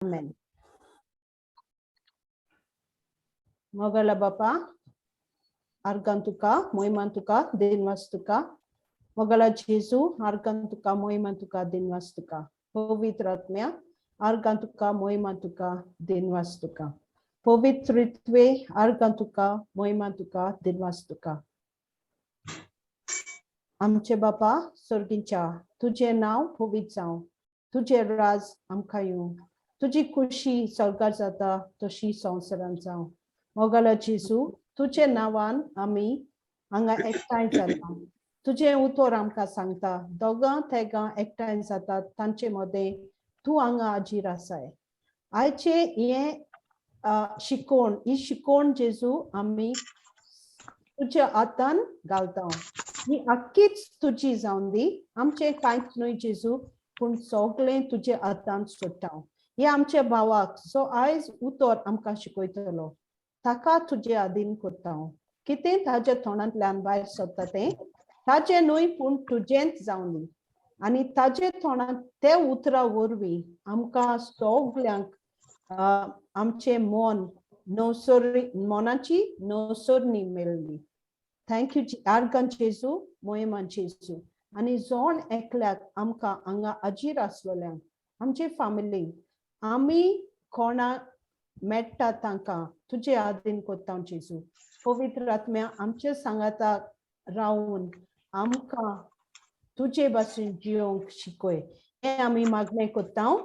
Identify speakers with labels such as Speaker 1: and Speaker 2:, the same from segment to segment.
Speaker 1: आमेन. मोगाळा बापा, आर्गां तुका, मोहिमान तुका, दिनवास तुका. मोगाळा जेजू, आर्गां तुका, मोहिमान तुका, दिनवास तुका. पवित्र आत्म्या, आर्गां तुका, मोहिमान तुका, दिनवास तुका. पवित्रत्वे, आर्गां तुका, मोहिमान तुका, दिनवास तुका. आमचे बापा सर्गीच्या, तुजें नांव पवित्र जावं, तुजें राज आमकां येवं, तुजी खुशी स्वर्गार जाता तशी संवसारांत जावं. मोगाळा जेजू, तुजे नांवान आमी हांगा एकठांय जाला. तुजें उतर आमकां सांगता, दोगां तेगां एकठांय जातात तांचे मदें तूं हांगा हाजीर आसाय. आयचें हें शिकोवण, ही शिकोवण जेजू आमी तुज्या हातान घालता. ही आख्खीच तुजी जावन दी. आमचें कांयच न्हय जेजू, पूण सगळें तुज्या हातान सोडटा. हे आमच्या भावाक जो आयज उतर आमकां शिकयतलो ताका तुजे आदीन करता. कितें ताज्या तोंडांतल्यान भायर सरता तें ताजें न्हय पूण तुजेंच जावन दी आनी ताजे तोंडांत ते उतरां वरवीं आमकां सगल्यांक आमचें मन नवसरी, मनाची नवसरणी मेळ्ळी. Thank you. आर्गां जेजू, मोहिमान जेजू. आनी जोण एकल्याक आमकां हांगा हाजीर आसलेल्यांक, आमचे फामिलीक, आमी कोणा मेळटा तांकां तुजे आदीन कोत्ता जेजू. पवित्र आत्म्या, आमचे सांगाता रावून आमकां तुजे भाशेन जियोंक शिकय. हें आमी मागणें कोत्ता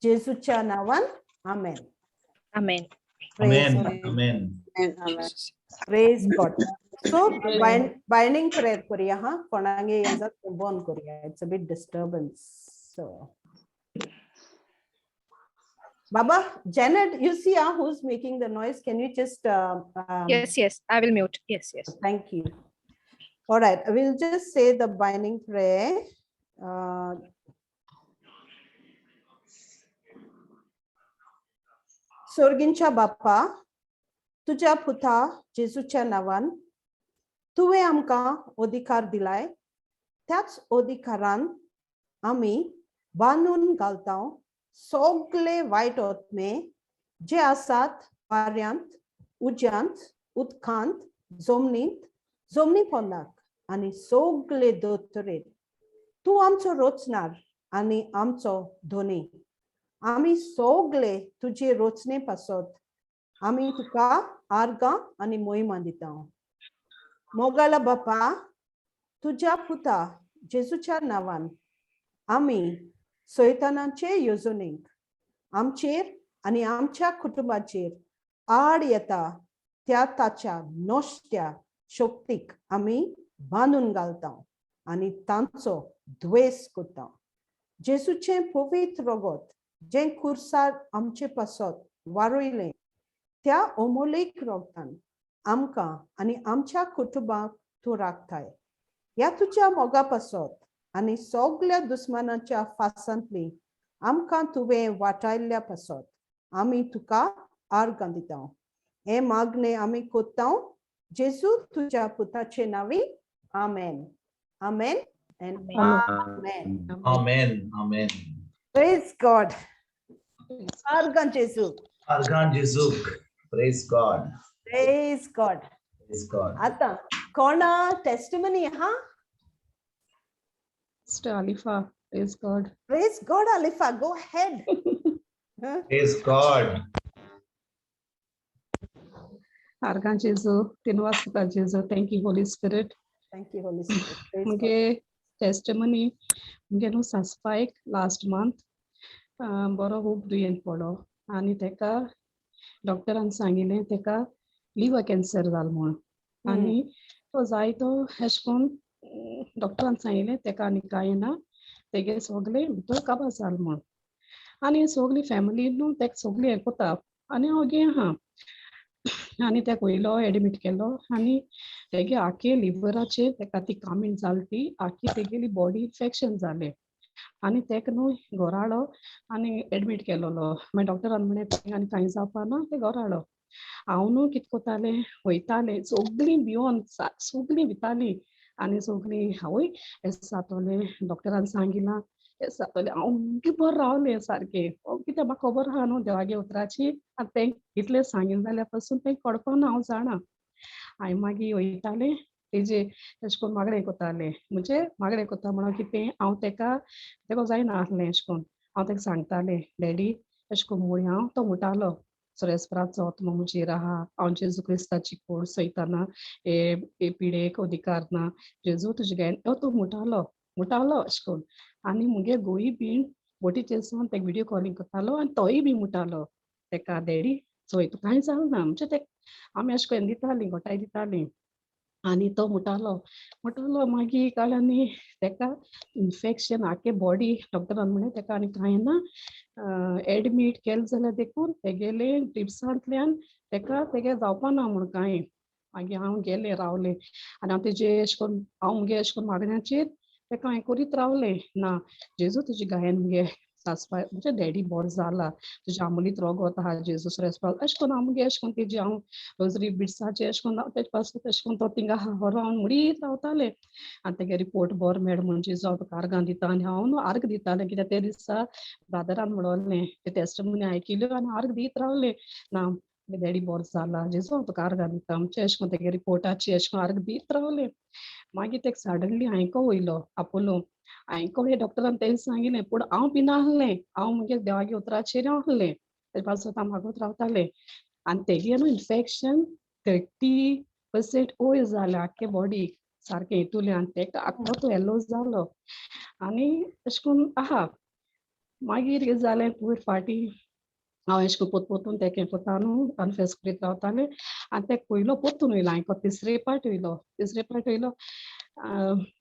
Speaker 1: जेजूच्या नांवान. आमेन.
Speaker 2: Amen.
Speaker 1: Praise
Speaker 3: Amen. Amen.
Speaker 4: Amen.
Speaker 1: Praise God. So binding prayer करूया. हा, कोणागे हें जाता बंद करूया. It's a bit disturbance. So Baba, Janet, you see who's making the noise? Can you just
Speaker 2: Yes, I will mute. Yes.
Speaker 1: Thank you. All right, we'll just say the binding prayer. सोर्गिंच्या बापा, तुज्या पुता जेजूच्या नांवान तुवें आमकां अधिकार दिलाय. त्याच अधिकारान आमी बांदून घालता सगळे वायट आत्मे जे आसात वाऱ्यांत, उज्यांत, उदकांत, जमनींत, जमनी पोंदाक आनी सगळे दोतोरेर. तूं आमचो रोचणार आनी आमचो धनी. आमी सगळे तुजे रोचणे पासत आमी तुका आर्गां आनी मोहिमा दिता. मोगाला बापा, तुज्या पुता जेजूच्या नांवान आमी सैतानाचे येवजणेक आमचेर आनी आमच्या कुटुंबाचेर आड येता त्या ताच्या नश्ट्या शक्तीक आमी बांदून घालता आनी तांचो द्वेस करता. जेजूचें पवित्र रगत जें खुर्सार आमचे पासत वारयलें त्या अमोलीक रगतान आमकां आनी आमच्या कुटुंबाक तूं राखताय. ह्या तुज्या मोगा पासत आनी सगल्या दुस्मानाच्या फासांतली आमकां तुवें वाटायल्ल्या पासत आमी तुका आर्गां दिता. हें मागणें आमी कोत्ता जेजू तुज्या पुताचे नांवी. आमेन, आमेन and amen.
Speaker 3: Amen. Amen.
Speaker 1: Praise God. आर्गां जेजू.
Speaker 3: आर्गां जेजूक. Praise God.
Speaker 1: Praise God.
Speaker 3: Praise God.
Speaker 1: आतां कोणा टेस्टिमनी हा?
Speaker 4: Sister Alifa, praise God.
Speaker 1: Praise God, Alifa, go ahead.
Speaker 3: Praise God.
Speaker 4: आर्गां जेजू, दिनवास तुका जेजू. Thank you, Holy Spirit.
Speaker 1: Thank you, Holy Spirit. Praise God.
Speaker 4: मुगे टेस्टिमनी, मुगे न्हू सासपायक लास्ट मंथ बरो खूब दुयेंत पडलो आनी तेका डॉक्टरान सांगिल्लें तेका लिवर कॅन्सर जाल म्हूण. आनी तो जायतो एशें करून डॉक्टरान सांगिल्लें तेका आनी कांय ना, तेगे सगळें भितर काबार जाल म्हूण. आनी सगळी फॅमिली न्हू तेका सगळीं हें कोता आनी हांव गे आहा आनी तेका वयलो एडमीट केलो आनी तेगे आखे लिवराचेर तेका ती कामीण जाली, ती आखी तेगेली बॉडी इन्फेक्शन जालें आनी तेका न्हू घरा हाडलो आनी एडमीट केलोलो. मागीर डॉक्टरान म्हणलें आनी कांय जावपा ना, ते घरा हाडलो. हांव न्हू कितें कोतालें, वयतालें, सगळीं भियोन सगळीं भितालीं आनी सगळीं आवय एशें जातोलें, डॉक्टरान सांगिलां तें जातलें. हांव ओगी बरें रावलें सारकें, कित्याक म्हाका खबर आहा न्हू देवागे उतराची. आनी तें इतलें सांगिल्लें जाल्यार पासून तें कळपा ना, हांव जाणा. हांवें मागीर वयतालें तेजे अशें करून मागणें करतालें, म्हणजे मागणें करता म्हणून कितें हांव तेका तेका जायना आसलें अशें करून हांव तेका सांगतालें डॅडी अशें करून म्हूण हांव तो म्हणटालो सुरेस्पराचो आत्मो म्हजेर आहा, हांव जेजू क्रिस्ताची कोड सयताना हे पिडेक अधिकार ना, जेजू तुजे गायन तो म्हणटालो म्हणटालो अशें करून. आनी मुगे गोंय बीन बोटीचेर सावन तेका व्हिडियो कॉलिंग करतालो आनी तोय बी म्हणटालो तेका डॅडी चोय तुका कांय जालें ना. म्हणजे ते आमी अशें करून दितालीं घोटाय दितालीं. आनी तो म्हणटालो म्हणटालो मागीर कळ्ळें आनी तेका इन्फेक्शन आख्खे बॉडी डॉक्टरान म्हणलें तेका आनी कांय ना, एडमीट केलें जाल्यार देखून तेगेले टिप्सांतल्यान तेका तेगे जावपा ना म्हूण कांय. मागीर हांव गेलें रावलें आनी हांव तेजे अशें करून हांव मुगे अशें करून मागण्याचेर तेका हांवें करीत रावलें ना जेजू तुजी गायन मुगे सासपाय म्हणजे डॅडी बरो जाला, तुज्या आमोलीत रोगोत आहा जेजू रेस्पाल अशें करून हांव मुगे अशें करून तेजी हांव रोजरी बिड्साचें अशें करून तेजे पासून अशें करून तो थिंगा बरो हांव म्हणीत रावतालें. आनी तेगे रिपोर्ट बरो मेळ म्हूण जेजू हांव तुका आर्गां दिता. आनी हांव न्हू आर्ग दितालें कित्याक ते दिसा ब्रादरान म्हणलें ते टेस्टमनी आयकिल्यो आनी आर्ग दीत रावलें ना डॅडी बरो जाला जेजू हांव तुका आर्गां दिता म्हणजे अशें करून तेगे रिपोर्टाची अशें करून आर्ग दीत रावलें. मागीर तेका सडनली हांयको वयलो आपोलो, हांयको हे डॉक्टरान तें सांगिल्लें पूण हांव बी नासलें, हांव मुगे देवागे उतराचेर हांव आसलें तेजे पासून हांव मागत रावतालें. आनी तेगे न्हू इन्फेक्शन 30% वयर जालें आख्खे बॉडीक सारकें हितूलें आनी तेका आख्खो तो येलो जालो आनी अशें करून आहा. मागीर कितें जालें पयर फाटीं हांव अशें करून पोत पोतून तेका हें करता न्हू कन्फेस करीत रावतालें आनी तेका पयलो पोतून वयलो हांयें तिसरे पाट वयलो, तिसरे पाट वयलो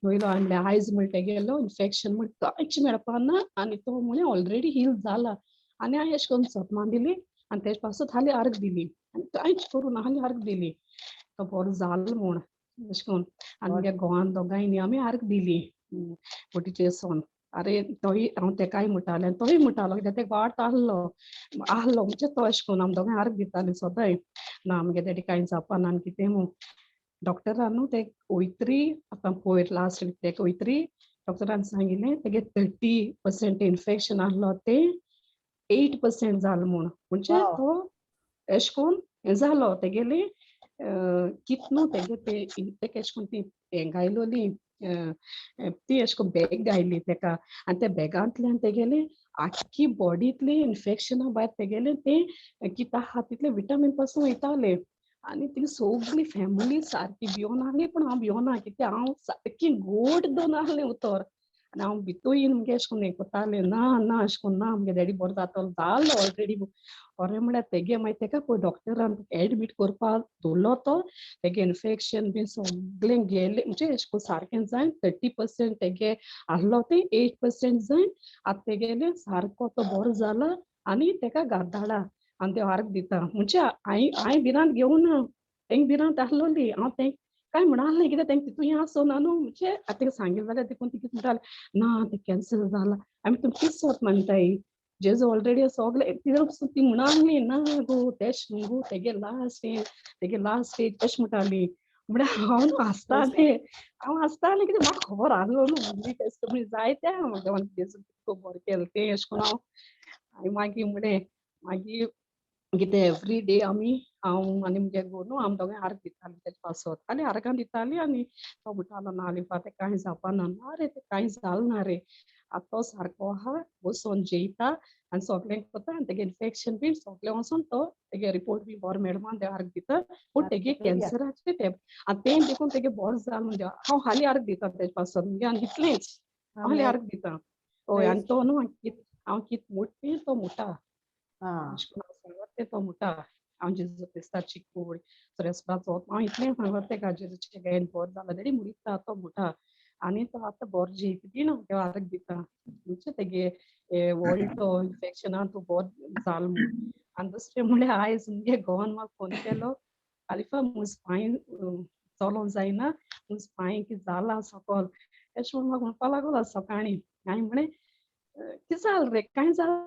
Speaker 4: वयलो आनी म्हणलें आयज म्हण तेगेलो इन्फेक्शन म्हण कांयच मेळपा ना आनी तो म्हळें ऑलरेडी हील जाला. आनी हांवें अशें करून सपनां दिली आनी तेजे पासून हाली आर्ग दिली आनी कांयच करूं ना हाली आर्ग दिली तो बरो जालो म्हूण अशें करून. आनी मुगे घोवान दोगांयनी आमी आर्ग दिली बोटीचेर सोन. अरे तोय हांव तेकाय म्हणटालें तोय म्हणटालो कित्याक तेका वाट आहलो आहलो म्हणजे तो अशें करून आमी दोगांय आर्ग दितालीं सदांय ना आमगे डॅडी कांय जावपा ना आनी कितें म्हूण. डॉक्टरान न्हू ते वयतरी आतां पयर लास्ट वीक तेका वयतरी डॉक्टरान सांगिल्लें तेगे 30% इन्फेक्शन आहलो तें 8% जालें म्हूण. म्हणजे तो अशें करून हें जालो तेगेलें कित न्हू तेगे ते तेका अशें करून ती हें घायलोली ती अशें करून बॅग घायली तेका आनी त्या बॅगांतल्यान तेगेलें आख्खी बॉडींतलें इन्फेक्शना भायर तेगेलें तें कित आहा तितलें विटामीन पासून वयतालें. आनी ती सगळी फॅमिली सारकी भियोन आहली पूण हांव भियोना कित्याक हांव सारकी गोड दोन आहलें उतर आनी हांव भितूय येवन मुगे अशें करून हें करतालें ना ना अशें करून ना मुगे डॅडी बरो जातलो जालो ऑलरेडी. खरें म्हळ्यार तेगे मागीर तेका पळय डॉक्टरान एडमीट करपाक दवरलो तो तेगे इन्फेक्शन बीन सगळें गेलें म्हणजे अशें करून सारकें जायन 30% तेगे आहलो तें 8% जायन आतां तेगेलें सारको तो बरो जाला आनी तेका गादाळा आनी देव आर्ग दिता. म्हणजे हांवें हांवें भिरांत घेवना तेंक भिरांत आहलोली हांव तेंक कांय म्हणालें कित्याक तेंक तितून हें आसना न्हू म्हणजे आतां तेका सांगिल्लें जाल्यार देखून ती कितें म्हणटालें ना तें कॅन्सल जालां आमी तुमी कितें सोत मानताय जेजू ऑलरेडी सगळें कितें ती म्हणाली ना गो तेश न्हू गो तेगे लास्ट तेगे लास्ट स्टेज अशें म्हणटाली. म्हळ्यार हांव न्हू आसतालें हांव आसतालें कित्याक म्हाका खबर आहलो न्हू मुगे टेस्टमनी जायते आहा देवान जेजू कितको बरें केलें तें अशें करून हांव हांवें मागीर म्हणलें मागीर कितें एवरी डे आमी हांव आनी मुगे घोव न्हू आमी दोगांय आर्ग दितालीं तेजे पासत आनी आर्गां दितालीं आनी तो म्हणटालो ना आलिफा तें कांय जावपा ना ना रे तें कांय जालें ना रे आतां तो सारको आहा बसोन जेयता आनी सगळें करता आनी तेगे इन्फेक्शन बीन सगळें वचोन तो तेगे रिपोर्ट बी बरो मेळमा देव आर्ग दिता पूण तेगे कॅन्सराचे ते आनी तें देखून तेगे बरो जालें म्हणजे हांव हालीं आर्ग दिता तेजे पासत मुगे आनी इतलेंच हांव हालीं आर्ग दिता. हय आनी तो न्हू हांव कित मुट्टा तो मुट्टा अशें तो मुट्टा हांव जेजू क्रिस्ताची कोड सुरेस्पराचो हांव इतलें सांगत तेका जेजूचें गायन बरो जाला डॅडी मुरिता तो मुट्टा आनी तो आतां बरो जेयता बी देव आर्ग दिता म्हणजे तेगे व्हडलो इन्फेक्शनान तूं बरो जाल म्हूण. आनी दुसरें म्हळ्यार आयज मुगे घोवान म्हाका फोन केलो आलिफा म्हज पांय चलोंक जायना म्हज पांय कितें जाला सकल अशें म्हूण म्हाका म्हणपा लागलो सकाळीं. हांवें म्हणलें कितें जालें रे कांय जालें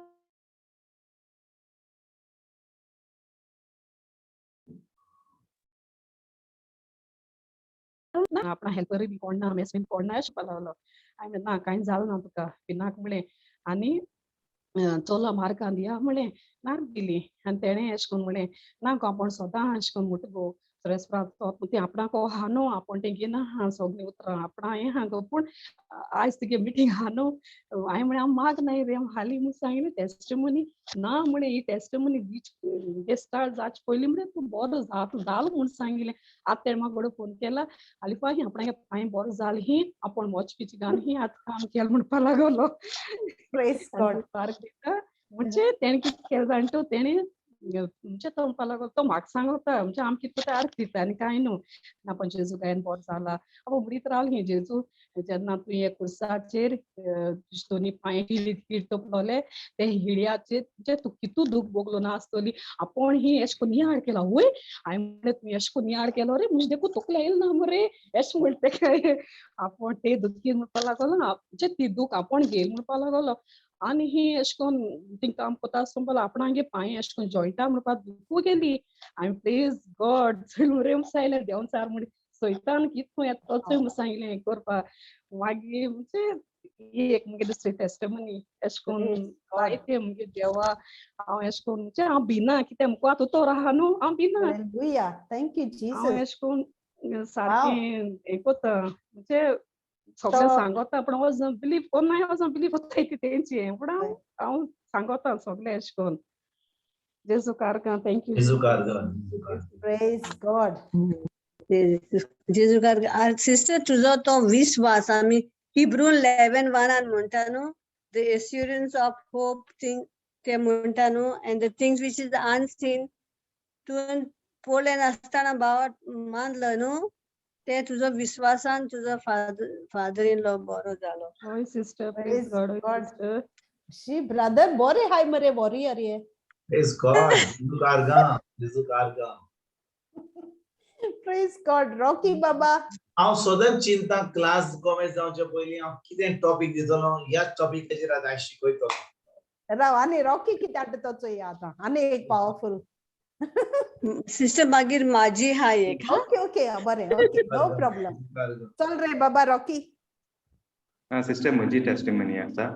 Speaker 4: ना ना आपणा हेल्परूय बी कोण ना, मेस बीन कोण ना अशें म्हणपाक लागलो. हांवें म्हणलें ना, कांय जालें ना तुका, भिनाक म्हणलें. आनी चलो मार्कान दिया म्हणलें, मार्क दिली. आनी तेणें अशें करून म्हणलें ना गो, आपूण सदां अशें करून म्हणटा गो ते आपणाक आहा न्हू, आपूण तेंगे ना आहा सगळीं उतरां आपणा हें आहा गो, पूण आयज तुगे मिटींग आहा न्हू. हांवें म्हणलें हांव माग नाय रे, हालीं म्हूण सांगलें टेस्टिमनी ना म्हणे, ही टेस्टिमनी दिवची स्टार्ट जावचे पयलीं म्हणे तूं बरो जालो म्हूण सांगिल्लें. आतां तेणें म्हाका घडये फोन केला, आलिफा ही आपणागे पांय बरो जाल ही, आपूण मोचकीची घाल ही आतां काम केलें म्हणपा लागलो.
Speaker 1: Praise God.
Speaker 4: म्हणजे तेणें कितें केलें जाणा तूं, तेणें म्हणजे तो म्हणपा लागलो, तो म्हाका सांगता म्हणजे आमकां कितें तयार दिता आनी कांय न्हू ना, पण जेजू गायन बरो जाला. आपूण म्हणीत रावली जेजू जेन्ना तुवें कुर्साचेर दोनी पांय हिड तोपलोले ते हिडयाचेर म्हणजे तूं कितू दूख भोगलो ना आसतली, आपूण ही एश कोन्न नियाळ केला वय. हांवें म्हणलें तुवें एश कोन्न नियाळ केलो रे, म्हणजे देखून तकले येयला ना मरे एश म्हणटा काय. आपूण ते दुखी म्हणपा लागलो, म्हणजे ती दूख आपूण घेयल म्हणपा लागलो. आनी ही एश कोन्न थिंग काम कोता आसतना म्हणपाक आपणागे पांय एश कोन्न जॉयंटा म्हणपाक दुखू गेली. हांवें प्रेज गॉड चल रे सांगलें देंवचार म्हण सैतान कितको येता तोच म्हूण सांगलें हें करपाक. मागीर म्हणजे ही एक मुगे दुसरी टेस्टिमनी एश कोन्न जायते मुगे देवा हांव एश कोन्न म्हणजे हांव भिना कित्याक मुका आतां तो आहा न्हू, हांव भिना.
Speaker 1: Hallelujah. Thank you,
Speaker 4: हांव
Speaker 1: Jesus.
Speaker 4: एश कोन्न सारकें हें कोता म्हणजे सगळें सांगता, पूण वचून बिलीव कोन्नाय, वचून बिलीव कोत्ताय ती तेंची, पूण हांव हांव सांगता सगळें एश कोन्न. जेजू कारकां, thank you.
Speaker 3: जेजू कारगान, जेजू कारगान.
Speaker 1: Praise God.
Speaker 5: जेजू कारगान. सिस्टर तुजो तो विश्वास आमी हिब्रू 11:1 म्हणटा न्हू, the assurance of hope thing ते म्हणटा न्हू, and the things which is unseen, तुवें पळय नासतना भावात मानलो न्हू, ते तुजो विश्वासान तुजो फादर इन लॉ बरो जालो.
Speaker 4: हय सिस्टर, प्रेज गॉड.
Speaker 1: God.
Speaker 4: Sister.
Speaker 1: She brother बोरे हाय मरे वॉरियर ये.
Speaker 3: Praise God. जेजू कारगान, जेजू कारगान.
Speaker 1: Praise God. Rocky बाबा.
Speaker 3: हांव सदांच चिंता क्लास कॉमेंट जावचे पयलीं हांव कितें टॉपीक दितलो, ह्याच टॉपिकाचेर आतां शिकयतलो.
Speaker 1: राव आनी रॉकी कितें हाडटा तो चोया आतां, आनी एक पावरफुल.
Speaker 5: सिस्टर मागीर म्हाजी हा एक.
Speaker 1: ओके ओके बरें, ओके नो प्रॉब्लम. चल रे बाबा रॉकी.
Speaker 6: हा सिस्टर, म्हजी टेस्टिमनी आसा.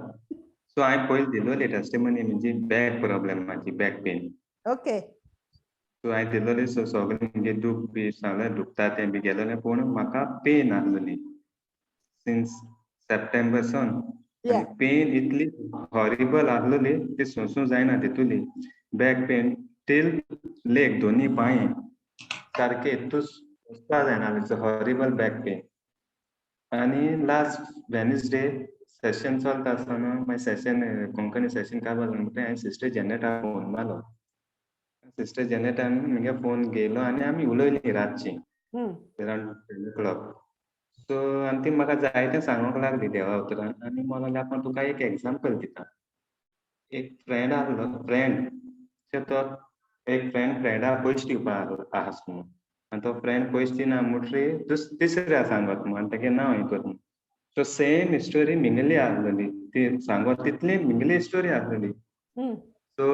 Speaker 6: सो हांवें पयलीं दिलोली टेस्टिमनी म्हणजे बॅक प्रॉब्लमाची, बॅक पेन.
Speaker 1: ओके.
Speaker 6: सो हांवें दिलोली, सो सगळें म्हणजे दूख बी सगळें दुखता तें बी गेलोलें, पूण म्हाका पेन आसलोली सिन्स सप्टेंबर सन. पेन इतली हॉरिबल आसलोली ती सोंसूं जायना तितूली. बॅक पेन टील लेग, दोनी पांय सारके इतू सोंसपा जायना, हॉरिबल बॅक पेन. आनी लास्ट वेनसडे सेशन चलता आसतना मागीर सेशन कोंकणी सेशन काबार जालें म्हणटकीर हांवें सिस्टर जेनेटाक फोन मारलो. सिस्टर जेनेटान म्हगे फोन घेयलो आनी आमी उलयलीं रातचीं अरावंड 10 o'clock. सो आनी ती म्हाका जायतें सांगूंक लागली देवा उतरान. आनी म्हणूंक लागली आपूण तुका एक एग्जाम्पल दिता. एक फ्रेंड आहलो, फ्रेंड तो एक फ्रेंड फ्रेंडाक पयशे दिवपा आसा म्हणून, आनी तो फ्रेंड पयशे दिना म्हणटकीर तिसऱ्या सांगत म्हूण, आनी तेगे नांव हें कर म्हूण. सो सेम स्टोरी मिंगली आहलोली, ती सांगत तितली मिंगली स्टोरी आहलोली. सो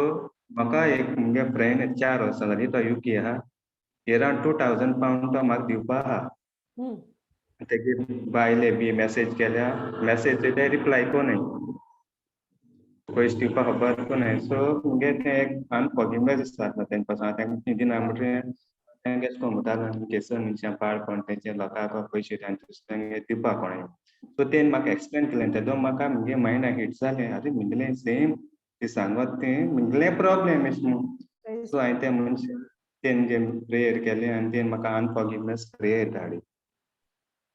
Speaker 6: म्हाका एक मुगे फ्रेंड 4 वर्सां जालीं तो युके आहा, अरावंड 2000 पावंड तो म्हाका दिवपा आहा. तेगे बायले बी मॅसेज केल्या, मॅसेज ते रिप्लाय कोन्नाय, पयशे दिवपा खबर कोन्नाय. सो मुगे तें एक अनफॉर्गिवनेस जाता तेंचे पासून, तेंका दिना म्हणटकीर तेंका अशें कोन्न म्हणटालें केसर मनशां पाड कोण तेंचे लोकांक पयशे दुसऱ्यांक दिवपा कोणाय. सो तेणें म्हाका एक्सप्लेन केलें, तेदो म्हाका मुगे मायंडाक हिट जालें, आरे मुगेलें सेम ती सांगत तें मुगेलें प्रॉब्लेम एशें म्हूण. सो हांवें तें मनशां तेंगे प्रेयर केलें आनी तेणें म्हाका अनफॉर्गिवनेस प्रेयर धाडली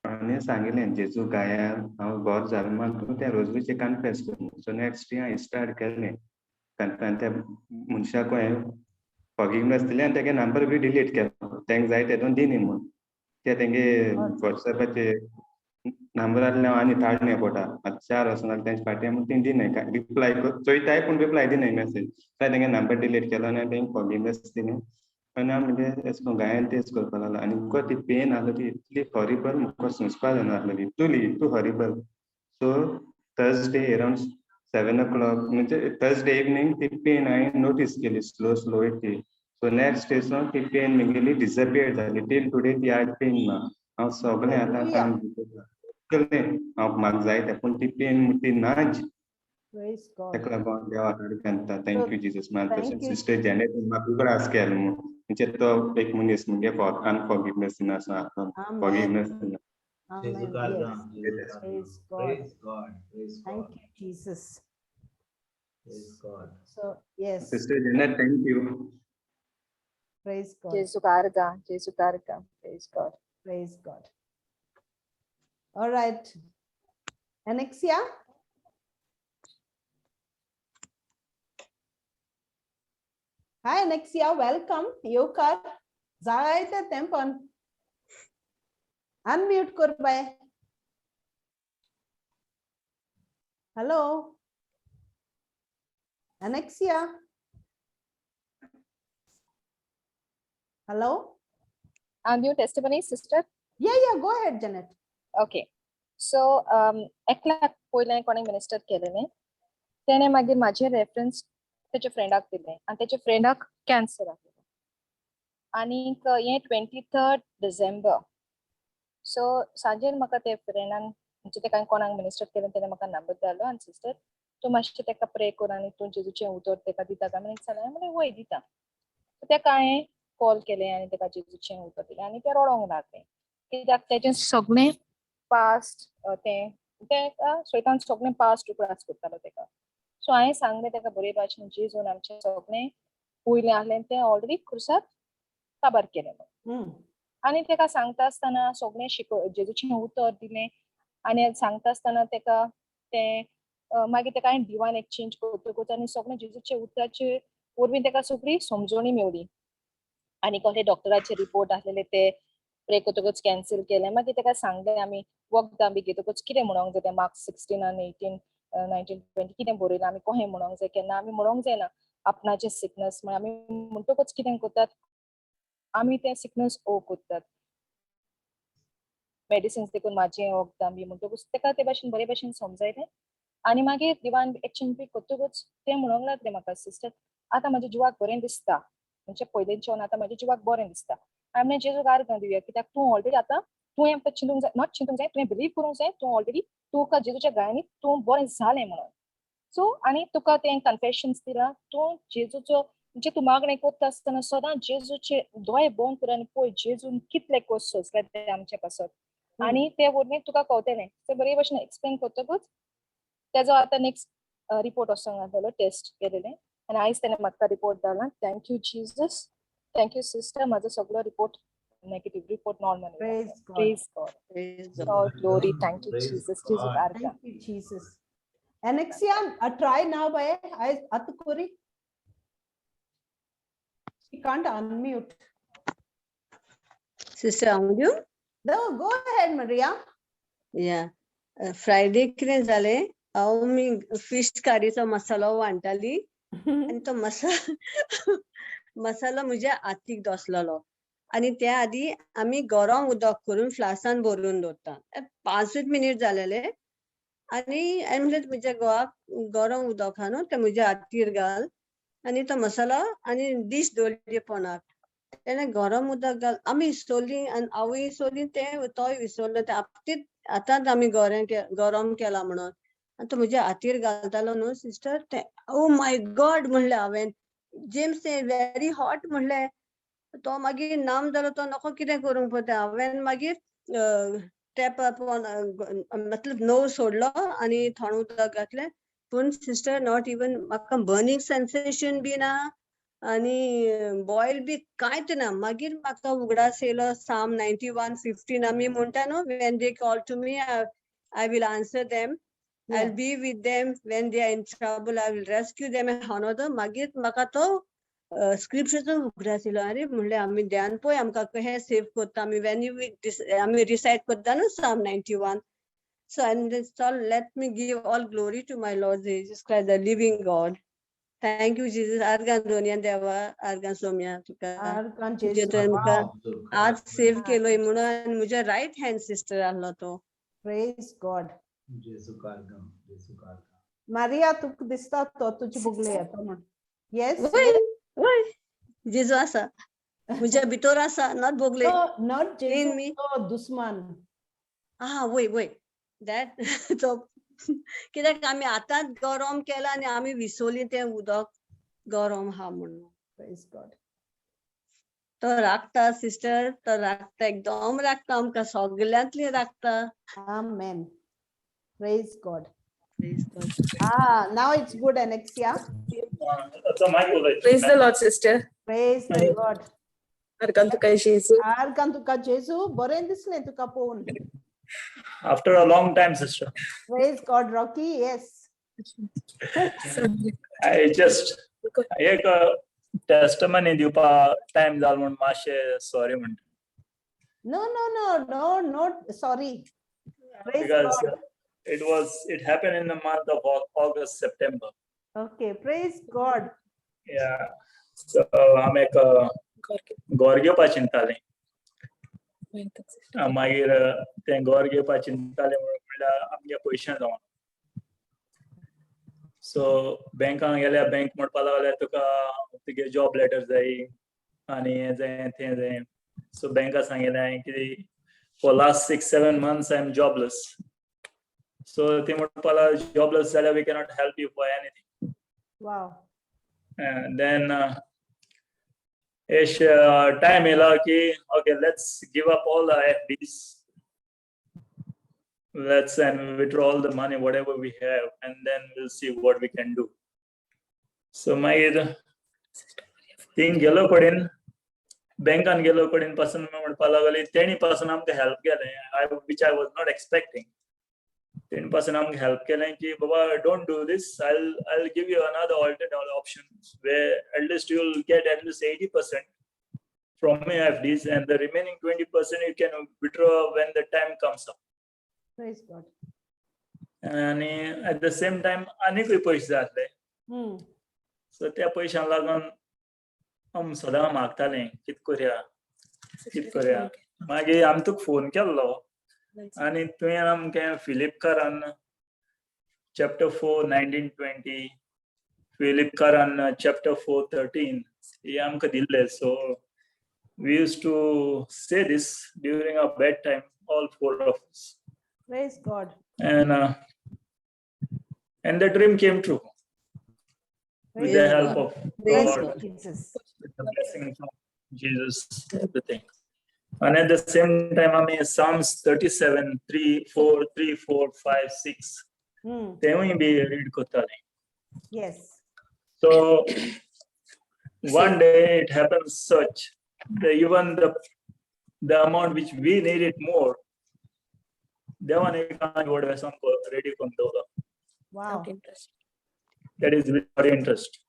Speaker 6: आनी सांगिल्लें जेजू गायान हांव बरो जालें म्हण तूं त्या रोजरीचें कन्फेस कर. सो नेक्स्ट डे हांवें स्टार्ट केलें, आनी त्या मनशाक हांवें फॉर्गिवनेस दिलें आनी तेगे नंबर बी डिलीट केलो, तेंका जाय तेदोन दिनी म्हूण. ते तेंगे वॉट्सएपाचेर नंबर आहले हांव आनी धाडणे पडटा, आतां 4 वर्सां जालीं तेंचे फाटीं म्हूण ती दिनाय, रिप्लाय चोयताय पूण रिप्लाय दिनाय मॅसेज. सो हांवें तेंगे नंबर डिलीट केलो आनी तेंका फॉर्गिवनेस दिलें. आनी हांव म्हणजे एशें कोन्न गायन तेच करपाक लागलो. आनी मुका ती पेन आहली ती इतली हॉरिबल, म्हाका सोंसपा जायना आहलोली, इतली इतू horrible. So Thursday around 7 o'clock म्हणजे थर्सडे इवनींग ती पेन हांवें नोटीस केली स्लो स्लो येत. सो नेक्स्ट डे सावन ती पेन म्हगेली डिसअपियर जाली, टील टुडे ती आज पेन ना. हांव सगळें आतां
Speaker 1: Hallelujah.
Speaker 6: काम सगळें हांव म्हाका जाय तें, पूण ती पेन म्हणटा ती नाच.
Speaker 1: Praise God.
Speaker 6: ताका लागून देवाक आडकांता. Thank you Jesus. म्हाका
Speaker 1: Thank
Speaker 6: तशें
Speaker 1: you.
Speaker 6: Sister Janet म्हाका उगडास केलो म्हूण, म्हणजे तो एक मनीस मुगे अनफॉर्गिवनेस आसा,
Speaker 1: Amen.
Speaker 6: Forgiveness.
Speaker 1: Amen.
Speaker 3: जेजू कारगां,
Speaker 1: Yes.
Speaker 3: जेजू कारगां.
Speaker 1: Praise God.
Speaker 3: Praise God, praise
Speaker 1: Thank
Speaker 3: God,
Speaker 1: you, Jesus.
Speaker 3: praise God.
Speaker 1: So, yes,
Speaker 6: Sister Janet, thank you.
Speaker 1: Praise God.
Speaker 2: Jesu Karga, Jesu Karga. Praise God.
Speaker 1: Praise God. All right. Anexia? Hi, Anexia, welcome. येवकार जायते तेंपान. Unmute कर बाय. Hello. Anexia. Hello.
Speaker 2: And your testimony, sister?
Speaker 1: Yeah, go ahead, Janet.
Speaker 2: Okay. So, एकल्याक पयलें कोणें minister केलेलें, तेणें मागीर म्हाजें रेफरन्स तेच्या फ्रेंडाक दिलें आनी तेच्या फ्रेंडाक कॅन्सर आसलेलो. आनीक हें 23 डिसेंबर, सो सांजेर म्हाका ते फ्रेंडान, म्हणजे तेका हांवें कोणाक मिनिस्टर केलें, तेणें म्हाका नंबर धाडलो आनी सिस्टर तूं मातशें तेका प्रे कर आनी तूं जेजूचें उतर तेका दिता काय म्हणून सांगलें. हांवें म्हणलें वय दिता. सो तेका हांवें कॉल केलें आनी तेका जेजूचें उतर दिलें आनी तें रडोंक लागलें, कित्याक तेजें सगळें पास्ट तें तेका स्वतान सगळें पास्ट उगडास करतालो तेका. सो हांवें सांगलें तेका बरे भाशेन, जेजून आमचें सगळें पयलें आहलें तें ऑलरेडी खुर्सार काबार केलें म्हणून. आनी तेका सांगता आसतना सगळें शिको जेजूचें उतर दिलें आनी सांगता आसतना तेका तें मागीर तेका हांवें डिवायन एक्सचेंज करतकूच आनी सगळें जेजूचे उतराचे वरवीं तेका सगळी समजोणी मेवली. आनी कसले डॉक्टराचे रिपोर्ट आसलेले ते प्रे करतकूच कॅन्सल केले. मागीर तेका सांगलें आमी वखदां बी घेतकूच कितें म्हणोंक जाय तें मार्क 16 आनी 18 19 20 कितें बरयलां, आमी कशें म्हणोंक जाय, केन्ना आमी म्हणोंक जायना आपणाचें सिकनस म्हळ्यार. आमी म्हणटकूच कितें करतात, आमी तें सिकनस ओ करतात मेडिसिन्स देखून म्हाजें वखदां बी म्हणटकूच तेका ते भाशेन बरे भाशेन समजायलें. आनी मागीर डिवायन एक्सचेंज बी करतकूच तें म्हणोंक लागलें म्हाका, सिस्टर आतां म्हाज्या जिवाक बरें दिसता, म्हणजे पयलींच्यान आतां म्हाज्या जिवाक बरें दिसता. हांवें म्हणलें जेजूक आर्गां दिवया, कित्याक तूं ऑलरेडी आतां तुवें आमकां चिंतूंक जाय, not चिंतूंक जाय, तुवें बिलीव करूंक जाय, तूं ऑलरेडी तुका जेजूच्या गायांनी तूं बरें जालें म्हणून. सो आनी तुका तें कन्फेशन्स दिलां, तूं जेजूचो म्हणजे तूं मागणें करता आसतना सदां जेजूचे दोळे बंद कर आनी पळय जेजून कितले कश्ट सोंसले ते आमचे पासत आनी ते वरवीं तुका कळटलें. ते बरे भाशेन एक्सप्लेन करतकूच तेजो आतां नेक्स्ट रिपोर्ट वचोंक आसलेलो टेस्ट केलेले आनी आयज तेणें म्हाका रिपोर्ट धाडला. Thank you Jesus, thank you sister. म्हाजो सगळो report negative, report normal.
Speaker 1: Praise God.
Speaker 2: Praise God.
Speaker 5: Praise the
Speaker 2: All glory. Thank you,
Speaker 3: Praise
Speaker 2: Jesus. Jesus
Speaker 3: God.
Speaker 2: Arga.
Speaker 1: Thank you, Jesus. Anexia, a try now by I Atukuri. She can't unmute.
Speaker 5: Sister, हांव दिवं?
Speaker 1: No, go ahead, Maria.
Speaker 5: या Friday कितें जालें, हांव मी fish कारीचो मसालो वांट्टाली आनी तो मसालो म्हज्या हातीक दसलेलो आनी त्या आदी आमी गरम उदक करून फ्लासान भरून दवरता. 5च मिनीट जालेले आनी हांवें म्हणलें म्हज्या घोवाक, गरम उदक आहा न्हू तें म्हज्या हातीर घाल आनी तो मसालो आनी डीश दवरली पोंदाक. तेणें गरम उदक घाल, आमी विसरली आनी हांवूय विसरली, तें तोय विसरलो, तें आपतीत आतांच आमी गरम गरम केला म्हणून. आनी तो म्हज्या हातीर घालतालो न्हू सिस्टर, तें ओ my God म्हणलें हांवें, जेम्स तें व्हेरी हॉट म्हणलें. तो मागीर नाम जालो, तो नको कितें करूंक पळयता. हांवें मागीर टॅप मतलब नव सोडलो आनी थोंड उदक घातलें. पूण सिस्टर not even म्हाका बर्निंग सेन्सेशन बी ना आनी बॉयल बी कांयच ना. मागीर म्हाका उगडास येयलो साम 91:15 आमी म्हणटा न्हू, when they call to me I will answer them, I will be with them when they are in trouble, I will rescue them and honour them. मागीर म्हाका तो स्क्रिप्चरचो उगडास येयलो. आरे म्हणलें आमी ध्यान पळय आमकां कशें सेव करता आमी when you आमी रिसायट करता न्हू साम 91. So and चल, let me give all glory to my Lord Jesus Christ, the living God. Thank you Jesus. आर्गां दोनया देवा, आर्गां सोम्या तुका
Speaker 1: Argan
Speaker 5: तुजें
Speaker 1: Jesus.
Speaker 5: तुवें म्हाका आज सेव
Speaker 1: हा.
Speaker 5: केलोय म्हणून आनी म्हज्या रायट हँड सिस्टर आहलो तो.
Speaker 1: Praise God.
Speaker 3: जेजू कारगां, जेजू कारगां.
Speaker 1: Maria, तुका दिसता तो तुजी बुगले येता म्हण. Yes.
Speaker 5: वय वय जेजू आसा. म्हज्या भितर आसा, not भोगले.
Speaker 1: तो not जेजू,
Speaker 5: me.
Speaker 1: तो दुस्मान.
Speaker 5: आहा, वय वय, that तो कित्याक आमी आतांच गरम केला आनी आमी विसोली तें उदक गरम आहा म्हणून.
Speaker 1: Praise God.
Speaker 5: तो राखता सिस्टर, तो राखता, एकदम राखता आमकां, सगल्यांतली राखता.
Speaker 1: Amen. Praise God.
Speaker 5: Praise God.
Speaker 1: Ah, now it's good, Anexia.
Speaker 7: आतां मायक उलयता.
Speaker 8: Praise the Lord, sister.
Speaker 1: Praise the Lord.
Speaker 8: Arakan तुका जेजू.
Speaker 1: आरकान तुका जेजू. बरें दिसलें तुका पळोवन.
Speaker 7: After a long time, sister.
Speaker 1: Praise God, Rocky. Yes.
Speaker 7: I just एक टेस्टमनी दिवपा टायम जालो म्हूण मातशें सॉरी म्हणटा.
Speaker 1: No, sorry. Praise
Speaker 7: Because
Speaker 1: God.
Speaker 7: it happened in the month of August, September.
Speaker 1: Okay, praise God.
Speaker 7: Yeah. So आमी एक घर घेवपा चिंताले. मागीर तें घर घेवपा चिंताले म्हणल्यार आमगे पयशे जावन. सो बँकान गेल्यार बँक म्हणपा लागल्या, तुका तुगे जॉब लेटर जाय आनी हें जाय, तें जाय. सो बँका सांगिल्लें हांवें की for last 6-7 months I am jobless. So ती म्हणपा लागली, जॉबलेस जाल्यार we cannot help you for anything. And then ish time येयला की okay, let's give up all the FDs, let's and withdraw all the money, whatever we have, and then we'll see what we can do. So मागीर thing गेलो कडेन, बँकान गेलो कडेन पासून म्हणपा लागली, तेणी पासून आमकां हेल्प केलें, I which I was not expecting. तेणी पासून आमकां हेल्प केलें की बाबा, don't do this, I give you another alternate option where at least you will get at least 80% from your FDs and the remaining 20% you can withdraw when the time comes up.
Speaker 1: Praise God.
Speaker 7: आणि at the same time आनीकूय पयशे जाय आसले. So त्या पयशांक लागून आम सदां मागताले, कित करया, कित करया. मागीर आमी तुका फोन केल्लो आनी तुवें आमकां फिलिपकारान चॅप्टर 4:19-20, फिलिपकारान चॅप्टर 4:13 हे आमकां दिल्ले. So we used to say this during our bad time, all four of us.
Speaker 1: Praise God.
Speaker 7: And the dream came true with the
Speaker 5: Praise
Speaker 7: help
Speaker 5: God.
Speaker 7: of
Speaker 5: Praise
Speaker 7: God,
Speaker 5: God.
Speaker 1: Jesus.
Speaker 7: with the blessing from Jesus, everything. And at the same time, I mean, Psalms 37, 3, 4, 3, 4, 5, 6, तेवूय बी read करताले. So one day it happens such that even the amount which we needed more, देवान एक व्हड ready करून दवरलो. That is without interest.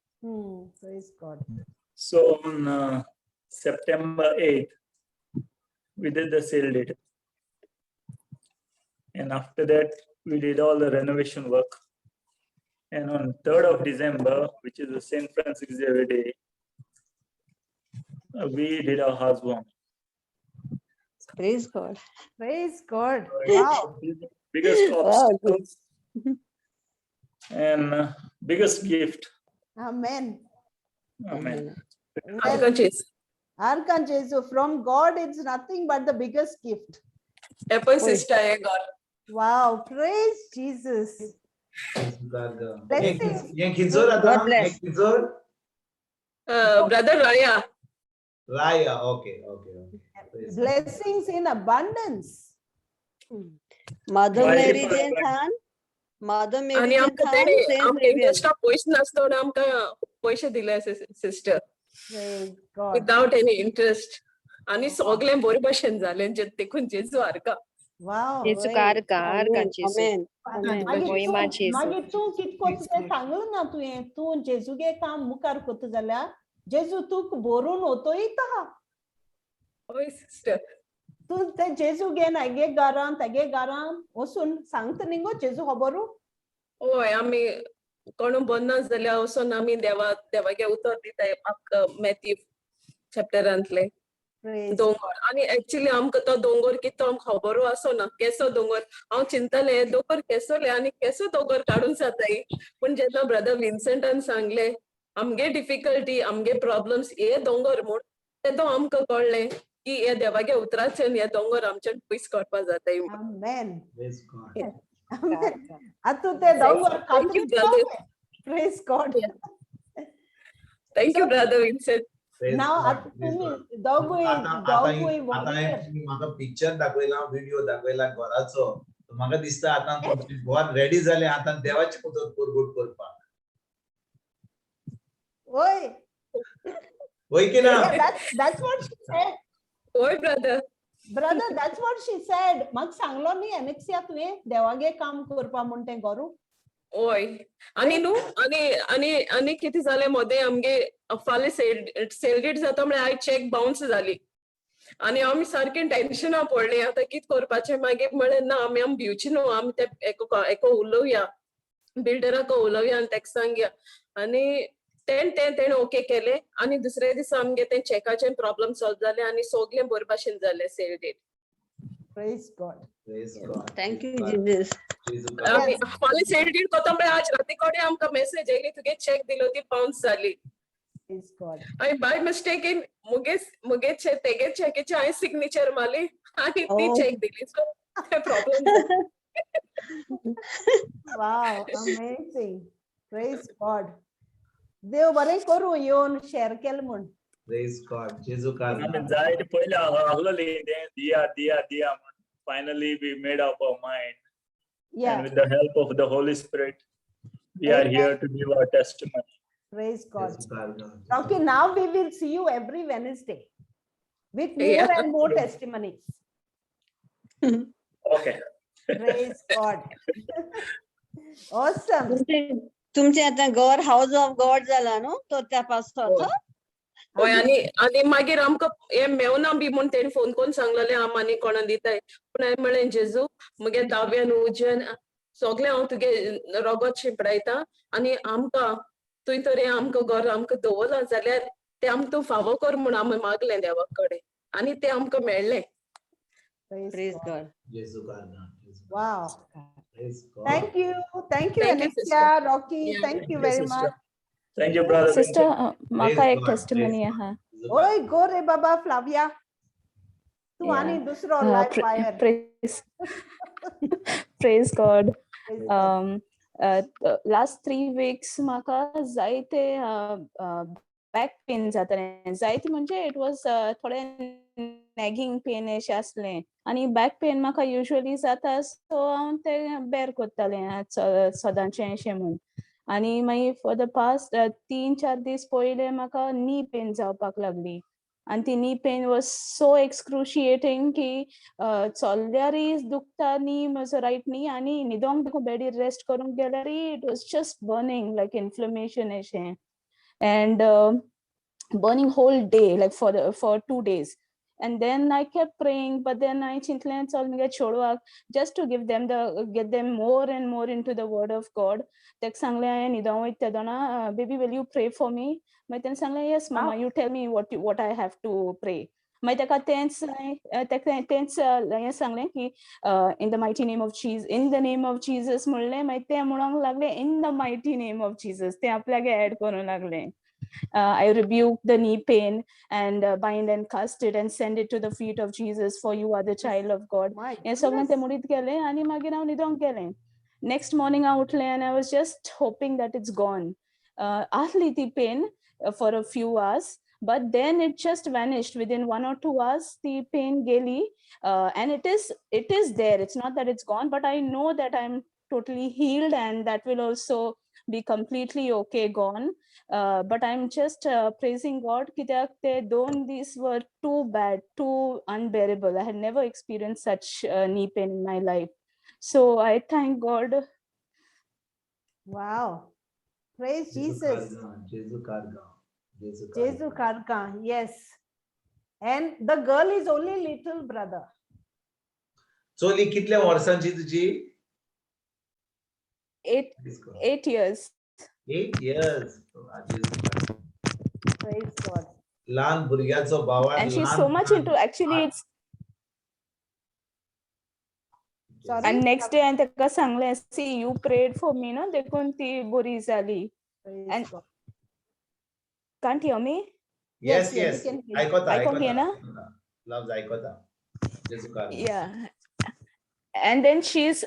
Speaker 1: Praise God.
Speaker 7: So on September 8th, we did the sale deed. And after that, we did all the renovation work. And on 3rd of December, which is the St. Francis Xavier Day, we did our housewarming.
Speaker 5: Praise God.
Speaker 1: Praise God.
Speaker 7: So it's the biggest
Speaker 5: Wow, good.
Speaker 7: Obstacle and biggest gift.
Speaker 1: Amen.
Speaker 7: Amen.
Speaker 1: Well,
Speaker 8: Arkan
Speaker 1: Arkan Jesu, from God, it's nothing but the biggest gift.
Speaker 8: Apple sister हे God.
Speaker 1: Wow. Praise Jesus. Blessings.
Speaker 3: हें खिंचोर आतां?
Speaker 5: God bless.
Speaker 3: हें खिंचोर?
Speaker 8: Brother Raya.
Speaker 3: Raya, okay.
Speaker 1: Blessings in abundance.
Speaker 5: Mother
Speaker 7: Why
Speaker 5: Mary
Speaker 7: people
Speaker 5: जें
Speaker 7: are
Speaker 5: than, Mother Mary
Speaker 8: आनी
Speaker 5: जें
Speaker 8: आमकां
Speaker 5: थान,
Speaker 8: तेणे
Speaker 5: Saint
Speaker 8: आमकां
Speaker 5: Xavier.
Speaker 8: इंटरेस्टा पयशे नासतना आमकां पयशे दिले sister.
Speaker 1: Praise God.
Speaker 8: Without any interest. आनी सगळें बरे भशेन जालें देखून जेजू आरका.
Speaker 1: Wow.
Speaker 2: जेजू
Speaker 1: right.
Speaker 2: आरका आरका
Speaker 5: Amen,
Speaker 2: जेजू.
Speaker 5: Amen. Amen.
Speaker 1: मागीर
Speaker 2: महिमा
Speaker 1: तूं
Speaker 2: जेजू.
Speaker 1: मागीर तूं कित कोत्ता तें सांगलें ना तुवें. तूं जेजूगे काम मुखार कोत्ता जाल्यार जेजू तुका भरून वतोयता.
Speaker 8: हय सिस्टर.
Speaker 1: तूं ते जेजू घेन हागे घरान तागे घरान वचून सांगता न्ही गो जेजू खबरू.
Speaker 8: हय, आमी कोणू बरो ना जाल्यार वचोन आमी देवा देवागे उतर दिताय आमकां मॅथ्यू चॅप्टरांतले.
Speaker 1: Praise
Speaker 8: दोंगर आनी एक्चुली आमकां तो दोंगर कितें तो आमकां खबरू आसो ना केसो दोंगर. हांव चिंतलें हे दोंगर केसोले आनी केसो दोंगर काडून जाताय, पूण जेन्ना ब्रदर विन्सेंटान सांगलें आमगे डिफिकल्टी आमगे प्रॉब्लम्स हे दोंगर म्हूण तेदो आमकां कळ्ळें की हे देवागे उतराचेन हे दोंगर आमच्यान पयस करपा जाताय.
Speaker 1: Amen.
Speaker 3: Praise God.
Speaker 1: Amen. आतां ते दोंगर
Speaker 8: Thank you, brother.
Speaker 1: Praise God.
Speaker 8: Thank you, brother Vincent.
Speaker 3: Praise
Speaker 1: Now
Speaker 3: God.
Speaker 1: आतां
Speaker 3: Praise
Speaker 1: तुमी
Speaker 3: God.
Speaker 1: दोगूय
Speaker 3: आतां आतां
Speaker 1: दोगूय
Speaker 3: आतां
Speaker 1: volunteer.
Speaker 3: तुम्ही म्हाका पिक्चर दाखयला, व्हिडिओ दाखयला घराचो. म्हाका दिसता आतां तुमचें घर रेडी जालें, आतां देवाचें उतर परगट करपाक.
Speaker 1: ओय.
Speaker 3: वय की ना?
Speaker 1: Yeah, that's what she said.
Speaker 8: होय brother.
Speaker 1: Brother, that's what she said. म्हाका सांगलो न्ही एनेक्सिया, तुवें देवागे काम करपा म्हूण तें घरू.
Speaker 8: होय, आनी न्हू, आनी आनी आनी कितें जालें, मदें आमगे फाल्यां सेल डीड जाता म्हळ्यार आयज चॅक बाउन्स जाली आनी आमी सारकें टेन्शना पडलीं, आतां कितें करपाचें? मागीर म्हळें ना, आमी आमी भिवची न्हू, आमी ते एको एको उलोवया, बिल्डराक उलोवया आनी तेका सांगया. आनी तेण तें तेणें ओके केलें आनी दुसरे दिसा आमगे तें चॅकाचें प्रॉब्लम सॉल्व जालें आनी सगळें बरे भाशेन जालें sale deed.
Speaker 1: Praise God.
Speaker 3: Praise God.
Speaker 5: Thank you,
Speaker 3: Praise God.
Speaker 5: Jesus.
Speaker 3: जेजू
Speaker 8: आमी फाल्यां सेल डीड कोता म्हळ्यार आज राती कडेन आमकां मेसेज येयली, तुगे चॅक दिलो ती बाउन्स जाली.
Speaker 1: Praise God.
Speaker 8: हांवें बाय मिस्टेकीन मुगे मुगे तेगे चॅकेचे हांवें सिग्नेचर मारली आनी ती
Speaker 5: Oh.
Speaker 8: चॅक दिली, सो ते problem.
Speaker 1: Wow, amazing. Praise God. देव बरें करूं येवन शेअर केलें म्हूण.
Speaker 3: Praise God. जेजू कारगांव.
Speaker 7: आमी जायते पयले आहलोली तें दिया दिया दिया म्हण. Finally we made up our mind and with the help of the Holy Spirit we are
Speaker 1: Amen.
Speaker 7: Here to give our testimony.
Speaker 1: Praise God.
Speaker 3: जेजू कारगांव.
Speaker 1: Okay, now we will see you every Wednesday with more and more testimonies.
Speaker 7: Okay.
Speaker 1: Praise God. Awesome.
Speaker 5: तुमचें आतां घर हावस of गॉड जाला न्हू तो त्या पासतो.
Speaker 8: हय, आनी आनी मागीर आमकां हें मेवना बी म्हूण तेणी फोन करून सांगलेलें, आम आनी कोणा दिताय, पूण हांवें म्हळें, जेजू, मुगे दाव्यान उजव्यान सगळें हांव तुगे रोगोत शिंपडायता आनी आमकां तुवें तर हें आमकां घर आमकां दवरलां जाल्यार तें आमकां तूं फावो कर म्हूण आमी मागलें देवा कडेन आनी तें आमकां मेळ्ळें.
Speaker 1: Praise
Speaker 5: Praise
Speaker 1: God.
Speaker 5: God.
Speaker 3: जेजू कारगांव. जेजू.
Speaker 1: Wow.
Speaker 3: Praise God.
Speaker 1: Thank you. Thank you,
Speaker 8: Thank you,
Speaker 1: Alexia,
Speaker 8: sister.
Speaker 1: Rocky.
Speaker 8: Yeah.
Speaker 1: Thank you very
Speaker 7: Sister.
Speaker 1: much.
Speaker 7: Thank you, brother
Speaker 2: sister,
Speaker 7: Vincent.
Speaker 2: म्हाका एक
Speaker 3: God, praise
Speaker 2: testimony
Speaker 3: God.
Speaker 2: आहा.
Speaker 3: जेजू
Speaker 1: ओय, गो रे बाबा Flavia. तूं आनी दुसरो live wire.
Speaker 2: Praise God.
Speaker 1: Praise God.
Speaker 2: Last 3 weeks म्हाका जायते बॅक पेन जातालें. जायते म्हणजे it was थोडे नॅगिंग पेन अशें आसलें आनी बॅक पेन म्हाका युजली जाता, सो हांव तें बेर करतालें, सदांचें अशें म्हूण. आनी मागीर फॉर the past 3-4 दीस पयले म्हाका नी पेन जावपाक लागली आनी ती knee pain was so excruciating की चल्ल्यारय दुखता नी म्हजो रायट नी आनी न्हिदोंक देखून बेडीर रेस्ट करूंक गेल्यारय it was just burning like inflammation अशें and burning whole day, like for 2 days. And then I kept praying, but then I चिंतलें, चल मुगे चेडवाक just to give them the get them more and more into the word of God. तेका सांगलें हांवें न्हिदोंक वयता तेदोना, "Baby, will you pray for me?" मागीर तेणें सांगलें, "Yes, mama, you tell me what I have to pray." मागीर तेका तेंच तेका तेंच हें सांगलें की "In the mighty name of Jesus, in the name of Jesus" म्हणलें. मागीर तें म्हणोंक लागलें, "In the mighty name of Jesus." तें आपल्याक एड करूंक लागलें. "I rebuke the knee pain and bind and cast it and send it to the feet of Jesus, for you are the child of God."
Speaker 1: My
Speaker 2: हें सगळें तें
Speaker 1: goodness.
Speaker 2: म्हणीत गेलें आनी मागीर हांव न्हिदोंक गेलें. नेक्स्ट मॉर्निंग हांव उठलें आनी I was just hoping that it's gone. आहली ती pain for a few hours, but then it just vanished within 1 or 2 hours. The pain गेली and it is there. It's not that it's gone, but I know that I'm totally healed and that will also be completely okay, gone. But I'm just praising God कित्याक ते 2 दीस were too bad, too unbearable. I had never experienced such knee pain in my life, so I thank God.
Speaker 1: Wow. Praise
Speaker 3: जेजू
Speaker 1: Jesus.
Speaker 3: कारगांव. जेजू कारगांव. जेजू
Speaker 1: Jesu
Speaker 3: कारगांव.
Speaker 1: Karka, yes. And the girl is only little, brother.
Speaker 3: Choli कितल्या वर्सांची तुजी?
Speaker 2: 8.
Speaker 3: Praise God.
Speaker 2: 8 years.
Speaker 3: 8 years. जेजू कारगांव.
Speaker 1: Praise God.
Speaker 3: लहान भुरग्याचो बावळ.
Speaker 2: And she's so much into, actually it's
Speaker 1: Sorry?
Speaker 2: And next day हांवें ताका सांगलें, "See, you prayed for me न्हू, देखून ती बरी जाली."
Speaker 1: Praise
Speaker 2: And
Speaker 1: God.
Speaker 2: Can't hear me?
Speaker 3: Yes
Speaker 1: Yes, yeah, we
Speaker 3: yes
Speaker 1: can hear you.
Speaker 3: आयकोता
Speaker 9: आयकोंक येना?
Speaker 3: आयकोता लफ्ज आयकोता जेजू कारभार.
Speaker 9: Yeah. And then she's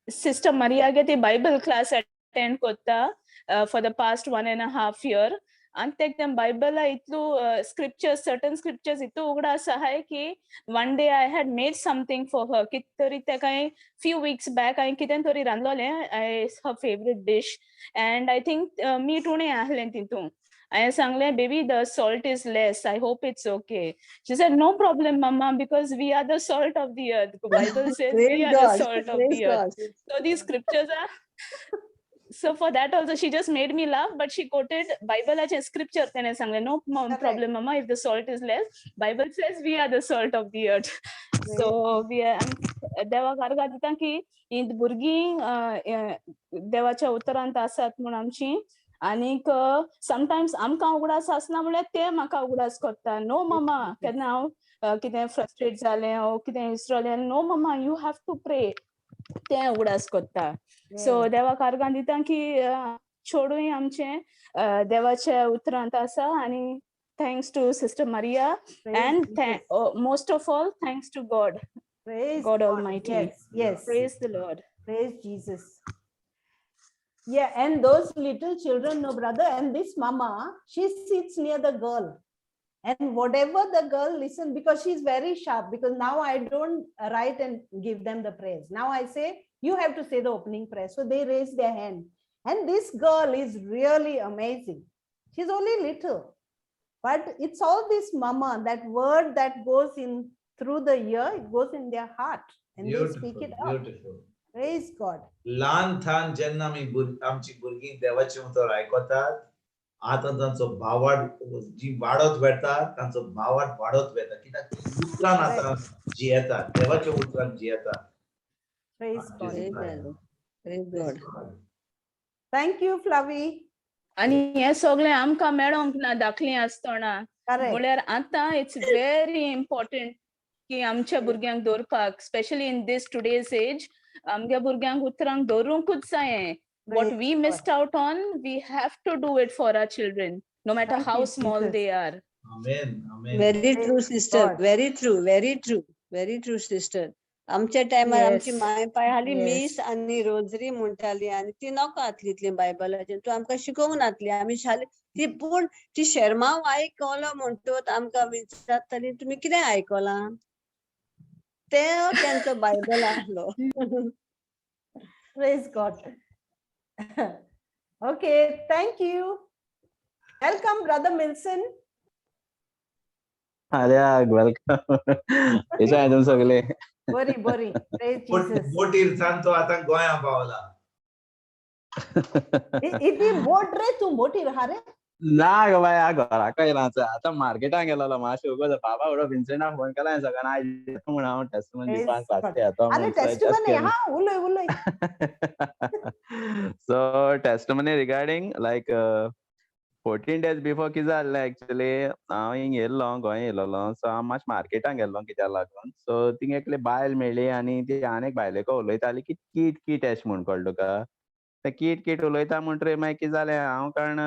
Speaker 9: Sister Maria गे ती Bible class attend कोत्ता for the past 1.5 year. आनी तेक तें बायबला इतलो स्क्रिप्चर्स, सर्टन स्क्रिप्चर्स इतू उगडास आहाय की one day I had made something for her. कित तरी तेका हांवें फ्यू वीक्स बॅक हांवें कितें तरी रांदलोलें, her favourite dish, and I think मीठ उणें आहलें तितून. हांवें सांगलें, baby, the salt is less, I hope it's okay. She said, no problem, mama, because we are the salt of the earth. The Bible says we
Speaker 5: Praise
Speaker 9: are the
Speaker 5: God,
Speaker 9: salt of
Speaker 5: praise
Speaker 9: the earth.
Speaker 5: God.
Speaker 9: So these scriptures are, so for that also, she just made me laugh, but she quoted Bible as a scripture. तेणे सांगलें, no
Speaker 1: Correct.
Speaker 9: Problem, mama, if the salt is less, Bible says we are the salt of the earth. So we are, देवाक आर्गां दिता की हीं भुरगीं देवाच्या उतरांत आसात म्हूण आमची. आनीक समटायम्स आमकां उगडास आसना म्हळ्यार ते म्हाका उगडास करता, नो ममा, केन्ना हांव कितें फ्रस्ट्रेट जालें ओ कितें विसरलें, no mama, you have to pray, ते उगडास करता. सो देवाक आर्गां दिता की चेडूंय आमचें देवाच्या उतरांत आसा आनी thanks to Sister Maria
Speaker 1: Praise
Speaker 9: and
Speaker 1: Jesus.
Speaker 9: Most of all thanks to God.
Speaker 1: Praise
Speaker 9: God
Speaker 1: God.
Speaker 9: Almighty.
Speaker 1: Yes.
Speaker 9: Praise the Lord.
Speaker 1: Praise Jesus. Yeah, and those little children, no brother, and this mama, she sits near the girl. And whatever the girl listen, because she's very sharp, because now I don't write and give them the prayers. Now I say, you have to say the opening prayer. So they raise their hand. And this girl is really amazing. She's only little, but it's all this mama, that word that goes in through the ear, it goes in their heart and they speak
Speaker 3: Beautiful,
Speaker 1: it out.
Speaker 3: beautiful.
Speaker 1: Praise God.
Speaker 3: ल्हान थान जेन्ना आमी आमची भुरगीं देवाचें उतर आयकतात, आतां तांचो भावार्थ जी वाडत वेता, तांचो भावार्थ वाडत वेता, कित्याक ती उतरान आतां जियेतात, देवाच्या उतरान जियेतात.
Speaker 1: Praise God.
Speaker 5: Praise God. Praise God.
Speaker 1: Thank you, Flavi.
Speaker 9: आनी हें सगळें आमकां मेळोंक ना धाकलीं आसतना.
Speaker 1: Correct.
Speaker 9: म्हळ्यार आतां it's very important की आमच्या भुरग्यांक दवरपाक, specially in this today's age, आमच्या भुरग्यांक उतरांक दवरूंकूच जायें. What
Speaker 1: Praise
Speaker 9: we
Speaker 1: God.
Speaker 9: Missed out on, we have to do it for our children, no matter
Speaker 1: Thank
Speaker 9: how
Speaker 1: you,
Speaker 9: small
Speaker 1: Jesus.
Speaker 9: they are.
Speaker 3: Amen amen.
Speaker 5: Very true,
Speaker 1: Praise
Speaker 5: sister.
Speaker 1: God.
Speaker 5: Very true, very true, very true, sister. आमच्या टायमार आमची माय पाय हाली मीस आनी rosary म्हणटाली आनी ती नाका आसली इतली बायबलाचेर, तूं आमकां शिकोवंक नासली. आमी शाले ती, पूण ती शेरमांव आयकलो म्हणटोच आमकां विचारताली, तुमी कितें आयकलां? ते तेंचो बायबल आसलो.
Speaker 1: Praise God. Okay, thank you. Welcome, Brother Milson.
Speaker 10: अरे welcome. कशें आहाय तुमी सगळे?
Speaker 1: Bori, bori. Praise Jesus.
Speaker 3: बोटीर सान तो आतां गोंया पावला.
Speaker 1: इतली बोट रे, तूं बोटीर हा रे?
Speaker 10: ना गो बाय, हांव घराक येयला आतां मार्केटान गेलोलो मातशें उगो. बाबा उडो विन्सेंटाक फोन केला हांवें सकाळीं, आयज येता म्हूण हांव टेस्टमनी
Speaker 1: Praise
Speaker 10: दिवपाक
Speaker 1: God.
Speaker 10: क्लासीक येता
Speaker 1: अरे
Speaker 10: म्हूण. So I just
Speaker 1: testimony
Speaker 10: came.
Speaker 1: हा, उलय उलय.
Speaker 10: So testimony regarding like 14 days before कितें जाल्लें एक्चुअली, हांव हिंग येयल्लो, गोंया येयलेलो. सो हांव मातशें मार्केटान गेल्लो कित्याक लागून. सो थिंग एकली बायल मेळ्ळी आनी ती आनी एक बायलेको उलयताली की कीट कीट एशें म्हूण, कळ्ळें तुका? तें कीट कीट उलयता म्हणटरीर मागीर कितें जालें, हांव कारण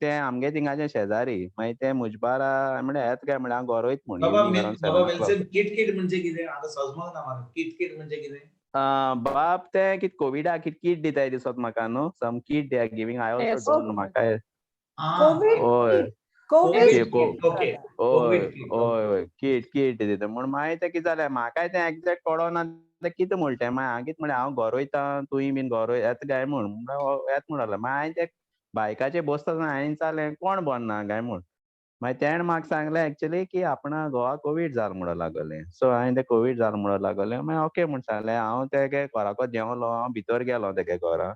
Speaker 10: तें आमगे थिंगाचें शेजारी, मागीर तें म्हजे बारा म्हणलें येता काय म्हणलें, हांव घरा वयता म्हूण
Speaker 3: बाबा
Speaker 10: इवनींग अरावंड
Speaker 3: बाबा
Speaker 10: 7 o'clock.
Speaker 3: Wilson, kit kit म्हणजे कितें आतां सजमोंक ना म्हाका. किट किट म्हणजे कितें?
Speaker 10: बाब तें कित कोविडा कित किट दिताय दिसत म्हाका न्हू, some kit they are giving, I also
Speaker 4: Yes.
Speaker 10: Don't know म्हाका.
Speaker 1: कोविड.
Speaker 10: हय.
Speaker 1: कोविड.
Speaker 10: Kit,
Speaker 3: okay.
Speaker 10: हय.
Speaker 3: कोविड किट.
Speaker 10: हय हय, किट किट दिता म्हूण. मागीर तें कितें जालें, म्हाकाय तें एग्जॅक्ट कळोना तें कितें म्हणटा तें. मागीर हांव कितें म्हणलें, हांव घरा वयता, तूंय बीन घरा येता काय म्हूण. येता म्हणून लागलो. मागीर हांवें तें बायकाचेर बसता आसतना हांवें विचारलें, कोण बरो ना काय म्हूण. मागीर तेणें म्हाका सांगलें एक्चुअली की आपणा घोवा कोवीड जाल म्हणून लागलें. सो हांवें तें कोवीड जाल म्हणून लागलें, मागीर ओके म्हूण सांगलें. हांव तेगे घराको देंवलो, हांव भितर गेलो तेगे घरा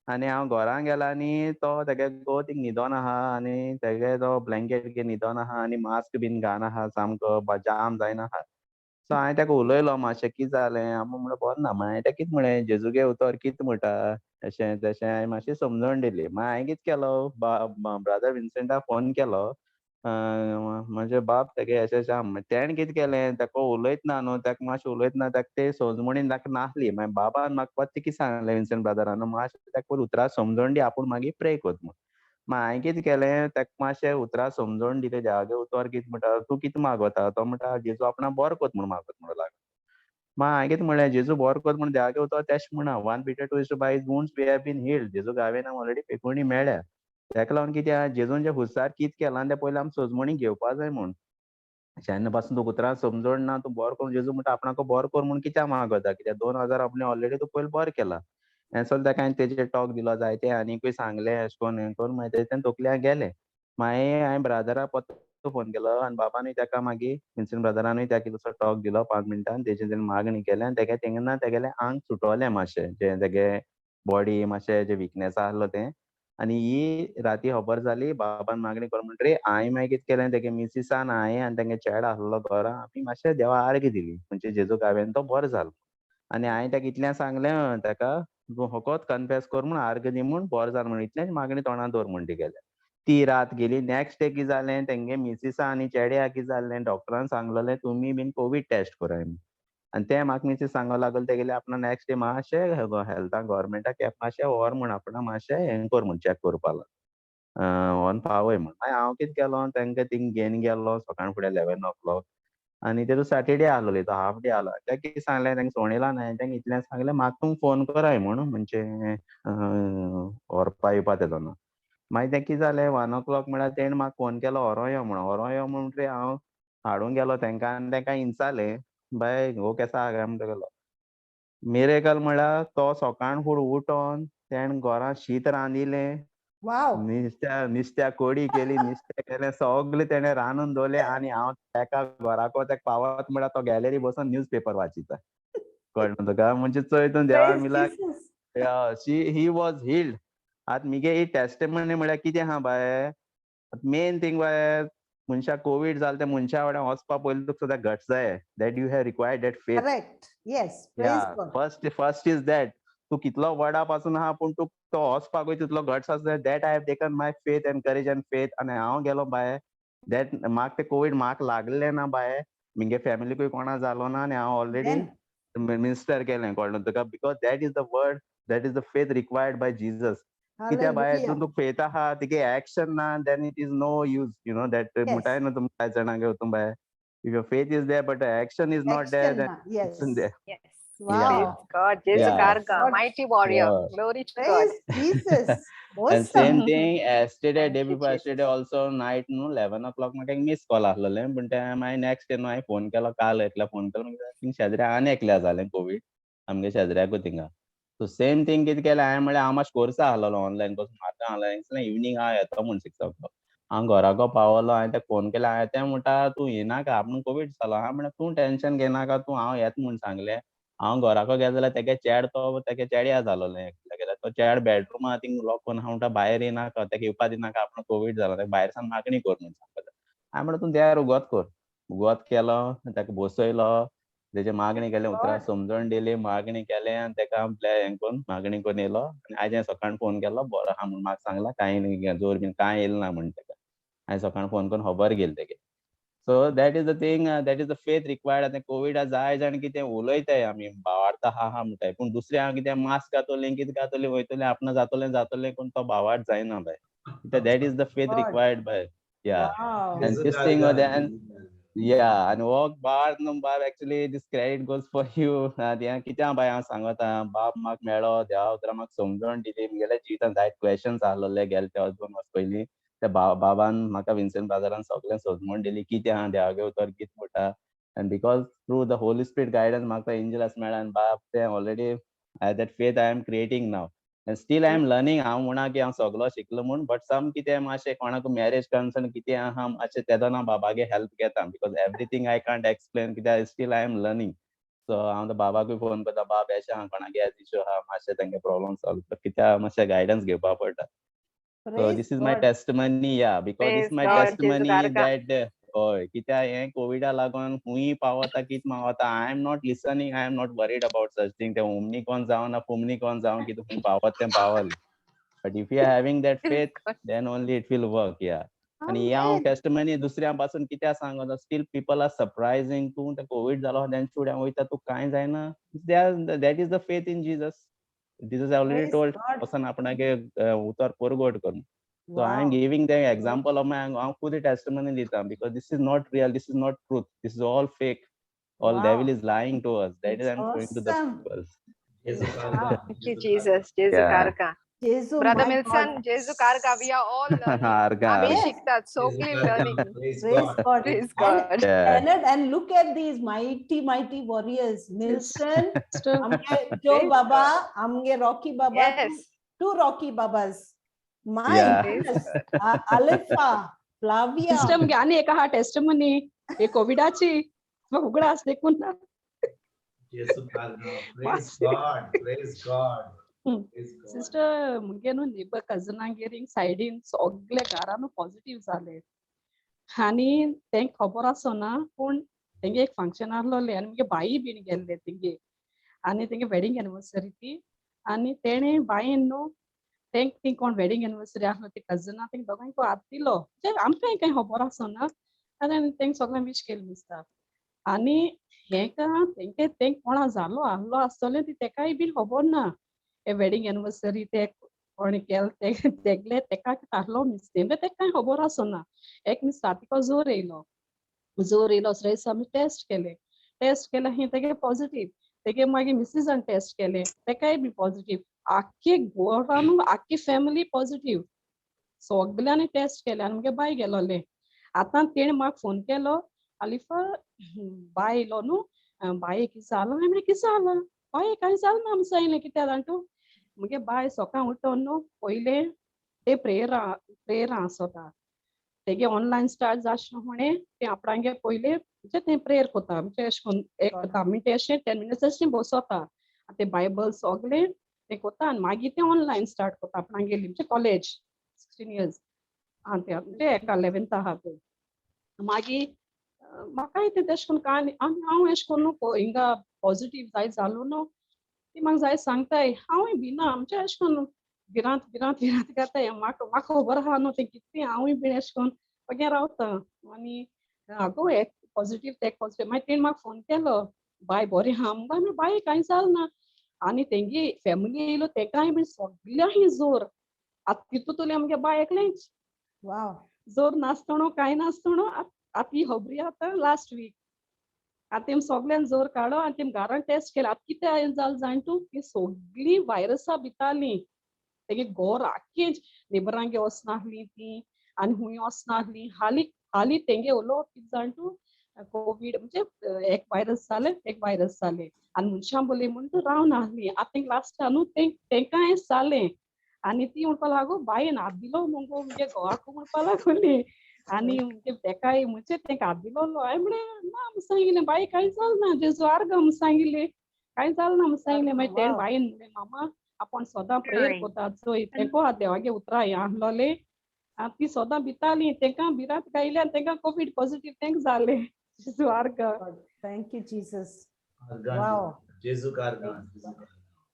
Speaker 10: आनी हांव घरान गेलो आनी तो तेगे घोव थिंग न्हिदोन आहा आनी तेगे तो ब्लँकेट घेवन न्हिदोन आहा आनी मास्क बीन घालून आहा, सामको जाम जायना आहा. सो हांवें ताका उलयलो मातशें, कितें जालें? आमी म्हणलें बरें ना. मागीर तें कितें म्हणलें, जेजूगे उतर कितें म्हणटा अशें तशें, हांवें मातशी समजवण दिली. मागीर हांवें कितें केलो, ब्रदर विन्सेंटाक फोन केलो, म्हजे बाब तेगे अशें अशें आहा. तेणें कितें केलें, ताका उलयतना न्हू, ताका मातशें उलयतना ताका ते समजणीन ताका नासली. मागीर बाबान म्हाका परतें कितें सांगलें विन्सेंट ब्रदरान, मातशें ताका पयलीं उतरां समजवण दी, आपूण मागीर प्रे कोत म्हूण. मागीर हांवें कितें केलें, ताका मातशें उतरां समजोवन दिलें, देवागे उतर कितें म्हणटा, तूं कितें मागता? तो म्हणटा जेजू आपणाक बरो कोत म्हूण मागत म्हणूंक लागलो. मागीर हांवें कितें म्हणलें, जेजू बरो कोत म्हूण देवागे उतर तेश म्हणा, 1 Peter 2 by his wounds we have been healed. जेजू हांवें ऑलरेडी पेकोवणी मेळ्ळ्या. ताका लागून कितें आहा, जेजून जें खुर्सार कितें केलां तें पयलीं आमी सजमणी घेवपा जाय म्हूण. जेन्ना पासून तुका उतरां समजण ना, तूं बरो करून जेजू म्हणटा आपणाक बरो कर म्हूण कित्याक मागता, कित्याक 2000 आपणे ऑलरेडी तूं पयलीं बरो केला. हें सगळें ताका हांवें तेजेर टॉक दिलो जायते आनीकूय सांगलें अशें करून हें करून मागीर तें तकल्या गेलें. मागीर हांवें ब्रादराक परतो फोन केलो आनी बाबानूय ताका मागीर विन्सन ब्रदरानूय ताका तसो टॉक दिलो 5 मिनटां, तेजेर तेणें मागणी केलें आनी तेगे तेन्ना तेगेलें आंग सुटोलें मातशें, जें तेगे बॉडी मातशें जें विकनेस आसलो तें. आनी ही राती खबर जाली, बाबान मागणी कर म्हणटरी हांवें मागीर कितें केलें, तेगे मिसिसान हांवें आनी तेंगे चेडो आसलो घरा, आमी मातशें देवा आर्गां दिली म्हणजे जेजूक हांवें तो बरो जालो. आनी हांवें ताका इतलें सांगलें, ताका तूं फकत कन्फेस कर म्हूण, आर्गां दी म्हूण, बरो जालो म्हूण, इतलेंच मागणी तोंडान दवर म्हूण तिगेलें. ती रात गेली. नेक्स्ट डे कितें जालें, तेंगे मिसिसा आनी चेड्याक कितें जाल्लें, डॉक्टरान सांगलेलें तुमी बीन कोवीड टेस्ट कराय म्हूण. आनी तें म्हाका मिसीस सांगो लागल तेगेलें आपणा नेक्स्ट डे मातशें हेल्थाक गव्हर्मेंटाक मातशें व्हर म्हूण, आपणा मातशें हें कर म्हूण, चॅक करपा लागलो, व्हरून पावय म्हूण. मागीर हांव कितें केलो, तांकां थिंग घेवन गेलो सकाळ फुडें 11 o'clock आनी तेजो सॅटर्डे आसलेलो, तो हाफ डे आसलो. ताका कितें सांगलें, तांकां सोणयला न्हय, तांकां इतलें सांगलें म्हाका तुमी फोन कराय म्हूण, म्हणजे व्हरपा येवपा तेदोना. मागीर तें कितें जालें, 1 o'clock म्हळ्यार तेणें म्हाका फोन केलो व्हरों यो म्हणून. व्हरों यो म्हणटरी हांव हाडूंक गेलो तांकां आनी तांकां विचारलें, बाय हो केसो आहा काय म्हणटा गेलो. मिरेकल म्हळ्यार तो सकाळ फुडें उठोन तेणें घरांत शीत रांदिलें, नुस्त्या कोडी केली, नुस्तें केलें, सगळें तेणें रांदून दवरलें. आनी हांव ताका घराको ताका पावत म्हळ्यार तो गॅलरी बसून न्यूज पेपर वाचिता. कळ्ळें तुका? म्हणजे चोय तूं देवा मिलाक, he was healed. आतां मुगे ही टेस्टिमनी म्हळ्यार कितें आहा बाये, मेन थींग बाये, मनशाक कोवीड जालें तें मनशा वांगडा वचपा पयलीं तुका सुद्दां गट्स जाय, that you have required that faith.
Speaker 1: Correct, yes, praise God.
Speaker 10: First is that तूं कितलो वडा पासून आहा पूण तूं तो वचपाकूय तितलो गट्स आसा. That I have taken my faith and courage and faith. आनी हांव गेलो बाये, that म्हाका तें कोवीड म्हाका लागलें ना बाये, मुगे फॅमिलीकूय कोणा जालो ना आनी हांव ऑलरेडी मिनिस्टर केलें. कळ्ळें तुका? Because that is the word, that is the faith required by Jesus. कित्याक बाये, तूं तुका फेथ आहा, तिगे एक्शन ना, then it is no use, you know that. म्हणटाय न्हू तुमकां कांय जाणांक तूं बाये, if your faith is there but the action is not there, then
Speaker 1: yes.
Speaker 10: There.
Speaker 2: Yes.
Speaker 1: Wow.
Speaker 2: God, Jesus Garga, mighty warrior. Glory to God.
Speaker 1: Jesus.
Speaker 10: Awesome. And same thing yesterday, day before yesterday also night no 11 o'clock म्हाका एक miss call आसलेलें, पूण तें मागीर next day न्हू हांवें phone केलो, काल एकल्या फोन केलो, थिंग शेजऱ्या आनी एकल्या जालें कोवीड आमगे शेजऱ्याकूय थिंगा. सो सेम थींग कितें केलें हांवें म्हळ्यार हांव मातशें कोर्सा आसलेलो ऑनलायन कोर्स मारता आसलें, इवनींग हांव येता म्हूण 6 o'clock. हांव घराको पावलो, हांवें ताका फोन केलो, हांवें तें म्हणटा तूं येनाका, आपूण कोवीड जालो. हांवें म्हणलें तूं टेंशन घेनाका, तूं हांव येता म्हूण सांगलें. हांव घराको गेलो जाल्यार तेगे चेड तो तेगे चेड्या जालोलें, तो चेड बेडरुमा थिंग लॉक करून हांव म्हणटा भायर येनाका, तेका येवपा दिनाका, आपूण कोवीड जालो, तेका भायर सावन मागणी कर म्हूण सांगता. हांवें म्हणलें तूं देर उगत कर, उगत केलो, तेका बसयलो, तेजे मागणी केलें, उतरां समजून दिली, मागणी केलें आनी तेका हें करून मागणी करून येयलो. आनी आयज हांवें सकाळीं फोन केलो, बरो आहा म्हूण म्हाका सांगलां, कांय जोर बीन कांय येयलें ना म्हूण तेका. हांवें सकाळीं फोन करून खबर घेयली तेगे. So that is the thing, that is the faith required. आतां कोविडा जाय जाण कितें उलयताय आमी, भावार्थ आहा हा म्हणटाय, पूण दुसऱ्या कितें मास्क घातोलें, कितें घातोलें वयतलें, आपणा जातोलें जातोलें, पूण तो भावार्थ जायना बाय. That is the faith required by. Yeah. And this thing yeah, आनी हो बाब न्हू बाब, actually this credit goes for you. कित्याक बाय हांव सांगता, बाब म्हाका मेळ्ळो, देवा उतरां म्हाका समजून दिली, म्हगेल्या जिवितान जायते क्वेशन्स आसलेले गेले ते 2 वर्स पयलीं, त्या बाबान म्हाका विन्सन ब्रदरान सगळें समजून दिली कितें आहा देवागे उतर कितें म्हणटा. And because through the Holy Spirit guidance म्हाका एंजलास मेळ्ळा आनी बाब तें already that faith I am creating now and still I am learning. हांव म्हणा की हांव सगलो शिकलो म्हूण, बट सम कितें मातशें कोणाक मॅरेज कन्सर्न कितें आहा मातशें तेदोना बाबागे हेल्प घेता, because everything I can't explain, कित्याक still I am learning. So हांव बाबाकूय फोन करता, बाब अशें आहा, कोणागे एज इशू आहा, मातशें तेंगे प्रॉब्लम सॉल्व कर, कित्याक मातशें गायडन्स घेवपा पडटा. So this is my testimony, yeah, because this is my testimony that हय, कित्याक हें कोविडा लागून खूंय पावता कितें पावता, I am not listening, I am not worried about such thing. तें ओमनीकॉन जावं ना फोमनीकॉन जावं, कितें खूंय पावत तें पावलें. But if you are having that faith, then only it will work, yeah. आनी हें हांव टेस्टिमनी दुसऱ्यां पासून कित्याक सांगता, स्टील पीपल are surprising, तूं तें कोवीड जालो तेंचे फुडें वयता, तूं कांय जायना. That is the faith in Jesus. Jesus already told, वचोन आपणागे उतर परगट करून. So I am
Speaker 1: Wow.
Speaker 10: Giving the example of my, हांव खुद टेस्टिमनी दिता because this is not real, this is not truth, this is all fake, all devil
Speaker 1: Wow.
Speaker 10: Is lying to us. That is
Speaker 1: It's
Speaker 10: I am showing to the
Speaker 1: awesome.
Speaker 10: People.
Speaker 3: Jesu
Speaker 1: Wow.
Speaker 3: Karga,
Speaker 2: Thank you,
Speaker 3: Jesu Karga.
Speaker 2: Jesus. Jesu
Speaker 10: Yeah.
Speaker 2: Karga.
Speaker 1: Jesu,
Speaker 2: Brother
Speaker 1: my
Speaker 2: Milson,
Speaker 1: God.
Speaker 2: Jesu Karga, we are all learning.
Speaker 10: Arga,
Speaker 2: आमी
Speaker 10: arga.
Speaker 1: Yes.
Speaker 2: शिकतात,
Speaker 3: Jesu
Speaker 2: सगळी
Speaker 3: Karga,
Speaker 2: learning.
Speaker 3: praise
Speaker 1: Praise
Speaker 3: God.
Speaker 1: God.
Speaker 2: Praise
Speaker 1: And
Speaker 2: God.
Speaker 10: Yeah.
Speaker 1: Leonard, and look at these mighty, mighty warriors. Nilsson,
Speaker 4: Sister,
Speaker 1: Amge Joe
Speaker 2: Praise
Speaker 1: Baba,
Speaker 2: God.
Speaker 1: Amge Rocky Baba,
Speaker 2: Yes.
Speaker 1: two Rocky Babas. My
Speaker 10: Yeah.
Speaker 2: Praise
Speaker 1: goodness. Alifa, Flavia.
Speaker 4: Sister मुगे आनी एक आहा testimony हे कोविडाची, म्हाका उगडास देखून ना.
Speaker 3: Jesu Karga, praise God, praise God, praise God.
Speaker 4: Sister मुगे न्हू नेबर कजनागेर हिंग सायडीन सगळे घरान पॉझिटिव्ह जाले आनी तेंक खबर आसना, पूण तेंगे एक फंक्शन आसलोलें आनी मुगे बाई बीन गेल्ले तेंगे आनी तेंगे वेडिंग एनिवर्सरी ती आनी तेणें बायेन न्हू तेंक ती कोण वेडिंग एनिवर्सरी आसलो ती कजना तेंक दोगांयक हात दिलो, म्हणजे आमकांय कांय खबर आसना आनी तेंक सगळ्यांक विश केलें दिसता. आनी हेका तेंके तेंक कोणा जालो आहलो आसतलें ती तेकाय बीन खबर ना, हे वेडिंग एनिवर्सरी ते कोणें केलें ते तेगले तेका आहलो मिस तें तेका कांय खबर आसना. एक मिस रातीको जोर येयलो, जोर येयलो दुसऱ्या दिसा आमी टेस्ट केले, टेस्ट केले ही तेगे पॉझिटीव, तेगे मागीर मिसीसान टेस्ट केले तेकाय बी पॉझिटीव, आख्खे घरानू आख्खी फॅमिली पॉझिटीव, सगल्यांनी टेस्ट केले आनी मुगे बाय गेलोलें. आतां तेणें म्हाका फोन केलो, आलिफा बाय येयलो न्हू, बाये कितें जालां? हांवें म्हणलें कितें जालां बाये, कांय जालें ना आमी सांगलें कित्याक जाण तूं. मुगे बाय सकाळ उठोन न्हू पयलें ते प्रेयरां आसता तेगे ऑनलायन स्टार्ट जाशें म्हणे तें आपणागे पयलें म्हणजे तें प्रेयर कोता, म्हणजे अशें करून एक 10 मिनटां अशें 10 मिनट्स अशें बसोता आनी तें बायबल सगळें तें कोता आनी मागीर तें ऑनलायन स्टार्ट कोता आपणागेली, म्हणजे कॉलेज 16 इयर्स आं तें म्हणजे एका 11th आहा तें. मागीर म्हाकाय तें तेशें करून कांय आनी हांव एशें करून न्हू हिंगा पॉझिटीव जाय जालो न्हू ती म्हाका जाय सांगताय, हांवूय भिना, म्हणजे एशें करून भिरांत भिरांत भिरांत घाताय, म्हाका म्हाका खबर आहा न्हू तें कितें, हांवूय बीन एशें करून बगें रावता आनी आगो एक पॉझिटीव तेक पॉझिटीव. मागीर तेणें म्हाका फोन केलो, बाय बरें आहा मुगो? हांवें म्हणलें बाय कांय जालें ना. आनी तेंगे फॅमिली येयलो तेकाय बीन सगल्यांक जोर, आतां तितूंतलें आमगे बाय एकलेंच.
Speaker 1: Wow.
Speaker 4: जोर नासतना कांय नासतना आतां ही खबरी आतां लास्ट वीक आतां तेम सगळ्यान जोर काडलो आनी तेम घरान टेस्ट केलें. आतां कितें जालें जाण तूं, ती सगळीं व्हायरसां भितालीं तेगे घोर आख्खें नेबरांगे वचनासलीं ती आनी हुंय वचनासलीं. हालीं हालीं तेंगे उलोवप कितें जाण तूं, कोवीड म्हणजे एक व्हायरस जालें एक व्हायरस जालें आनी मनशां बोली म्हूण तूं रावनासलीं. आतां तेंक लास्टा न्हू तेंकां जालें आनी ती म्हणपा लागो बायेन हात दिलो मुगो मुगे घोवाक म्हणपा लागली आनी म्हणजे तेकाय म्हणजे तेंका हात दिलो. हांवें म्हणलें ना म्हूण सांगिल्लें बाय कांय जालें ना, जेजू आर्गां म्हूण सांगिल्लें कांय जालें ना म्हूण सांगिल्लें. मागीर तेणें बायेन म्हणलें मामा आपूण सदां प्रेयर कोता चोय तेंको आहा देवागे उतरां हें आहलोलें आनी ती सदां भिताली तेंकां भिरांत गायली आनी तेंकां कोवीड पॉझिटीव तेंकां जालें. जेजू आर्गां.
Speaker 1: Thank you, Jesus.
Speaker 3: Argan,
Speaker 1: Wow.
Speaker 3: Jesu Karga, Jesu Karga.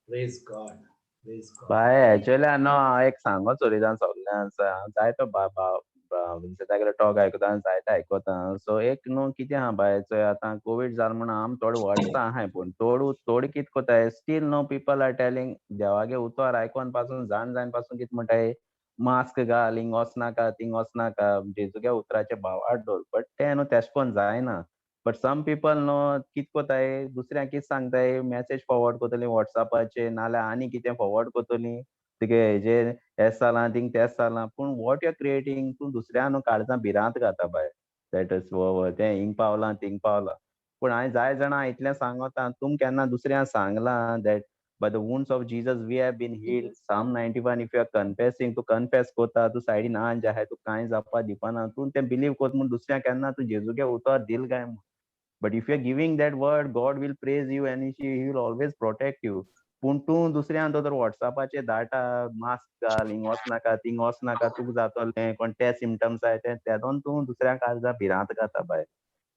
Speaker 3: Praise God. Praise God.
Speaker 10: Bye actually न्हू हांव एक सांगो सोदिता सगल्यांक, जायतो तागेलो टॉक आयकता आनी जायते आयकता. सो एक न्हू कितें आहा बाय, चोय आतां कोवीड जालो म्हणून आम थोडे वर्सां आहाय, पूण थोड कितें कोताय स्टील न्हू पीपल are telling देवागे उतर आयकोन पासून जाण जायन पासून कितें म्हणटाय, मास्क घाल, हिंग वचनाका थिंग वचनाका, जेजूगे उतराचे भावार्थ दवर. बट तें न्हू तेशें कोन्न जायना. बट सम पीपल न्हू कितें कोताय, दुसऱ्यांक कितें सांगताय, मॅसेज फॉरवर्ड कोतली वॉट्सॅपाचेर नाल्यार आनी कितें फॉरवर्ड कोतली, तुगे हेजेर हें जालां थिंग तें जालां. पूण what you are creating, तूं दुसऱ्या न्हू काळजां भिरांत घाता बाय, that is तें हिंग पावलां थिंग पावलां. पूण हांवें जाय जाणां इतलें सांगता, तुम केन्ना दुसऱ्यांक सांगलां that by the wounds of Jesus we have been healed. Psalm 91, if you are confessing, तूं कन्फेस कोता, तूं सायडीन आहा जे आहाय, तूं कांय जावपा दिवपाना, तूं तें बिलीव कोत म्हूण दुसऱ्यांक केन्ना तूं जेजूगे उतर दिल काय म्हूण. But if you are giving that word, God will praise you and he will always protect you. पूण तूं दुसऱ्यान तर वॉट्सॅपाचेर धाडटा, मास्क घाल, हिंग वचनाका थिंग वचनाका, तुका जातलें, कोण ते सिमटम्स आहाय ते तेदोन तूं दुसऱ्यांक काळजा भिरांत घाता बाय.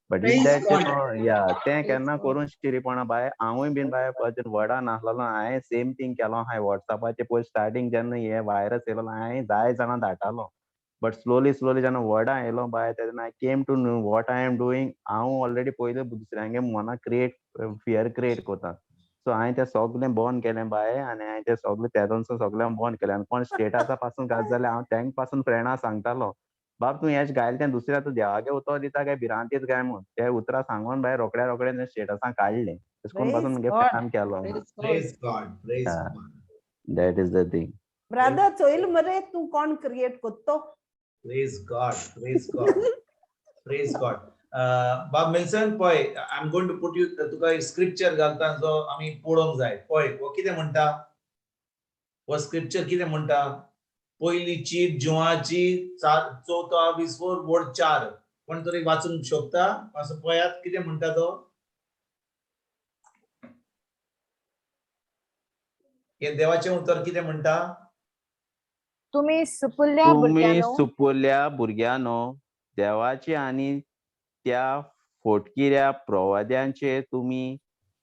Speaker 10: But if
Speaker 5: Praise
Speaker 10: that
Speaker 5: God.
Speaker 10: या तें केन्ना
Speaker 4: God.
Speaker 10: करून शिरीपणा बाय. हांवूय बीन बाय व्हडा नासलेलो, हांवें सेम थींग केलो हांवें वॉट्सॅपाचेर पयलीं स्टार्टींग जेन्ना हें व्हायरस येयलो हांवें जाय जाणां धाडटालो. बट स्लोली स्लोली जेन्ना व्हडा येयलो बाय तेन्ना I came to know what I am doing. हांव ऑलरेडी पयलीं दुसऱ्यांगे मनाक क्रिएट फियर क्रिएट कोता. सो हांवें तें सगळें बंद केलें बाय, आनी हांवें तें सगळें तेदोनसून सगळें बंद केलें. आनी कोण स्टेटसा पासून घात जाल्यार हांव तेंक पासून फ्रेंडा सांगतालो, बाब तूं हें गायलें तें दुसऱ्या तूं देवागे उतर दिता काय भिरांतीच काय म्हूण. ते उतरां सांगून बाय रोखड्या रोखडें तें स्टेटसां काडलें. तशें करून पासून मुगे फ्रेंडान केलो.
Speaker 3: Praise God, praise God.
Speaker 10: That is the thing.
Speaker 1: Brother Choyal मरे तूं कोण क्रिएट करतो.
Speaker 3: Praise God, praise God, praise God. बाब मिल्सन पळय, I am going to put you, तुका एक स्क्रिप्चर घालता जो आमी पळोवंक जाय. पळय हो कितें म्हणटा, हो स्क्रिप्चर कितें म्हणटा? पयली चीट जुवाची 4 20 वड 4. कोण तरी वाचूंक शकता? मातसो पळयात कितें म्हणटा तो. हे देवाचें उतर कितें म्हणटा?
Speaker 2: तुमी सुपुल्ल्या
Speaker 10: तुमी
Speaker 2: भुरग्यांनो,
Speaker 10: सुपुल्ल्या भुरग्यांनो, देवाची आनी त्या फोटकिऱ्या प्रवाद्यांचे तुमी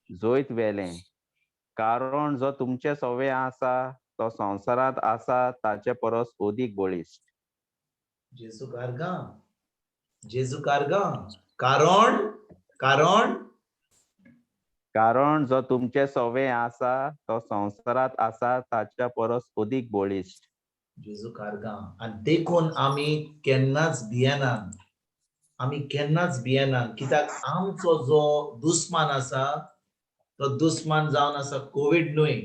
Speaker 10: जैत व्हेलें, कारण जो तुमचे सवे आसा तो संवसारांत आसा ताचे परस अदीक बळिश्ट.
Speaker 3: जेजू कारगा, जेजू कारगा. कारण, कारण
Speaker 10: कारण जो तुमचे सवे आसा तो संवसारांत आसा ताच्या परस अदीक बळिश्ट.
Speaker 3: जेजू कारगा. आनी देखून आमी केन्नाच भियेनात, आमी केन्नाच भियेनात, कित्याक आमचो जो दुस्मान आसा तो दुस्मान जावन आसा कोवीड न्हय,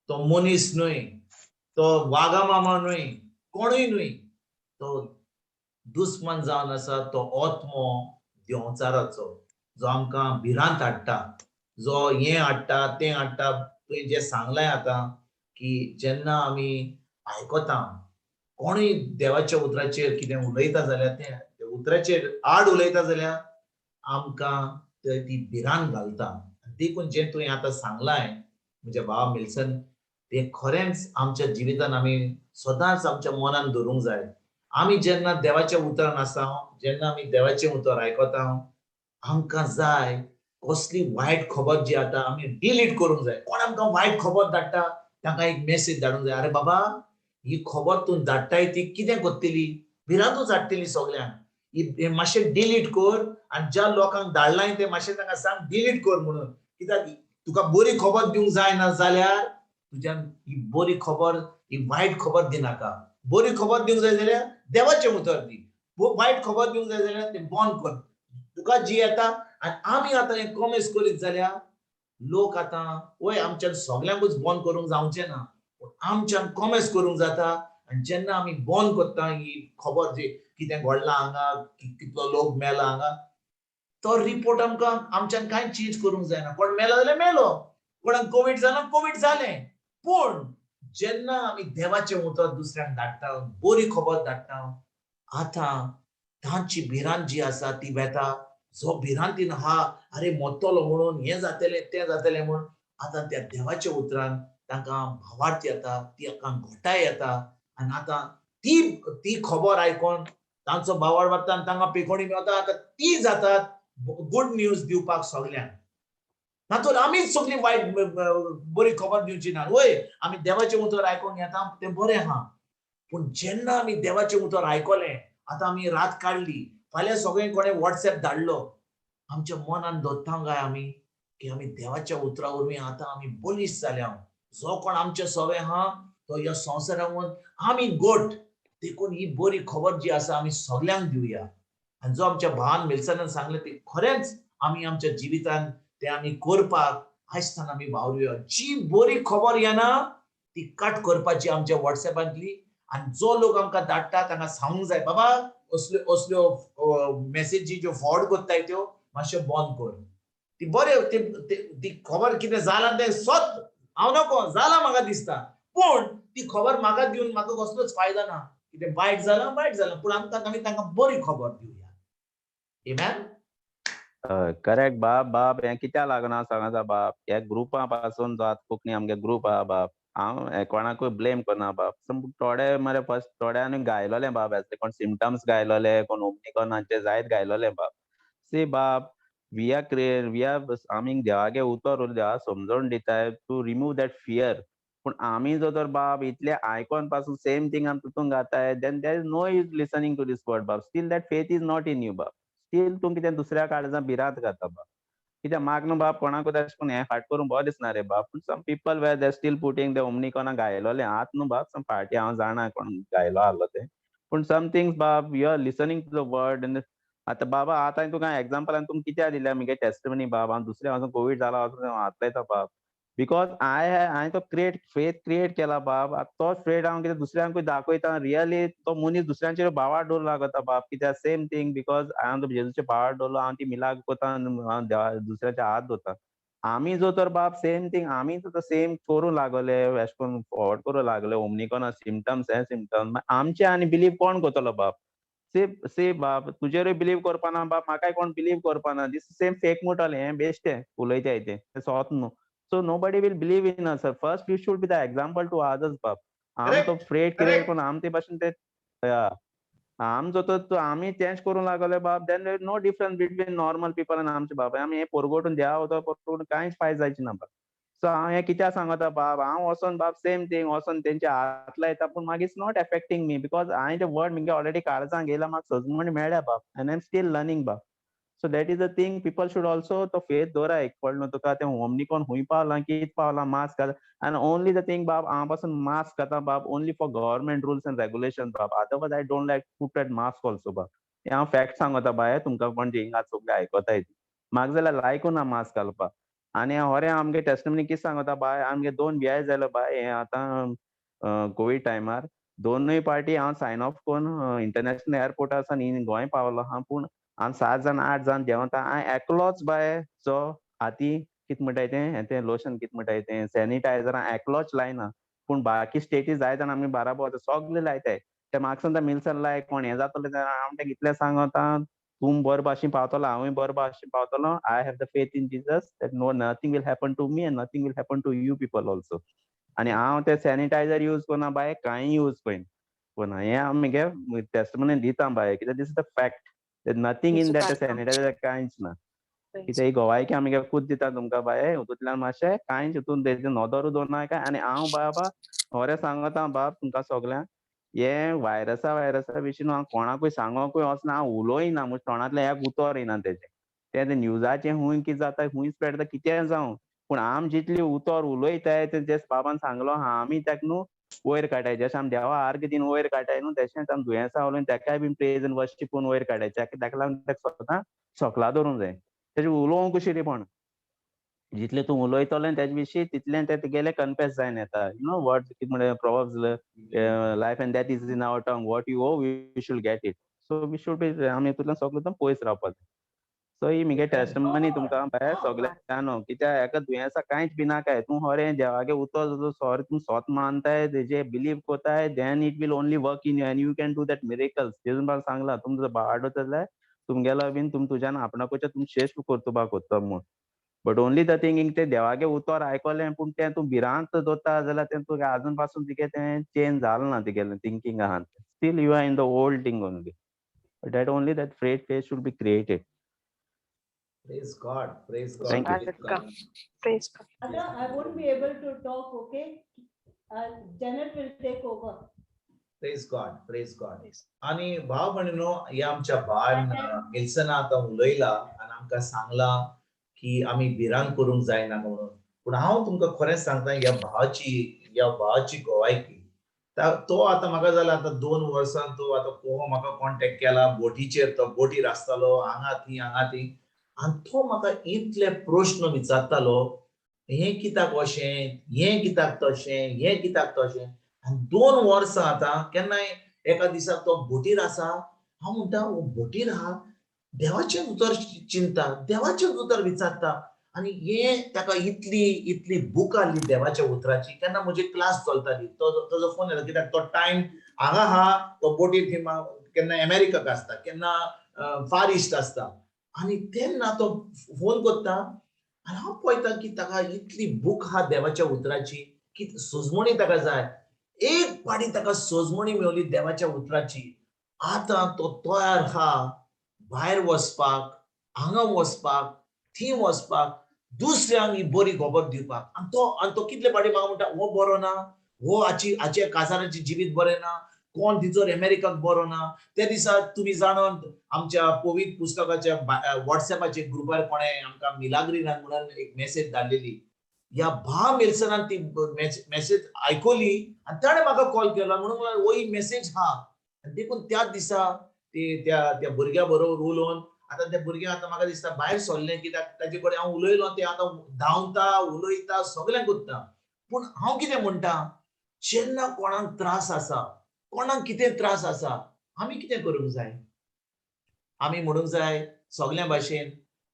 Speaker 3: तो मनीस न्हय, तो वागा मामा न्हय, कोणूय न्हय, तो दुस्मान जावन आसा तो आत्मो देंवचाराचो, जो आमकां भिरांत हाडटा, जो हें हाडटा तें हाडटा. तुवें जें सांगलें आतां की जेन्ना आमी आयकता कोणूय देवाच्या उतराचेर कितें उलयता जाल्यार, तें उतराचेर आड उलयता जाल्यार आमकां ती भिरांत घालता. देखून जें तुवें आतां सांगलां म्हज्या भावा मिल्सन, तें खरेंच आमच्या जिवितान आमी सदांच आमच्या मनान धरूंक जाय. आमी जेन्ना देवाच्या उतरान आसा, जेन्ना आमी देवाचें उतर आयकता, आमकां जाय कसली वायट खबर जी आतां आमी डिलीट करूंक जाय. कोण आमकां वायट खबर धाडटा तांकां एक मेसेज धाडूंक जाय, अरे बाबा ही खबर तूं धाडटाय ती कितें करतली, भिरांतूच हाडटली सगल्यांक, ही मातशें डिलीट कर आनी ज्या लोकांक धाडलां तें मातशें तांकां सांग डिलीट कर म्हणून. कित्याक तुका बरी खबर दिवंक जायना जाल्यार तुज्यान ही बरी खबर, ही वायट खबर दिनाका. बरी खबर दिवंक जाय जाल्यार देवाचें उतर दी, वायट खबर दिवंक जाय जाल्यार तें बंद कर. तुका जी येता. आनी आमी आतां हें कॉमेस करीत जाल्यार लोक आतां वय आमच्यान सगल्यांकूच बंद करूंक जावचें ना, पूण आमच्यान कॉमेस करूंक जाता. आनी जेन्ना आमी बंद करता ही खबर जी कितें घडलां हांगा, कितलो लोक मेला हांगा, तो रिपोर्ट आमकां आमच्यान कांय चेंज करूंक जायना. कोण मेलो जाल्यार मेलो, कोणाक कोवीड जाला कोवीड जालें. पूण जेन्ना आमी देवाचें उतर दुसऱ्यांक धाडटा, बरी खबर धाडटा, आतां तांची भिरांत जी आसा ती वेता. जो भिरांतीन आहा अरे मरतलो म्हणून, हें जातलें तें जातलें म्हणून, आतां त्या देवाच्या उतरान तांकां भावार्थ येता, तांकां घटाय येता. आनी आतां ती ती खबर आयकोन तांचो भावार्थ वाडटा आनी तांकां पेकोणी मेळटा. आतां ती जातात गुड न्यूज दिवपाक सगल्यांक. नातर आमीच सगळीं वायट बरी खबर दिवची ना. वय आमी देवाचें उतर आयकोंक येता तें बरें आहा, पूण जेन्ना आमी देवाचें उतर आयकलें, आतां आमी रात काडली, फाल्यां सगळें कोणें वॉट्सएप धाडलो, आमच्या मनान दवरता काय आमी की आमी देवाच्या उतरा वरवीं आतां आमी बळिश्ट जाल्या. जो कोण आमचे सवे आहा तो ह्या संवसारांत आमी गोट. देखून ही बरी खबर जी आसा आमी सगल्यांक दिवया. आनी जो आमच्या भावान मिल्सनान सांगलें तें खरेंच आमी आमच्या जिवितान तें आमी करपाक आयजतान आमी वावरुया. जी बरी खबर येना ती कट करपाची आमच्या वॉट्सएपांतली. आनी जो लोक आमकां धाडटा तांकां सांगूंक जाय, बाबा असल्यो असल्यो मेसेजी ज्यो फॉरवर्ड करताय त्यो मातश्यो बंद कर. ती बरें ती खबर कितें जालां तें सत हांव नको जालां म्हाका दिसता, पूण ती खबर म्हाका दिवन म्हाका कसलोच फायदो ना. कितें वायट जालां वायट जालां, पूण आमकां आमी तांकां बरी खबर दिवया. आमेन.
Speaker 10: करेक्ट बाब. बाब हें कित्याक लागना सांगाता बाब, ह्या ग्रुपा पासून जो आतां कोंकणी आमगे ग्रूप आहा बाब, हांव कोणाकूय ब्लेम करना बाब. थोडे मरे फर्स्ट थोड्यांनी गायलोले बाब, असले कोण सिमटम्स गायलोले, कोण ओमनिकॉनाचे जायत गायलोले बाब. सी बाब, we are create, we are आमी देवागे उतर देवा समजोवन दिताय टू रिमूव that fear. पूण आमी जो तर बाब इतले आयकोन पासून सेम थींग आमी तितून घाताय, then there is no use listening to this word बाब. Still that faith is not in you बाब. स्टील तूं कितें दुसऱ्या काळजां भिरांत घाता बाब. कित्याक म्हाका न्हू बाब कोणाकूच अशें करून हें फाट करूंक बरो दिसना रे बाब. पूण some people were they still putting the ओमनीकॉना गायलोलें आतां न्हू बाब, सम पार्टी हांव जाणा कोण गायलो आहलो तें. पूण समथिंग बाब, you are listening to the word. And आतां बाबा, आतां हांवें तुका एग्जाम्पल हांवें तुमकां कित्याक दिल्या मुगे टेस्टिमनी बाब, हांव दुसऱ्या वचून कोवीड जाला वचून हांव हात लायता बाब, because I हांवें तो क्रिएट फेथ क्रिएट केला बाब. आतां तो फेथ हांव कितें दुसऱ्यांकूय दाखयता. रियली तो मनीस दुसऱ्यांचेर भावार्थ दवरूंक लागता बाब, कित्याक सेम थींग, because हांवें तो जेजूचे भावार्थ दवरलो, हांव ती मिलाग्र कोता, हांव देवा दुसऱ्याचे हात दवरता. आमी जो तर बाब सेम थींग, आमी तो सेम करूं लागले, अशें करून फॉरवर्ड करूं लागले ओमनीकॉना सिमटम्स, हे सिमटम्स आमचे, आनी बिलीव कोण करतलो बाब? से से बाब, तुजेरूय बिलीव करपाना बाब, म्हाकाय कोण बिलीव करपाना. दीस सेम फेक म्हणटालें, हें बेश्टें उलयताय तें, तें सोत न्हू. So nobody will believe in us. First you should be the example to others बाब. आम तो फ्रेट क्रिएट करून आम ते भाशेन ते आमचो तो आमी चेंज करूंक लागले बाब, then there no difference between normal people आनी आमचे बाब. आमी हें पोरगोटून देवा वता पोरगोटून कांयच फायदो जायचे ना बाब. सो हांव हें कित्याक सांगता बाब, हांव वचोन बाब सेम थींग वचोन तेंचे हात लायता, पूण मागीर it's not affecting me, because हांवें ते वर्ड मुगे ऑलरेडी काळजान घेयला, म्हाका सजमणी मेळ्ळ्या बाब, and I am still learning Bob. So that is the thing, people should also तो फेथ दवराय. कळ्ळें न्हू तुका? तें ओमनीकॉन खूंय पावलां, कित पावलां, मास्क घाल. आनी ओनली the thing बाब, हांव पासून मास्क घाता बाब only for government rules and regulation Bob, otherwise I don't like put that mask also बाब. हें हांव फॅक्ट सांगता बाय तुमकां, पण हिंगा सगळें आयकताय. म्हाका जाल्यार लायकू ना मास्क घालपाक. आनी खरें आमगे टेस्टमनी कितें सांगता बाय, आमगे दोन बियाय जालो बाय, हें आतां कोवीड टायमार दोनूय पार्टी हांव सायन ऑफ करून इंटरनॅशनल एअरपोर्टार सान गोंय पावलो आहा, पूण हांव सात जाण आठ जाण देंवता, हांवें एकलोच बाय जो हाती कितें म्हणटाय तें, हें तें लोशन कितें म्हणटाय तें, सॅनिटायझर एकलोच लायना. पूण बाकी स्टेटी जाय जाण आमी बाराबर सगळे लायताय. ते म्हाका सांगता मिल्सन लाय, कोण हें जातलें जाल्यार हांव ताका इतलें सांगता, तूं बरो भाशेन पावतलो, हांवूय बरो भाशेन पावतलो. I have the faith in Jesus that no nothing will happen to me and nothing will happen to you people also. आनी हांव ते सॅनिटायझर यूज करना बाय, कांय यूज करिना. हें हांव मुगे टेस्टमनी दिता बाय, कित्याक this is the fact, nothing in that sanitizer, कांयच ना. कित्याक ही गोवायकी आमी खूद दिता तुमकां बाय, हितूंतल्यान मातशें कांयच हितून तेजेर नदरूय दवरनाका. आनी हांव बाबा खरें सांगता बाब तुमकां सगल्यांक, हे व्हायरसा विशीं हांव कोणाकूय सांगोकूय वचना, हांव उलोयना, म्हज्या तोंडांतल्यान एक उतर येना तेजें. तें न्यूजाचें खूंय कितें जाता, खूंय स्प्रेड जाता, कितेंय जावं, पूण आम जितली उतर उलयताय तें जे बाबान सांगलो आहा, आमी ताका न्हू वयर काडाय. जशें आमी देवा आर्ग दीन वयर काडाय न्हू, तशेंच आमी दुयेंसां उलोवन ताकाय बीन प्रेज एंड वर्शीप करून वयर काडाय. ताका लागून ताका स्वता सकला दवरूंक जाय, तेजें उलोवंक कशी रे. पण जितलें तूं उलयतलें तेजे विशीं तितलें तें तुगेलें कन्फेस जायन येता. You know what कितें म्हणटा Proverbs, life and death is in our tongue, what you owe we should get it. So we should be, आमी हितूंतल्यान सगळें पयस रावपाक जाय. सो ही मुगे टेस्टमनी तुमकां भायर सगळ्यां न्हू, कित्याक हेका दुयेंसा कांयच भिनाकाय. तूं खरें देवागे उतर सॉरी तूं सोत मानताय, तेजे बिलीव कोताय, then it will only work in you and you can do that miracles. जेजून बाब सांगलां, तुमचो बावडो जाल्यार तुमगेलो बीन तुम तुज्यान आपणाकूच तुम श्रेश्ठ कर्तुबा करता म्हूण. बट ओनली the thing तें देवागे उतर आयकलें, पूण तें तूं भिरांत दवरता जाल्यार तें तुका आजून पासून तुगे तें चेंज जालें ना, तुगेलें थिंकींग आहा, still you are in the old thing only. That only that faith faith should be created.
Speaker 3: Praise God. Praise God.
Speaker 10: Thank you.
Speaker 3: Praise God.
Speaker 2: Praise God.
Speaker 1: Ada, I won't be able to talk, okay? Janet will take over.
Speaker 3: Praise God. Praise God. आणि भाव भयणीनो, ह्या आमच्या भावान मिल्सना आतां उलयला आनी आमकां सांगलां की आमी भिरांत करूंक जायना म्हणून. पूण हांव तुमकां खरेंच सांगता, ह्या भावाची गोवायकी, तो आतां म्हाका जाल्यार आतां 2 वर्सां तो आतां कोहो म्हाका कॉन्टेक्ट केला. बोटीचेर तो बोटीर आसतालो, हांगा थंय हांगा थंय, आनी तो म्हाका इतले प्रश्न विचारतालो, हें कित्याक अशें, हें कित्याक तशें, हें कित्याक तशें. आनी 2 वर्सां आतां केन्नाय एका दिसा तो बोटीर आसा. हांव म्हणटा, हो बोटीर आहा, देवाचें उतर चिंता, देवाचें उतर विचारता. आनी हें ताका इतली इतली बूक आहली देवाच्या उतराची. केन्ना म्हजी क्लास चलताली, तो ताजो फोन येता, कित्याक तो टायम हांगा आहा, तो बोटीर थंय केन्ना अमेरिकाक आसता, केन्ना फार इस्ट आसता. आनी तेन्ना तो फोन करता आनी हांव पळयता की ताका इतली बूक आहा देवाच्या उतराची की सोजमणी ताका जाय. एक पाटी ताका सोजमणी मेवली देवाच्या उतराची. आतां तो तयार आहा भायर वचपाक, हांगा वचपाक, थंय वचपाक, दुसऱ्यांक ही बरी खबर दिवपाक. आनी तो कितले फाटी म्हाका म्हणटा, हो बरो ना, हो हाची हाचे काजाराचे जिवीत बरें ना. कोण तिचोर अमेरिकाक बरो ना. त्या दिसा तुमी जाणून आमच्या पवित्र पुस्तकाच्या वॉट्सएपाच्या ग्रुपार कोणें आमकां मिलाग्रिनान म्हणून एक मेसेज धाडलेली. ह्या भा मिल्सनान ती मेसेज आयकली आनी ताणें म्हाका कॉल केलो म्हणून वय मेसेज हा. आनी देखून त्याच दिसा ती त्या त्या भुरग्या बरोबर उलोवन आतां त्या भुरग्यांक आतां म्हाका दिसता भायर सरलें कित्याक ताजे कडेन हांव उलयलो, ते आतां धांवता उलयता सगळें करता. पूण हांव कितें म्हणटा, जेन्ना कोणाक त्रास आसा, कोणाक कितें त्रास आसा, आमी कितें करूंक जाय? आमी म्हणूंक जाय सगळ्यां भाशेन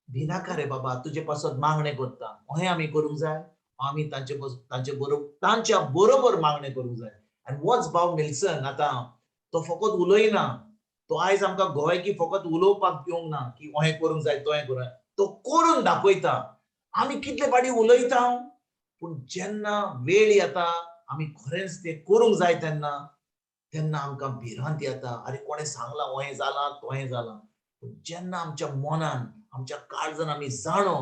Speaker 3: भिनाका रे बाबा, तुजे पासत मागणें करता. अहें आमी करूंक जाय. आमी तांचे तांच्या बरोबर मागणें करूंक जाय. आनी वच भाव मिल्सन आतां तो फकत उलयना, तो आयज आमकां गोंयकी फकत उलोवपाक येवंक ना की अहें करूंक जाय तोहें करूंक जाय, तो करून दाखयता. आमी कितले फाटी उलयता, पूण जेन्ना वेळ येता आमी खरेंच तें करूंक जाय तेन्ना तेन्ना आमकां भिरांत येता, आरे कोणें सांगलां अहें जालां तोहें जालां. पूण जेन्ना आमच्या मनान आमच्या काळजान आमी जाणो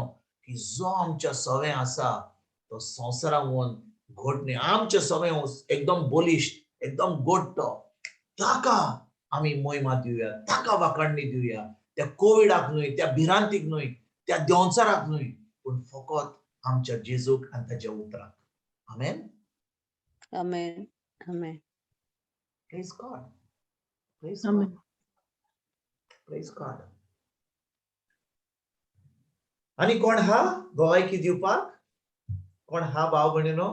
Speaker 3: की जो आमच्या सवें आसा तो संवसारावन घट न्हय, आमच्या सवें एकदम बलिश्ट एकदम घट्ट, ताका आमी मोहिमा दिवया, ताका वाखाणणी दिवया. त्या कोविडाक न्हय, त्या भिरांतीक न्हय, त्या देंवचाराक न्हय, पूण फकत आमच्या जेजूक आनी ताच्या उतराक. आमेन.
Speaker 5: आमेन. आमेन.
Speaker 3: Praise God. Praise God. Praise God. आनी कोण हा गोवायकी दिवपाक? कोण हा भाव भयणीनो?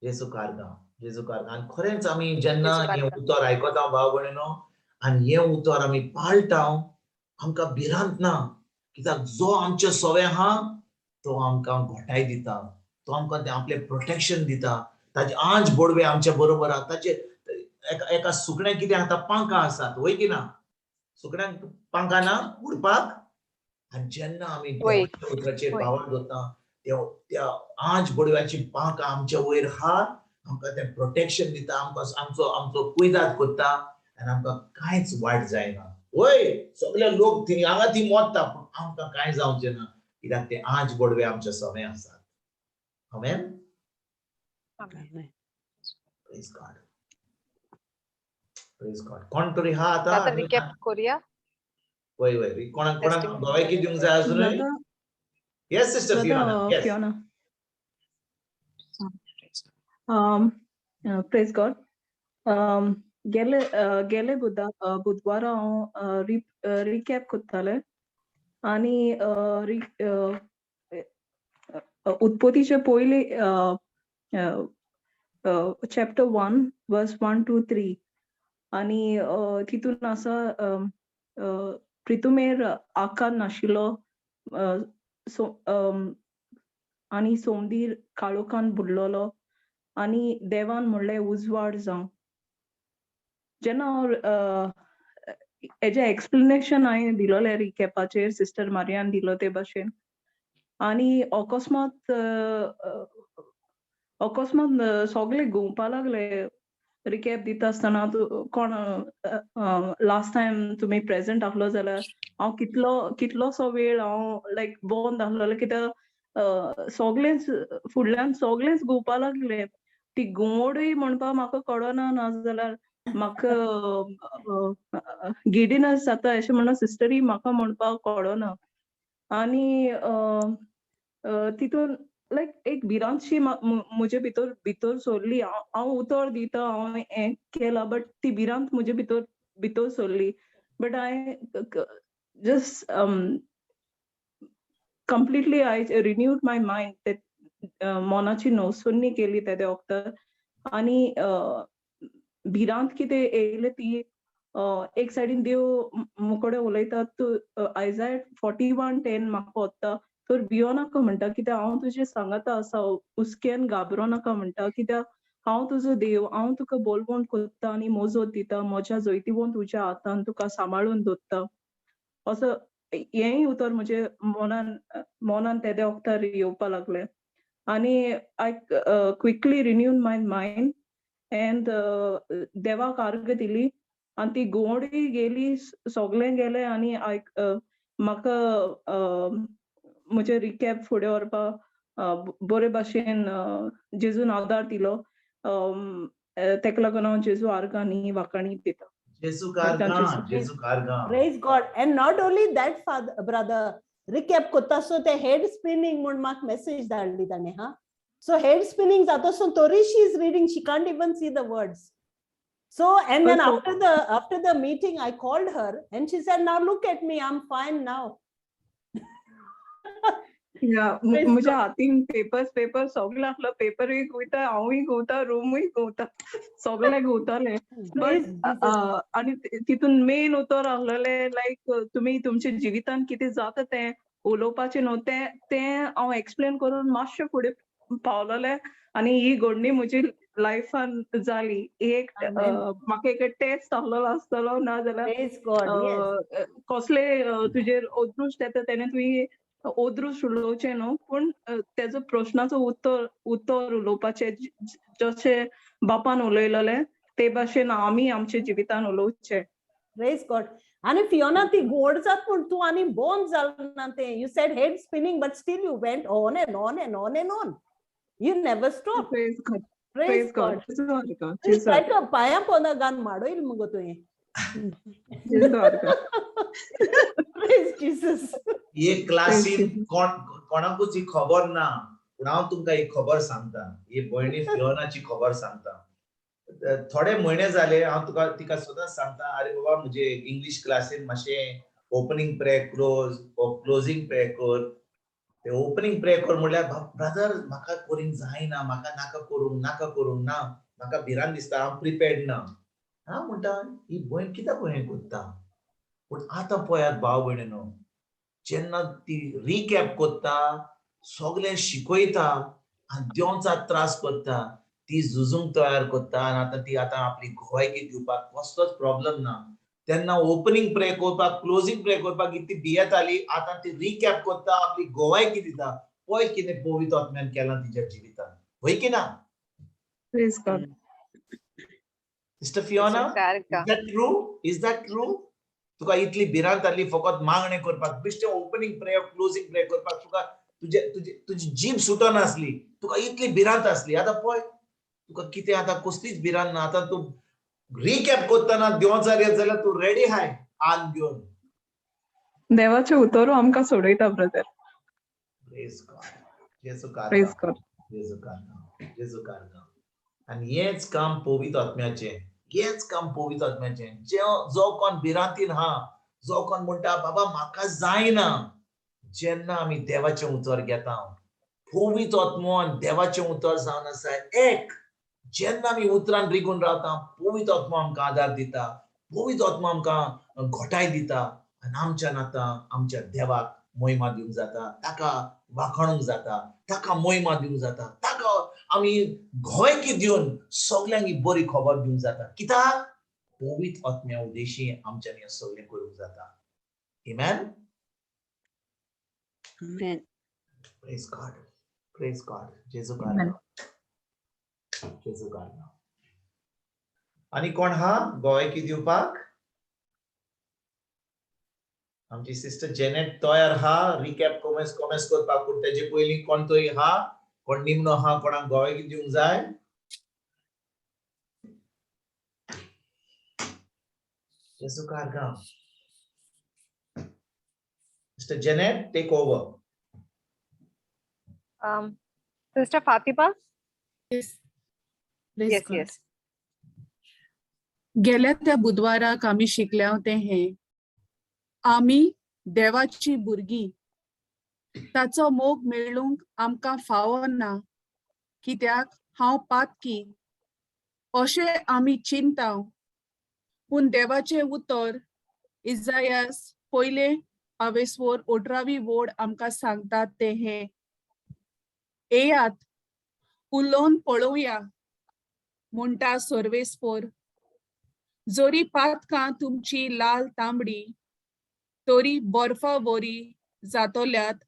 Speaker 3: जेजू कारगांव, जेजू कारगांव. आनी खरेंच आमी जेन्ना हें उतर आयकता भाव भयणीनो आनी हें उतर आमी पाळटा, आमकां भिरांत ना, कित्याक जो आमचे सवे आहा तो आमकां घोटाय दिता, तो आमकां तें आपलें प्रोटेक्शन दिता. ताजे आंज बोडवे आमच्या बरोबर आहा. ताचे एका सुकण्याक कितें आतां पांखां आसात, वय की ना? सुकण्यांक पांखां ना उडपाक. आनी जेन्ना आमी उतराचेर भावार दवरता त्या आंज बोडव्याची पांखां आमच्या वयर आहा, आमकां तें प्रोटेक्शन दिता, आमकां आमचो आमचो कुयदाद करता आनी आमकां कांयच वायट जायना. वय सगळे लोक थंय हांगा थंय मोडटा, पूण आमकां कांय जावचें ना, कित्याक ते आंज बोडवे आमच्या सवे आसात. आमेन. Praise God. Praise God. कोण तरी हा आतां
Speaker 2: आतां रिकॅप करूया.
Speaker 3: वय वय कोणाक कोणाक गोवायकी दिवंक जाय अजून? Yes sister Fiona. Yes
Speaker 11: Fiona. Praise God. गेले गेले बुधवारा हांव रिकॅप करतालें आनी उत्पत्तीचे पयले चॅप्टर 1 वर्स 1 2 3 आनी तितून आसा प्रितुमेर आकार नाशिल्लो आनी सोमदीर काळोखान बुडलेलो आनी देवान म्हणलें उजवाड जावं. जेन्ना हांव हेजें एक्सप्लेनेशन हांवें दिलोलें रिकॅपाचेर सिस्टर मारियान दिलो ते भाशेन, आनी अकस्मात अकस्मात सगळे घुंवपा लागले रिकॅप दिता आसतना. तूं कोण लास्ट टायम तुमी प्रेजेंट आहलो जाल्यार हांव कितलो कितलोसो वेळ हांव लायक बंद आहलोलें, कित्याक सगळेंच फुडल्यान सगळेंच घुंवपा लागलें. ती घुंवडूय म्हणपा म्हाका कळना, नाजाल्यार म्हाका गिडिनस जाता अशें म्हणून सिस्टरी म्हाका म्हणपाक कळना. आनी तितून लायक एक भिरांतशी म्हजे भितर भितर सरली. हांव उतर दिता हांव हें केलां, बट ती भिरांत म्हजे भितर भितर सरली. बट हांवें just completely I renewed my mind. ते मनाची नवसुन्नी केली तेदे वखदार आनी भिरांत कितें येयले ती एक सायडीन देव मुकोडे उलयता तूं आयजाय 41:10 म्हाका वता तर भियो नाका म्हणटा, कित्याक हांव तुजें सांगाता आसा, हुस्क्यान घाबरो नाका म्हणटा, कित्याक हांव तुजो देव, हांव तुका बोलवण कोत्ता आनी मोजोत दिता, म्हज्या जैतिवंत तुज्या हातान तुका सांबाळून दवरता. असो हेंय उतर म्हजे मनान मनान तेदे वखदार येवपा लागलें आनी I quickly renewed my mind and देवाक आर्ग दिली आनी ती गोवडी गेली, सगळें गेलें आनी I म्हाका म्हजें रिकॅप फुडें व्हरपाक बरे भाशेन जेजून आदार दिलो. तेका लागून हांव जेजू आर्गां न्ही वाखाणी दिता.
Speaker 3: जेजू कारगां, जेजू कारगां.
Speaker 1: Praise God. And not only that, father, brother, recap कोत्ता सो ते हेड स्पिनिंग म्हूण म्हाका मेसेज धाडली ताणें. हा, सो हेड स्पिनिंग जाता सो तरी she is reading, she can't even see the words. So and then after the meeting I called her and she said, "Now look at me, I'm fine now."
Speaker 11: या.
Speaker 1: Praise
Speaker 11: म्हज्या
Speaker 1: God.
Speaker 11: हातीन papers paper सगळे आसलो, पेपरूय घुंवता, हांवूय घुंवता, रुमूय घुंवता, सगळे घुंवताले.
Speaker 1: Praise Jesus.
Speaker 11: आनी तितून मेन उतर आसलेलें लायक तुमी तुमच्या जिवितान कितें जाता तें उलोवपाचें न्हू. तें तें हांव एक्सप्लेन करून मातशें फुडें पावलोलें आनी ही घडणी म्हजी लायफान जाली. एक
Speaker 1: Amen.
Speaker 11: म्हाका एक टेस्ट आसलेलो आसतलो नाजाल्यार
Speaker 1: Praise God. Yes.
Speaker 11: कसले तुजेर अदृश्ट येता तेणे तुवें अदृश्ट उलोवचें न्हू, पूण तेजो प्रश्नाचो उत्तर उत्तर उलोवपाचें. जशें बापान उलयलेलें ते भाशेन आमी आमच्या जिवितान उलोवचें.
Speaker 1: Praise God. आणि फियोना, ती गोड जात पूण तूं आनी बंद जालें ना तें. You said head spinning, but still you went on and on and on and on. You never stop.
Speaker 11: Praise God.
Speaker 1: Praise
Speaker 11: Praise God.
Speaker 1: God.
Speaker 11: जेजू आर्गां.
Speaker 1: It's
Speaker 11: जेजू
Speaker 1: like a पांयां पोंदा गान माडोयल मुगो तुवें.
Speaker 11: जेजू आर्गां.
Speaker 1: Praise Jesus.
Speaker 3: हे क्लासीन
Speaker 11: Praise.
Speaker 3: कोण कोणाकूच ही खबर ना, पूण हांव तुमकां ही खबर सांगता, ही भयणी फियोनाची खबर सांगता. थोडे म्हयने जाले हांव तुका तिका सदांच सांगता, आरे बाबा, म्हजे इंग्लीश क्लासीन मातशें opening prayer close closing prayer कर. ते ओपनिंग प्रेयर कर म्हणल्यार, ब्रदर, म्हाका करूंक जायना, म्हाका नाका करूंक, नाका करूंक ना, म्हाका भिरांत दिसता, हांव प्रिपेर्ड ना. हांव म्हणटा, ही भयण कित्याक हें करता? पूण आतां पळयात भाव भयणीनो, जेन्ना ती रिकॅप करता, सगळें शिकयता आनी देंवचार त्रास करता, ती झुजूंक तयार करता आनी आतां ती आतां आपली गोवायकी दिवपाक कसलोच प्रॉब्लम ना. तेन्ना ओपनिंग प्रे करपाक, क्लोजींग प्रे करपाक इतली भियेताली. आतां ती रिकॅप करता, आपली गोवायकी दिता. पळय कितें पवित्र आत्म्यान केलां तिच्या जिवितान, हय की ना?
Speaker 11: Praise God.
Speaker 3: Sister Fiona, is that true? Is that true? तुका इतली भिरांत आसली फकत मागणें करपाक, बेश्टें ओपनिंग प्रेयर क्लोजींग प्रेयर करपाक तुका तुजे तुजे तुजी जीब सुटनासली, तुका इतली भिरांत आसली. आतां पळय तुका कितें, आतां कसलीच भिरांत ना. आतां तूं रिकॅप करतना देंवचार येत जाल्यार तूं रेडी हाय आंग घेवन.
Speaker 11: देवाचें उतर आमकां सोडयता ब्रदर.
Speaker 3: Praise God. जेजू.
Speaker 11: Praise God.
Speaker 3: जेजू कारगांव, जेजू कारगांव. आनी हेंच काम पवित्र आत्म्याचें, हेंच काम पवित्र आत्म्याचें. जो कोण भिरांतीन हा, जो कोण म्हणटा, बाबा, म्हाका जायना, जेन्ना आमी देवाचें उतर घेता, पवित्र आत्मो आनी देवाचें उतर जावन आसा एक. जेन्ना आमी उतरान रिगून रावता, पवित्र आत्मो आमकां आदार दिता, पवित्र आत्मो आमकां घोटाय दिता आनी आमच्यान आतां आमच्या देवाक मोहिमा दिवंक जाता, ताका वाखाणूंक जाता, ताका मोहिमा दिवंक जाता, ताका आमी गोंयकी दिवन सगल्यांक ही बरी खबर दिवंक जाता. कित्याक? पवित्र आत्म्या उद्देशी आमच्यान हें सगळें करूंक जाता. Amen?
Speaker 5: Amen.
Speaker 3: Praise God. Praise God. जेजू कारगांव, जेजू कारगांव. आनी कोण हा गोंयकी दिवपाक? आमची सिस्टर जेनेट तयार हा रिकॅप कॉमेस कॉमेस करपाक, पूण तेजे पयलीं कोण तरी हा, कोण निमणो हा, कोणाक गोंयकी दिवंक जाय? जेजू कारगांव. Sister Janet, take over.
Speaker 2: Sister Fatima?
Speaker 12: Yes. Praise
Speaker 2: Yes,
Speaker 12: God.
Speaker 2: yes.
Speaker 12: गेल्या त्या बुधवाराक आमी शिकल्या तें हें, आमी देवाची भुरगीं. ताचो मोग मेळूंक आमकां फावो ना कित्याक हांव पातकी अशें आमी चिंता. पूण देवाचें उतर इजायास पयले आवेसवर 18वी वोड आमकां सांगतात तें हें, येयात, उलोवन पळोवया म्हणटा सर्वेस्पोर. जरी पातकां तुमची लाल तांबडी तरी बर्फा वरी जातल्यात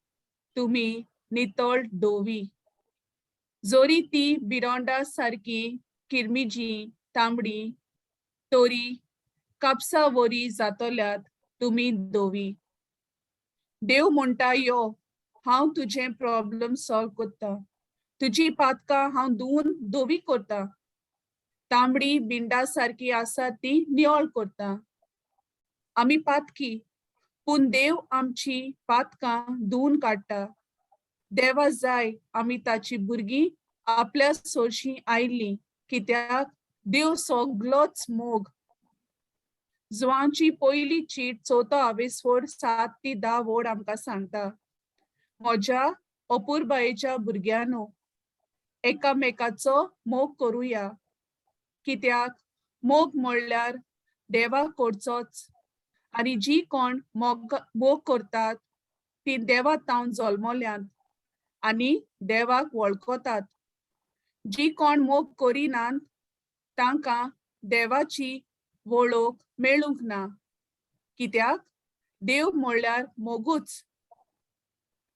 Speaker 12: तुमी नितळ धोवी. जरी ती बिरोंडा सारकी किरमिजी तांबडी तरी कापसा वरी जातल्यात तुमी धोवी. देव म्हणटा, यो, हांव तुजें प्रॉब्लम सॉल्व करता, तुजी पातकां हांव धुवून धोवी करता. तांबडी बिंडा सारकी आसा ती निवळ करता. आमी पातकी, पूण देव आमची पातकां धुवून काडटा. देवा जाय आमी ताची भुरगीं आपल्या सोरशीं आयलीं, कित्याक देव सगलोच मोग. जुवांची पयली चीट चवथो आवेसवड 7 ते 10 वोड आमकां सांगता, म्हज्या अपुरबायेच्या भुरग्यांनो, एकामेकाचो मोग करुया, कित्याक मोग म्हणल्यार देवा कडचोच आनी जी कोण मोग मोग करतात ती देवा तावन जल्मल्यांत आनी देवाक वळखतात. जी कोण मोग करिनात तांकां देवाची वळख मेळूंक ना, कित्याक देव म्हणल्यार मोगूच.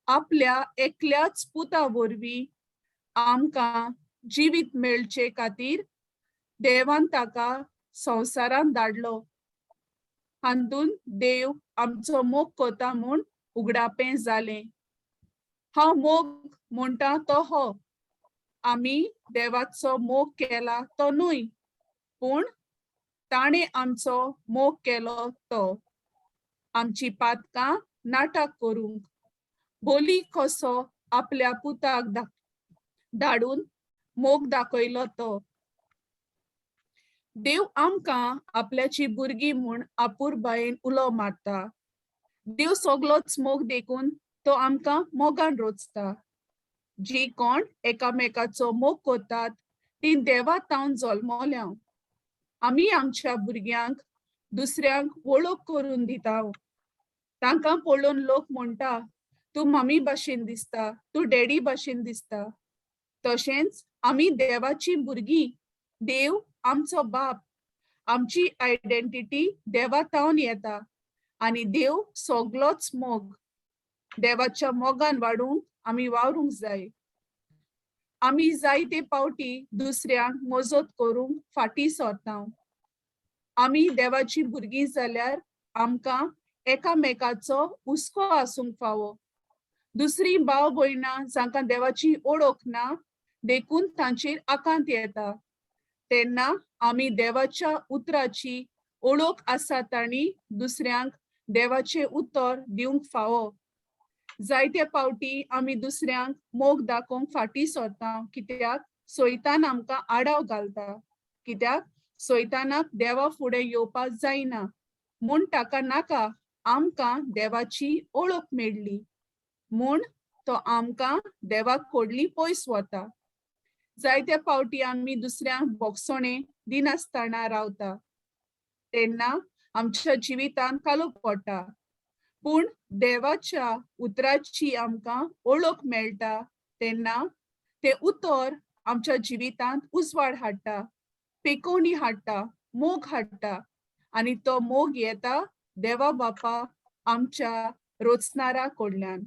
Speaker 12: आपल्या एकल्याच पुता वरवीं आमकां जिवीत मेळचे खातीर देवान ताका संवसारांत धाडलो. हातून देव आमचो मोग करता म्हूण उगडापें जालें. हांव मोग म्हणटा तो हो, आमी देवाचो मोग केला तो न्हय, पूण ताणें आमचो मोग केलो तो आमची पातकां नाटक करूंक बोली कसो आपल्या पुताक धाडून मोग दाखयलो तो. देव आमकां आपल्याची भुरगीं म्हूण आपुरबायेन उलो मारता. देव सगलोच मोग, देखून तो आमकां मोगान रोचता. जी कोण एकामेकाचो मोग करतात ती देवा तावन जल्मल्या. आमी आमच्या भुरग्यांक दुसऱ्यांक वळख करून दिता. तांकां पळोवन लोक म्हणटा, तूं मम्मी भाशेन दिसता, तूं डॅडी भाशेन दिसता. तशेंच आमी देवाची भुरगीं. देव आमचो बाप. आमची आयडेंटिटी देवा तावन येता आनी देव सगलोच मोग. देवाच्या मोगान वाडूंक आमी वावरूंक जाय. आमी जायते पावटी दुसऱ्यांक मजत करूंक फाटीं सरता. आमी देवाची भुरगीं जाल्यार आमकां एकामेकाचो हुस्को आसूंक फावो. दुसरी भाव भयणां जांकां देवाची ओळख ना, देखून तांचेर आकांत येता, तेन्ना आमी देवाच्या उतराची ओळख आसा तांणी दुसऱ्यांक देवाचें उतर दिवंक फावो. जायते पावटी आमी दुसऱ्यांक मोग दाखोवंक फाटीं सरता, कित्याक सैतान आमकां आडाव घालता, कित्याक सैतानाक देवा फुडें येवपाक जायना म्हूण ताका नाका आमकां देवाची ओळख मेळ्ळी म्हूण तो आमकां देवाक कडली पयस वता. जायते पावटी आमी दुसऱ्यांक बोगसोणे दिनासतना रावता, तेन्ना आमच्या जिवितांत कालोख पडटा. पूण देवाच्या उतराची आमकां ओळख मेळटा तेन्ना तें उतर आमच्या जिवितांत उजवाड हाडटा, पेकोवणी हाडटा, मोग हाडटा आनी तो मोग येता देवा बापा आमच्या रोचनारा कडल्यान.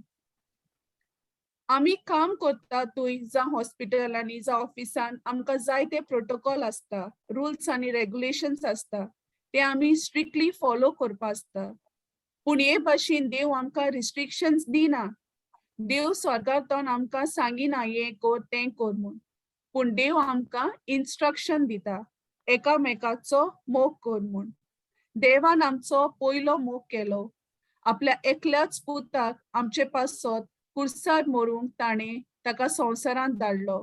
Speaker 12: आमी काम करता थंय, जावं हॉस्पिटलांनी जावं ऑफिसान, आमकां जायते प्रोटोकॉल आसता, रुल्स आनी रेगुलेशन्स आसता, ते आमी स्ट्रिक्टली फॉलो करपा आसता. पूण हे भाशेन देव आमकां रिस्ट्रिक्शन्स दिना. देव स्वर्गांतल्यान आमकां सांगिना हें कर, तें कर म्हूण. पूण देव आमकां इन्स्ट्रक्शन दिता, एकामेकाचो मोग कर म्हूण. देवान आमचो पयलो मोग केलो. आपल्या एकल्याच पुताक आमचे पासत कुर्सार मरूंक ताणें ताका संवसारांत धाडलो,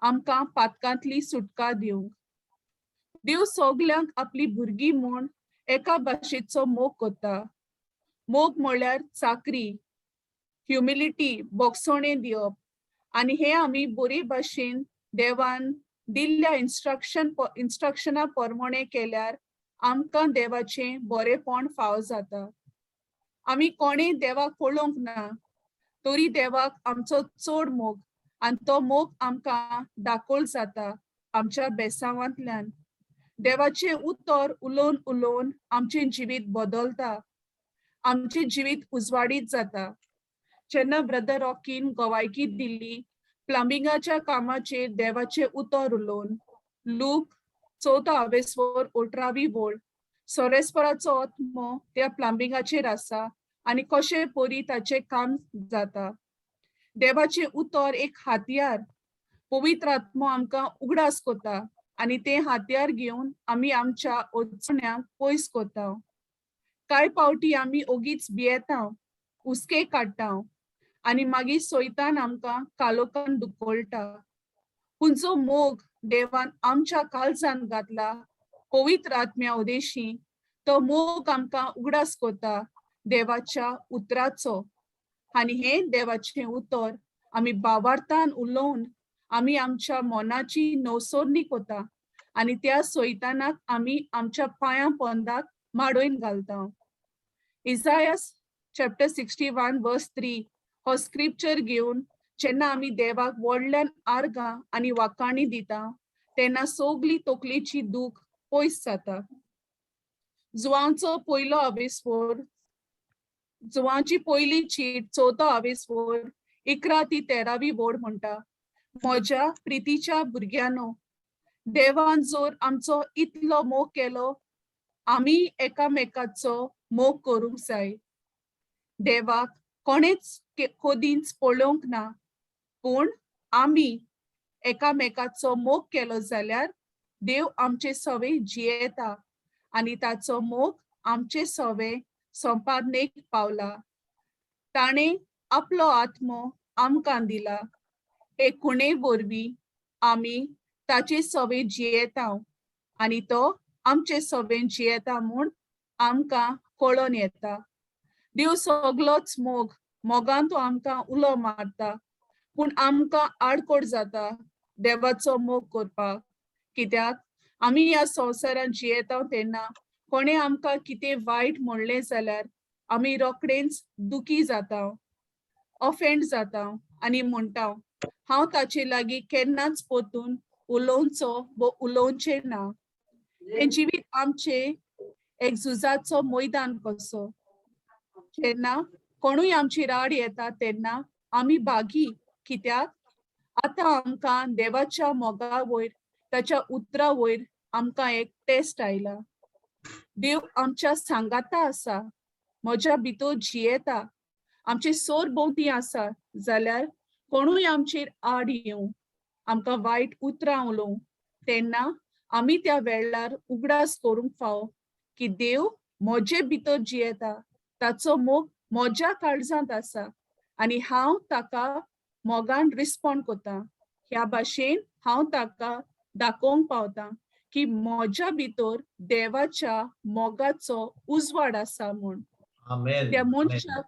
Speaker 12: आमकां पातकांतली सुटका दिवंक. देव सगल्यांक आपली भुरगीं म्हूण एका भाशेचो मोग करता. मोग म्हळ्यार चाकरी, ह्युमिलिटी, बोगसोणे दिवप आनी हे आमी बरे भाशेन देवान दिल्ल्या इन्स्ट्रक्शना प्रमाणे केल्यार आमकां देवाचें बरेपण फाव जाता. आमी कोणें देवाक पळोवंक ना, तरी देवाक आमचो चड मोग आनी तो मोग आमकां दाखोवंक जाता आमच्या बेसांवांतल्यान. देवाचें उतर उलोवन उलोवन आमचें जिवीत बदलता, आमचें जिवीत उजवाडीत जाता. जेन्ना ब्रदर रॉकीन गवायकी दिल्ली प्लंबिंगाच्या कामाचेर देवाचें उतर उलोवन, लूक चवथो आवेस्वर 18वी वोळ, सोरेस्पराचो आत्मो त्या प्लंबिंगाचेर आसा आनी कशें परी ताचें काम जाता. देवाचें उतर एक हातयार. पवित्र आत्मो आमकां उगडास करता. आनी तें हातयार घेवन आमी आमच्या अडचण्यांक पयस करता. कांय पावटी आमी ओगीच भियेता, हुस्के काडटा आनी मागीर सोयतान आमकां कालोकान दुखोळटा. पूण जो मोग देवान आमच्या काळजान घातला पवित्र आत्म्या उदेशी, तो मोग आमकां उगडास करता देवाच्या उतराचो. आनी हें देवाचें उतर आमी बावार्थान उलोवन आमी आमच्या मनाची नवसरणी करता आनी त्या सोयतानाक आमी आमच्या पांयां पोंदाक माडोवन घालता. Isaiah chapter 61 verse 3 हो स्क्रिप्चर घेवन जेन्ना आमी देवाक व्हडल्यान आर्गां आनी वाखाणी दिता तेन्ना सगली तकलेची दूख पयस जाता. जुवांचो पयलो आवेसफोर, जुवांची पयली चीट चवथो आवेसफोर 11 ती 13वी वोड म्हणटा, म्हज्या प्रितीच्या भुरग्यांनो, देवान जर आमचो इतलो मोग केलो, आमी एकामेकाचो मोग करूंक जाय. देवाक कोणेच कदींच पळोवंक ना, पूण आमी एकामेकाचो मोग केलो जाल्यार देव आमचे सवे जियेता आनी ताचो मोग आमचे सवे संपादनेक पावला. ताणें आपलो आत्मो आमकां दिला. हे खुणे वरवीं आमी ताचे सवे जियेता आनी तो आमचे सवे जियेता म्हूण आमकां कळोन येता. देव सगलोच मोग, मोगान तो आमकां उलो मारता, पूण आमकां आडकोड जाता देवाचो मोग करपाक. कित्याक आमी ह्या संवसारान जियेता तेन्ना कोणें आमकां कितें वायट म्हणलें जाल्यार आमी रोखडेंच दुखी जाता, ऑफेंड जाता आनी म्हणटा हांव ताचे लागीं केन्नाच परतून उलोवचो वो उलोवचें ना. हें जिवीत आमचें एक झुजाचो मैदान कसो. जेन्ना कोणूय आमची राड येता तेन्ना आमी बागी, कित्याक आतां आमकां देवाच्या मोगा वयर, ताच्या उतरा वयर आमकां एक टेस्ट आयला. देव आमच्या सांगाता आसा, म्हज्या भितर जियेता, आमचे सोर भोंवती आसा जाल्यार कोणूय आमचेर आड येवं, आमकां वायट उतरां उलोवं, तेन्ना आमी त्या वेळार उगडास करूंक फावो की देव म्हजे भितर जियेता, ताचो मोग म्हज्या काळजांत आसा आनी हांव ताका मोगान रिस्पोंड करता. ह्या भाशेन हांव ताका दाखोवंक पावता की म्हज्या भितर देवाच्या मोगाचो उजवाड आसा म्हूण. त्या मनशाक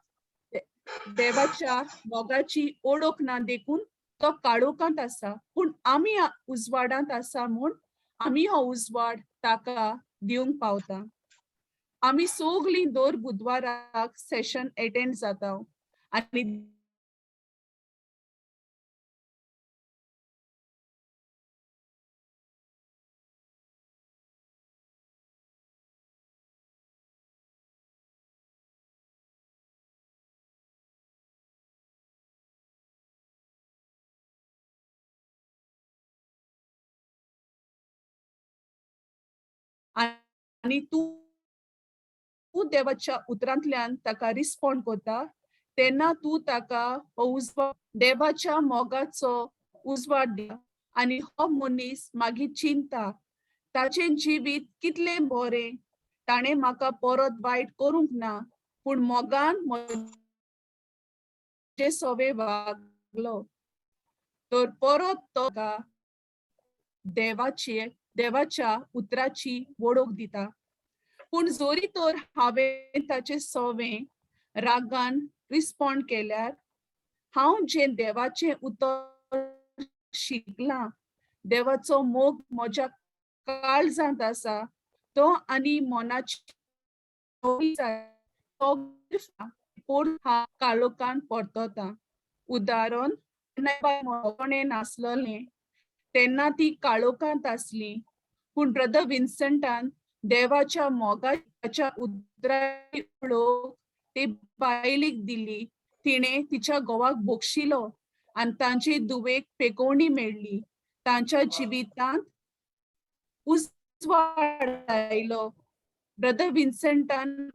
Speaker 12: देवाच्या मोगाची ओळख ना देखून तो काळोखांत आसा, पूण आमी उजवाडांत आसा म्हूण आमी हो उजवाड ताका दिवंक पावता. आमी सगलीं दर बुधवाराक सेशन एटेंड जाता आनी आनी तूं देवाच्या उतरांतल्यान ताका रिस्पोंड करता तेन्ना तूं ताका हो उजवाड, देवाच्या मोगाचो उजवाड दिता आनी हो मनीस मागीर चिंता ताचें जिवीत कितलें बरें, ताणें म्हाका परत वायट करूंक ना, पूण मोगान म्हजे सवे वागलो, तर परत तो ताका देवाच्या उतराची वळख दिता. पूण जोरी तर हांवें ताचे सवे रागान रिस्पोंड केल्यार हांव जें देवाचें उतर शिकलां, देवाचो मोग म्हज्या काळजांत आसा तो आनी मनाची काळोखान परतता. उदाहरण, कोणें नासलें तेन्ना ती काळोखांत आसली, पूण ब्रदर विन्संटान देवाच्या मोगाच्या उतराची वळख ते बायलेक दिली. तिणें तिच्या घोवाक बक्षिलो आनी तांचे धुवेक पेकोवणी मेळ्ळी. तांच्या जिवितांत उजवाड आयलो. ब्रदर विन्संटान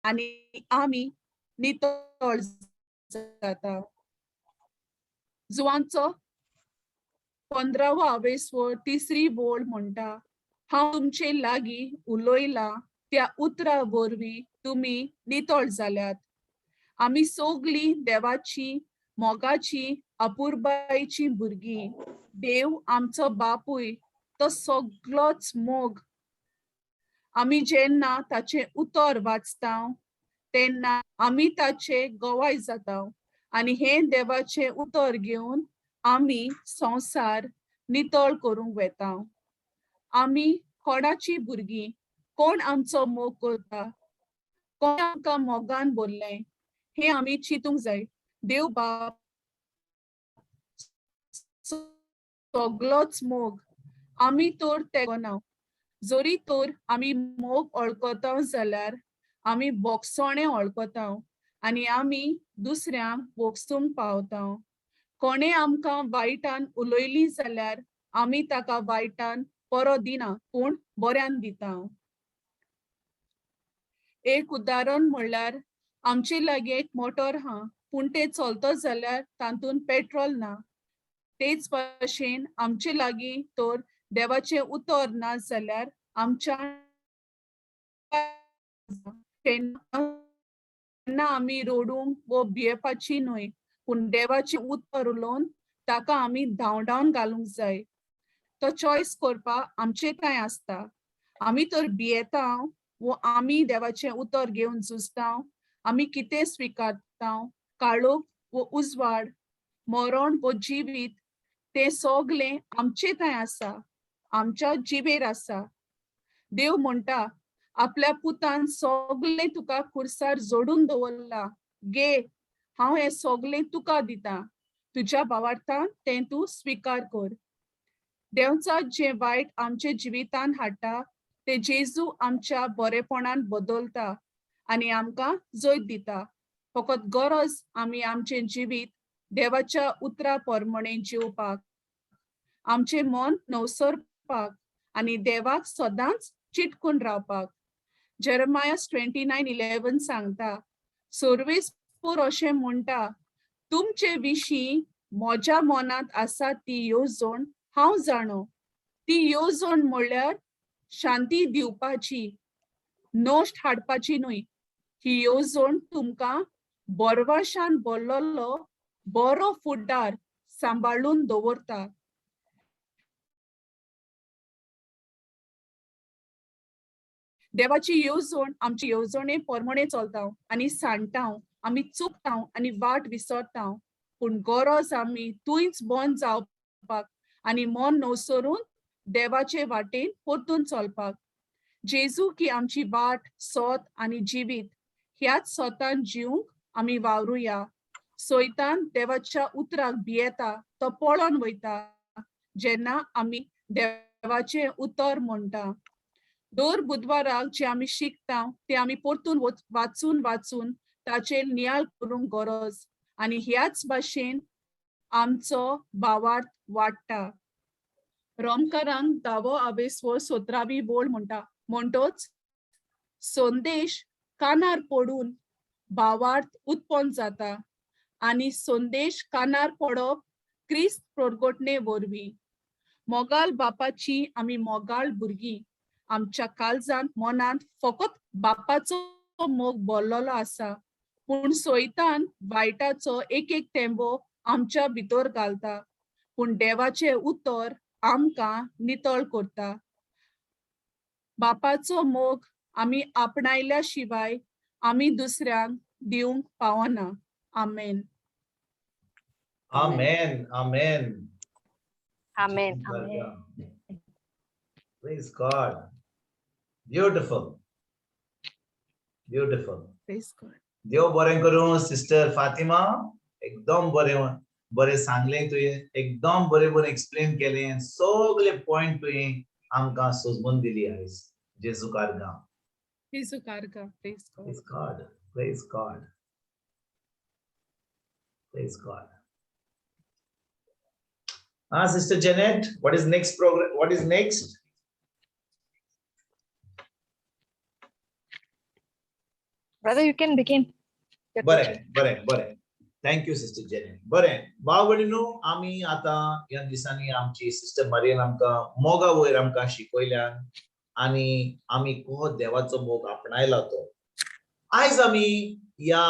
Speaker 12: आनी आमी नितळ जाता. जुवांचो 15वो आवेसवळ तिसरी वळ म्हणटा, हांव तुमचे लागीं उलयलां त्या उतरा वरवीं तुमी नितळ जाल्यात. आमी सगळीं देवाची मोगाची अपुरबायेची भुरगीं. देव आमचो बापूय, तो सगळोच मोग. आमी जेन्ना ताचें उतर वाचता तेन्ना आमी ताचे गवाय जाता आनी हें देवाचें उतर घेवन आमी संवसार नितळ करूंक वेता. आमी कोणाची भुरगीं? कोण आमचो मोग करता? कोण आमकां मोगान भरलें हें आमी चिंतूंक जाय. देव बाप सगलोच मोग. आमी तर तेगना. जरी तर आमी मोग वळखता जाल्यार आमी बोगसोणें वळखता आनी आमी दुसऱ्यांक बोगसूंक पावता. कोणें आमकां वायटान उलयली जाल्यार आमी ताका वायटान परो दिना, पूण बऱ्यान दिता. एक उदाहरण म्हणल्यार आमचे लागीं एक मोटर आहा, पूण तें चलतो जाल्यार तातूंत पेट्रोल ना. तेच भाशेन आमचे लागीं तर देवाचें उतर ना जाल्यार आमच्या तेन्ना आमी रोडूंक वो भियेवपाची न्हय, पूण देवाचें उतर उलोवन ताका आमी धांवडावन घालूंक जाय. तो चॉयस करपाक आमचें कांय आसता. आमी तर भियेता वो आमी देवाचें उतर घेवन झुजता. आमी कितें स्विकारता, काळोख वो उजवाड, मरण वो जिवीत, तें सगळें आमचें थंय आसा, आमच्या जिबेर आसा. देव म्हणटा, आपल्या पुतान सगळें तुका खुर्सार जोडून दवरला, गे हांव हें सगळें तुका दिता, तुज्या भावार्थान तें तूं स्विकार कर. देवचा जें वायट आमच्या जिवितान हाडटा तें जेजू आमच्या बरेपणान बदलता आनी आमकां जैत दिता. फकत गरज आमी आमचें जिवीत देवाच्या उतरा प्रमाणे जिवपाक, आमचें मन नवसरपाक आनी देवाक सदांच चिटकून रावपाक. जेरमाया 29:11 सांगता, सर्वेस्पूर अशें म्हणटा, तुमचे विशीं म्हज्या मनांत आसा ती येवजण हांव जाणो. ती येवजण म्हणल्यार शांती दिवपाची, नश्ट हाडपाची न्हय. ही येवजण तुमकां बरवाशान भरलेलो बरो फुडार सांबाळून दवरता. देवाची येवजण आमची येवजणे प्रमाणे चलता आनी सांडटा, आमी चुकता आनी वाट विसरता, पूण गरज आमी थंयच बंद जावपाक आनी मन नवसरून देवाचे वाटेन परतून चलपाक. जेजू की आमची वाट, सोत आनी जिवीत, ह्याच सोतान जिवंक आमी वावरुया. सोयतान देवाच्या उतराक भियेता, तो पळोन वयता जेन्ना आमी देवाचें उतर म्हणटा. दर बुधवाराक जे आमी शिकता ते आमी परतून वाचून वाचून ताचेर नियाळ करूंक गरज आनी ह्याच भाशेन आमचो भावार्थ वाडटा. रोमकारांक 10वो आवेसवळ 17वी वळ म्हणटा, म्हणटोच संदेश कानार पडून भावार्थ उत्पन्न जाता आनी संदेश कानार पडप क्रिस्त प्रगटणे वरवीं. मोगाल बापाची आमी मोगाळ भुरगीं. आमच्या काळजांत मनांत फकत बापाचो मोग भरलेलो आसा, पूण सोयतान वायटाचो एक एक तेंबो आमच्या भितर घालता, पूण देवाचें उतर आमकां नितळ करता. बापाचो मोग आमी आपणायल्या शिवाय आमी दुसऱ्यांक दिवंक पावना. आमेन.
Speaker 3: आमेन. आमेन.
Speaker 2: आमेन. आमेन.
Speaker 3: Praise God. Beautiful. Beautiful.
Speaker 12: Praise God.
Speaker 3: देव बरें करूं सिस्टर फातिमा, एकदम बरें बरें सांगलें तुवें, एकदम बरें बरें एक्सप्लेन केलें, सगळे पॉयंट तुवें आमकां सोजमून दिली आयज. जेजू कारगा.
Speaker 12: जेजू कारगा. Praise God.
Speaker 3: Praise God. Praise God. Praise God. Sister Janet, what is next program? What is next?
Speaker 2: Brother, you can begin. Your
Speaker 3: बरें
Speaker 2: teaching.
Speaker 3: बरें बरें, thank you sister jenny. बरें भाव भयणीनो, आमी आतां ह्या दिसांनी आमची सिस्टर मारियन आमकां मोगा वयर आमकां शिकयल्यान आनी आमी को देवाचो मोग आपणायला तो. आयज आमी ह्या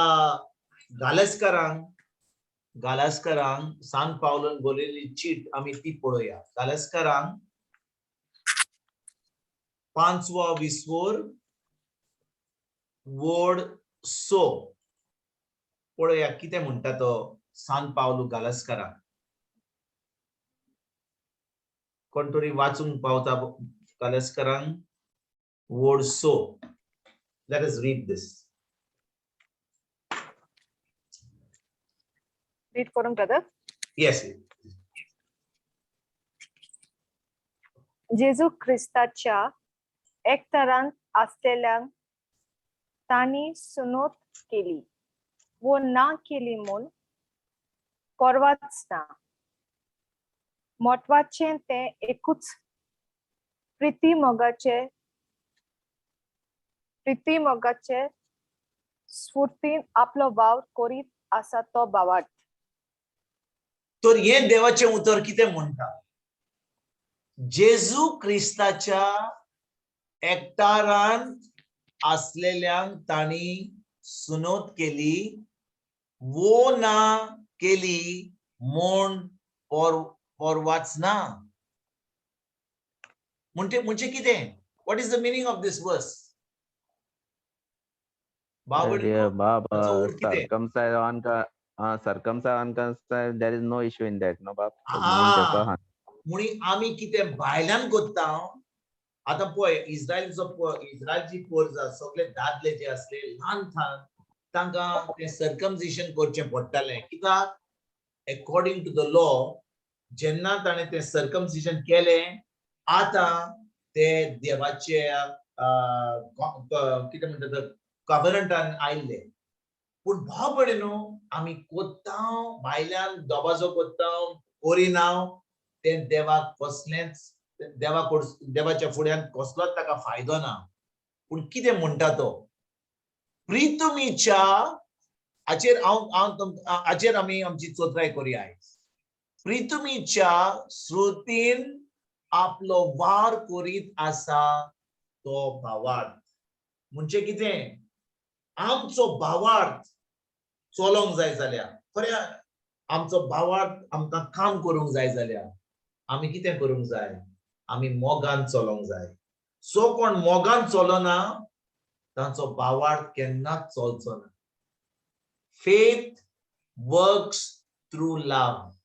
Speaker 3: गालस्करांक सान पावलोन बरयल्ली चीट आमी ती पळोवया. गालस्करांक पांचवो विस्वोर वोड सो पळोवया कितें म्हणटा तो सान पावलू गालस्कराक. कोण तरी वाचूंक पावता गालस्करांक वोड so? Let us read this.
Speaker 2: Read करूं ब्रदर?
Speaker 3: येस.
Speaker 2: जेजू ख्रिस्ताच्या एकतरांत आसलेल्यांक तांणी सुनोत केली वो ना केली म्हूण परवाच ना. म्हत्वाचें तें एकूच, प्रिती मोगाचे स्फुर्तीन आपलो वावर करीत आसा तो भावार्थ.
Speaker 3: तर हें देवाचें उतर कितें म्हणटा? जेजू क्रिस्ताच्या एकटारान आसलेल्यांक तांणी सुनोत केली वो ना केली म्हूण परवाच ना. म्हणजे कितें? What is the meaning of this verse?
Speaker 10: Yeah, Bab,
Speaker 3: ताचो अर्थ कितें?
Speaker 10: Circumcised on circumcised, uncircumcised, there is no issue in that, no, Bab?
Speaker 3: Ah. म्हणी आमी कितें भायल्यान कोत्ता. आतां पळय, इस्रायलचो इस्रायलची पोरजा सगळे दादले जे आसले ल्हान ल्हान, तांकां तें सर्कमसिशन करचें पडटालें. कित्याक? एकोर्डिंग टू the law, जेन्ना ताणें तें सर्कमसिशन केलें, आतां ते देवाचे कितें म्हणटा, कवनंटान आयिल्ले. पूण भाव भयणीनो, आमी कोत्ता, भायल्यान दबाजो कोत्ता, करिना, तें देवाक कसलेंच, देवा देवाच्या फुड्यान कसलोच ताका फायदो ना. पूण कितें म्हणटा तो? प्रितुमीच्या हाचेर हांव हांव हाचेर आमी आमची चोत्राय करुया आयज. प्रितुमीच्या श्रुतीन आपलो वार करीत आसा तो भावार्थ. म्हणजे कितें? आमचो भावार्थ चलोंक जाय जाल्यार, खरें, आमचो भावार्थ आमकां काम करूंक जाय जाल्यार आमी कितें करूंक जाय? आमी मोगान चलोंक जाय. सो कोण मोगान चलना तांचो भावार्थ केन्नाच चलचो ना. Faith works through love.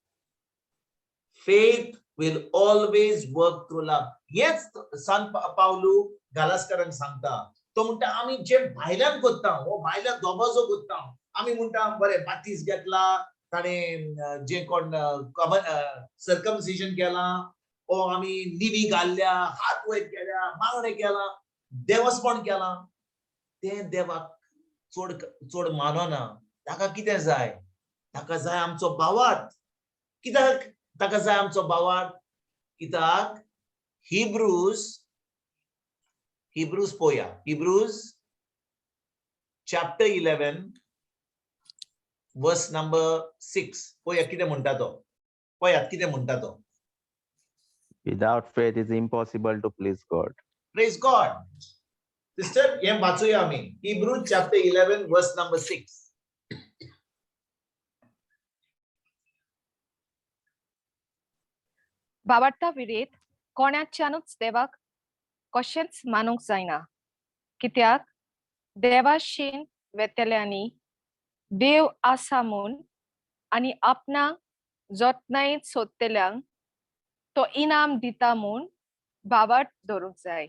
Speaker 3: Faith will always work through love. हेच सान पावलू गालास्करांक सांगता. तो म्हणटा, आमी जे भायल्यान करता, हो भायल्यान दबाजो करता, आमी म्हणटा बरें बातीस घेतला ताणें, जे कोण सर्कमसिजन केलां, ओ आमी लिवी घाल्ल्या, हात वयर केल्या, मागणें केलां, देवस्पण केलां, तें देवाक चड चड मानना. ताका कितें जाय? ताका जाय आमचो भावार्थ. कित्याक ताका जाय आमचो भावार्थ? कित्याक हिब्रूज पळोवया, Hebrews chapter 11 verse number 6 पळोवया कितें म्हणटा तो. पळयात कितें म्हणटा तो.
Speaker 10: Without faith, it's impossible to please God.
Speaker 3: Praise God. Sister, हें वाचूया आमी, Hebrews chapter 11 verse number 6.
Speaker 2: भावार्था विरेत कोणाच्यानूच देवाक कशेंच मानूंक जायना, कित्याक देवाशीन वेतल्यांनी देव आसा म्हूण आनी आपणाक जतनायेन सोदतल्यांक तो इनाम दिता म्हूण भावार्थ धरूंक जाय.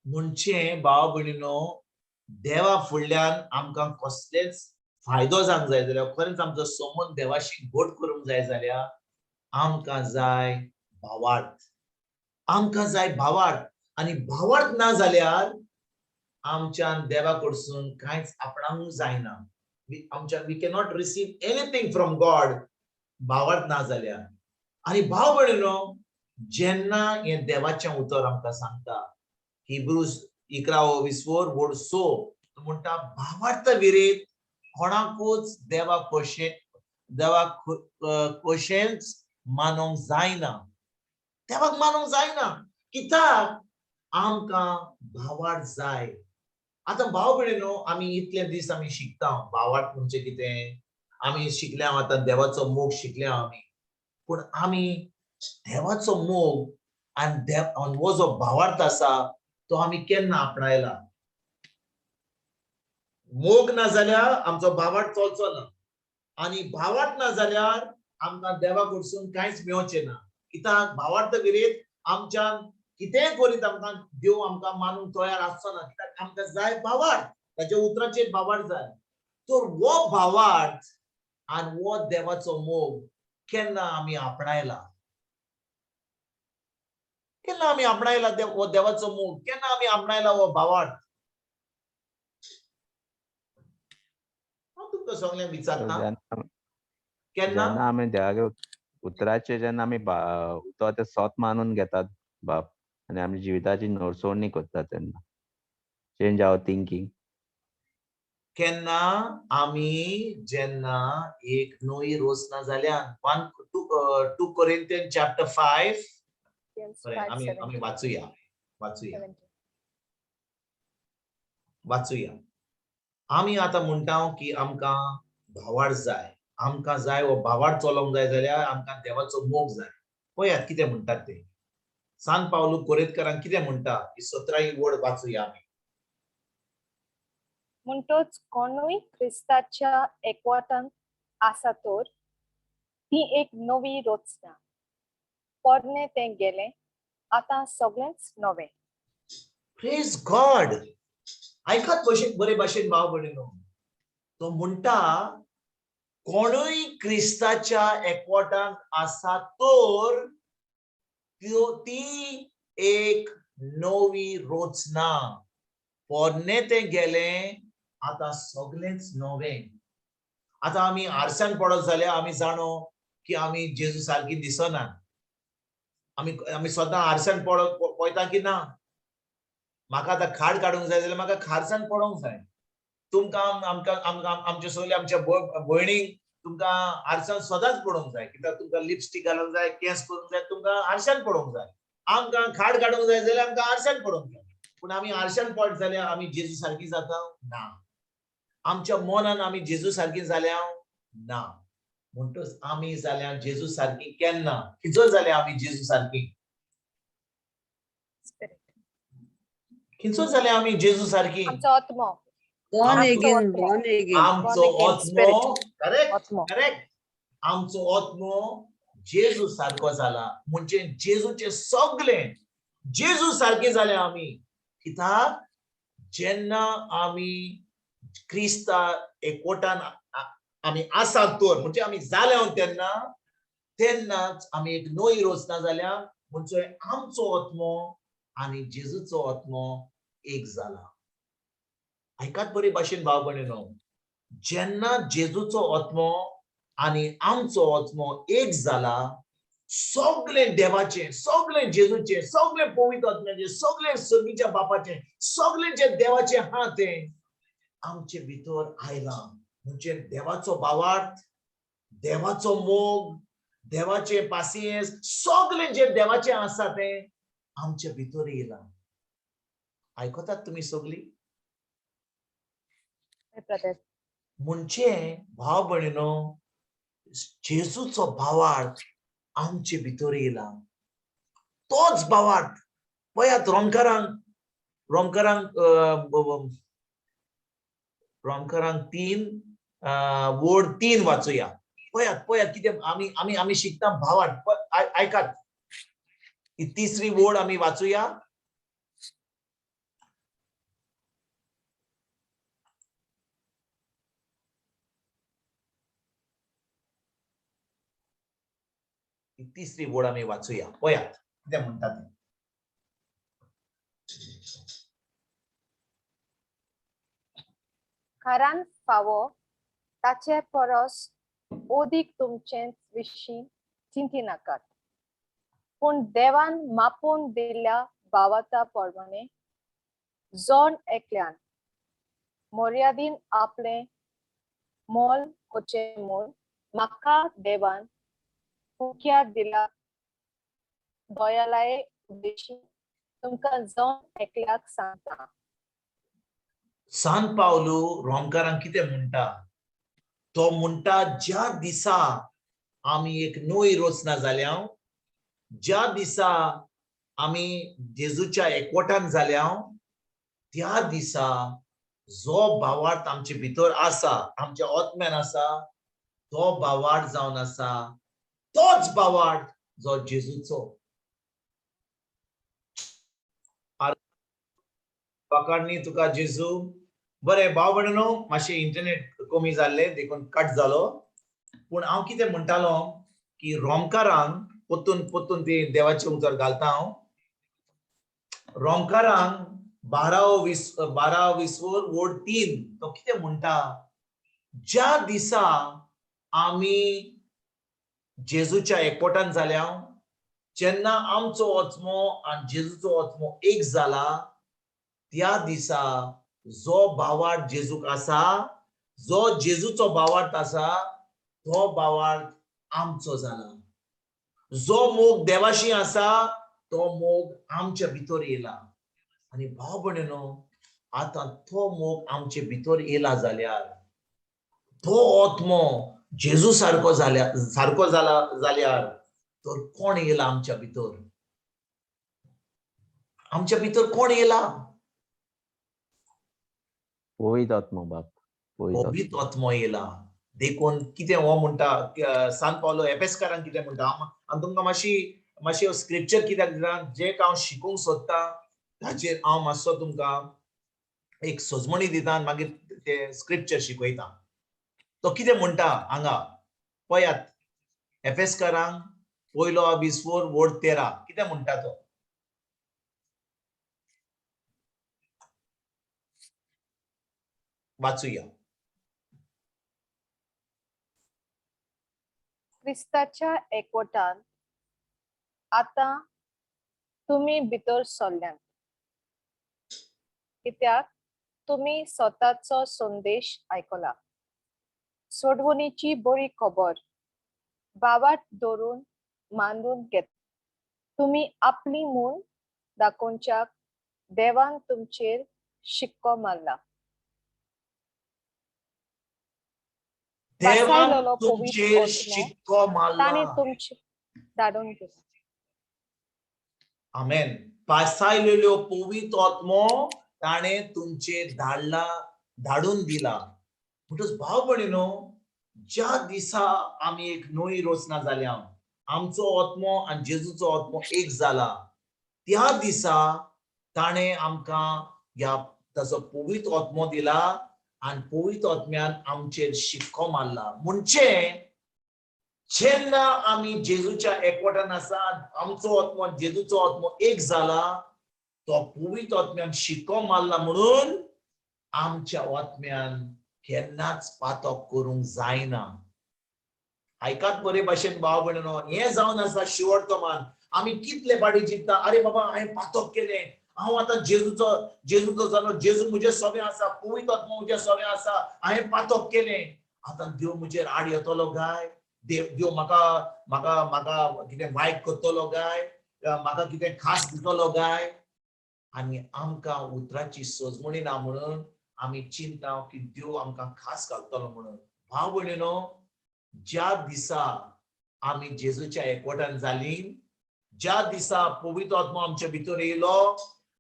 Speaker 3: म्हणजे भाव भयणीनो, देवा फुडल्यान आमकां कसलेच फायदो जावंक जाय जाल्यार, खरेंच आमचो संबंद देवाशी घट करूंक जाय जाल्यार, आमकां जाय भावार्थ. आमकां जाय भावार्थ. आनी भावार्थ ना जाल्यार आमच्यान देवा कडसून कांयच आपणावंक जायना. आमच्यान we cannot receive anything from God भावार्थ ना जाल्यार. आनी भाव भयणीनो, जेन्ना हें देवाचें उतर आमकां सांगता, हिब्रूज 11 विसवोर वोड सो, तो म्हणटा भावार्थ विरीत कोणाकूच देवाक खोशे देवाक खोशेंच मानूंक जायना, देवाक मानूंक जायना. कित्याक आमकां भावार्थ जाय. आतां भाव भयणीनो, आमी इतले दीस आमी शिकता भावार्थ म्हणजे कितें, आमी शिकल्या आतां देवाचो मोग शिकल्या आमी. पूण आमी देवाचो मोग आनी देव हो जो भावार्थ आसा तो आमी केन्ना आपणायला? मोग ना जाल्यार आमचो भावार्थ चलचो ना, आनी भावार्थ ना जाल्यार आमकां देवा कडसून कांयच मेळचें ना. कित्याक भावार्थ विरीत आमच्यान कितेंय करीत आमकां देव आमकां मानूंक तयार आसचो ना. कित्याक आमकां जाय भावार्थ, ताच्या उतराचेर भावार्थ जाय. तर हो भावार्थ आनी हो देवाचो मोग केन्ना आमी आपणायला? केन्ना आमी आपणायला हो देवाचो मोग? केन्ना आमी आपणायला हो भावार्थ? हांव तुमकां सगळ्यांक विचारता, केन्ना
Speaker 10: जेन्ना आमी देवागे उतराचे जेन्ना आमी उतर ते सत मानून घेतात बाप, आनी आमच्या जिविताची नोरसोवणी करतात तेन्ना चेंज our thinking.
Speaker 3: केन्ना आमी जेन्ना एक नवी रचना जाल्या, 1 2 कोरिंथियन चॅप्टर 5, आमी आमी वाचुया, वाचुया, वाचुया. आमी आतां म्हणटा की आमकां भावार्थ जाय, आमकां जाय हो भावार्थ चलोवंक जाय जाल्यार आमकां देवाचो मोग जाय. पळयात कितें म्हणटात ते सान पावलू कोरेतकारांक कितें म्हणटा, ही 17 वड वाचुया आमी.
Speaker 2: म्हणटोच कोणूय क्रिस्ताच्या एकवटांत आसा तर ती एक नवी रचना, पोरणे तें गेलें, आतां सगळेंच नवें.
Speaker 3: प्रेज गॉड. आयकात भशेन बरे भाशेन भाव भयणीनो, तो म्हणटा कोणूय क्रिस्ताच्या एकवटांत आसा तर ती एक नवी रचना, पोरणे तें गेलें, आतां सगळेंच नवें. आतां आमी आरशान पडत जाल्यार आमी जाणो की आमी जेजू सारकी दिसना. आमी आमी सदां आरशान पडत पळयता की ना? म्हाका आतां खाड काडूंक जाय जाल्यार म्हाका खारसान पडोवंक जाय. तुमकां आमकां आमकां आमचे सगळे आमच्या भयणींक तुमकां आरशान सदांच पडोवंक जाय, कित्याक तुमकां लिपस्टीक घालूंक जाय, केंस करूंक जाय, तुमकां आरशान पडोवंक जाय. आमकां खाड काडूंक जाय जाल्यार आमकां आरशान पडोवंक जाय. पूण आमी आरशान पडत जाल्यार आमी जेजू सारकी जाता ना? आमच्या मनान आमी जेजू सारकी जाल्या ना? म्हणटच आमी जाल्या जेजू सारकी केन्ना? खंयचो जाल्या आमी जेजू सारकी? खंयचो जाल्या आमी जेजू सारकी?
Speaker 2: आमचो आत्मो.
Speaker 5: Born again, born again.
Speaker 3: आमचो आत्मो, करेक्ट, करेक्ट. आमचो आत्मो जेजू सारको जाला, म्हणजे जेजूचे सगळे जेजू सारके जाले आमी. कित्याक जेन्ना आमी क्रिस्ता एकवटान आमी आसात तर, म्हणजे आमी जाले तेन्ना, तेन्नाच आमी एक नवी रचना जाल्या, म्हणजे आमचो आत्मो आनी जेजूचो आत्मो एक जाला. आयकात बरे भाशेन भाव भयणीनो, जेन्ना जेजूचो आत्मो आनी आमचो आत्मो एक जाला, सगळे देवाचे, सगळे जेजूचे, सगळे पवित्र आत्म्याचे, सगळे सर्गीच्या बापाचे, सगळे जे देवाचे हा ते आमचे भितर आयला. म्हणजे देवाचो भावार्थ, देवाचो मोग, देवाचे पासियेंस, सगळे जे देवाचे आसा ते आमचे भितर येयला. आयकतात तुमी सगळी? म्हणजे भाव भयणीनो, जेजूचो भावार्थ आमचे भितर येयला, तोच भावार्थ. पळयात रोमकारांक, रोमकारांक, रोमकारांक 3 वड 3 वाचुया. पळयात, पळयात कितें आमी आमी आमी शिकता भावार्थ. आयकात, ही तिसरी वड आमी वाचुया. तिसरी वड आमी वाचुया. पळयात कितें म्हणटा तें.
Speaker 2: कारण फावो ताचे परस ओदीक तुमचे विशीं चिंती नाकात, पूण देवान मापून दिल्ल्या भावाता प्रमाणे जण एकल्यान मोर्यादीन आपलें मोल करचें म्हूण म्हाका देवान फुक्या दिला दयालाये उद्देशी तुमकां जावन एकल्याक सांगता.
Speaker 3: सान पावलू रोमकारांक कितें म्हणटा? तो म्हणटा, ज्या दिसा आमी एक नवी रचना जाल्या, ज्या दिसा आमी जेजूच्या एकवटान जाल्या, त्या दिसा जो भावार्थ आमचे भितर आसा, आमच्या आत्म्यान आसा, तो भावार्थ जावन आसा तोच भावार्थ जो जेजूचो. वाकाडणी तुका जेजू. बरें भाव भयणीनो, मातशें इंटरनेट कमी जाल्लें देखून कट जालो. पूण हांव कितें म्हणटालो की रोमकारांक परतून परतून ती देवाचें उतर घालता हांव. रोमकारांक 12 विसवर वोड 3 तो कितें म्हणटा? ज्या दिसा आमी जेजूच्या एकवटान जाल्या, जेन्ना आमचो आत्मो आनी जेजूचो आत्मो एक जाला, त्या दिसा जो भावार्थ जेजूक आसा, जो जेजूचो भावार्थ आसा, तो भावार्थ आमचो जाला. जो मोग देवाशी आसा तो मोग आमच्या भितर येयला. आनी भाव भयणीनो, आतां तो मोग आमचे भितर येयला जाल्यार तो आत्मो जेजू सारको जाल्या, सारको जाला जाल्यार तर कोण येयला आमच्या भितर? आमच्या भितर कोण येयला?
Speaker 10: पवित्र आत्मो बाप, पवित्र.
Speaker 3: पवित्र आत्मो येयला. देखून कितें हो म्हणटा सान पावलो एपेसकारांक कितें म्हणटा? आनी तुमकां मातशी मातशी स्क्रिप्चर कित्याक दिता, जें हांव शिकूंक सोदता ताचेर हांव मातसो तुमकां एक सजमणी दिता आनी मागीर ते स्क्रिप्चर शिकयता. तो कितें म्हणटा हांगा पळयात, एफेसकारांक पयलो 20 वोड 13 कितें म्हणटा तो? वाचूया.
Speaker 2: क्रिस्ताच्या एकवटान आतां तुमी भितर सरल्यात, कित्याक तुमी स्वताचो संदेश आयकला, सोडवणीची बरी खबर भावार्थ धरून मानून घेत तुमी आपली म्हूण दाखोवच्याक देवान तुमचेर शिक्को मारला.
Speaker 3: देवान
Speaker 2: पासायलेलो पवित्र
Speaker 3: तुमचेर
Speaker 2: आत्मो
Speaker 3: शिक्को मारला.
Speaker 2: ताणें तुमचे धाडून दिला.
Speaker 3: आमेन. पासायलेल्यो पवित्र आत्मो ताणें तुमचेर धाडला, धाडून दिला. म्हणटच भाव भयणीनो, ज्या दिसा आमी एक नवी रचना जाल्या, आमचो आत्मो आनी जेजूचो आत्मो एक जाला, त्या दिसा ताणें आमकां ह्या ताचो पवित्र आत्मो दिला आनी पवित्र आत्म्यान आमचेर शिक्को मारला. म्हणजे जेन्ना आमी जेजूच्या एकवटान आसा, आमचो आत्मो जेजूचो आत्मो एक जाला, तो पवित्र आत्म्यान शिक्को मारला म्हणून आमच्या आत्म्यान केन्नाच पातक करूंक जायना. आयकात बरे भाशेन भाव भयणीनो, हें जावन आसा शिवर्तमान. आमी कितले फाटी चिंतता, अरे बाबा हांवें पातक केलें, हांव आतां जेजूचो जेजूचो जालो, जेजू म्हजे सोबे आसा, पवित्र आत्मो म्हजे सोबे आसा, हांवें पातक केलें, आतां देव म्हजेर आड येतलो काय, देव देव म्हाका म्हाका म्हाका कितें वायट करतलो काय, म्हाका कितें खास दितलो काय? आनी आमकां उतराची सजमणी ना म्हणून आमी चिंता की देव आमकां खास घालतलो म्हणून. भाव भयणीनो, ज्या दिसा आमी जेजूच्या एकवटान जाली, ज्या दिसा पवित्र आत्मो आमच्या भितर येयलो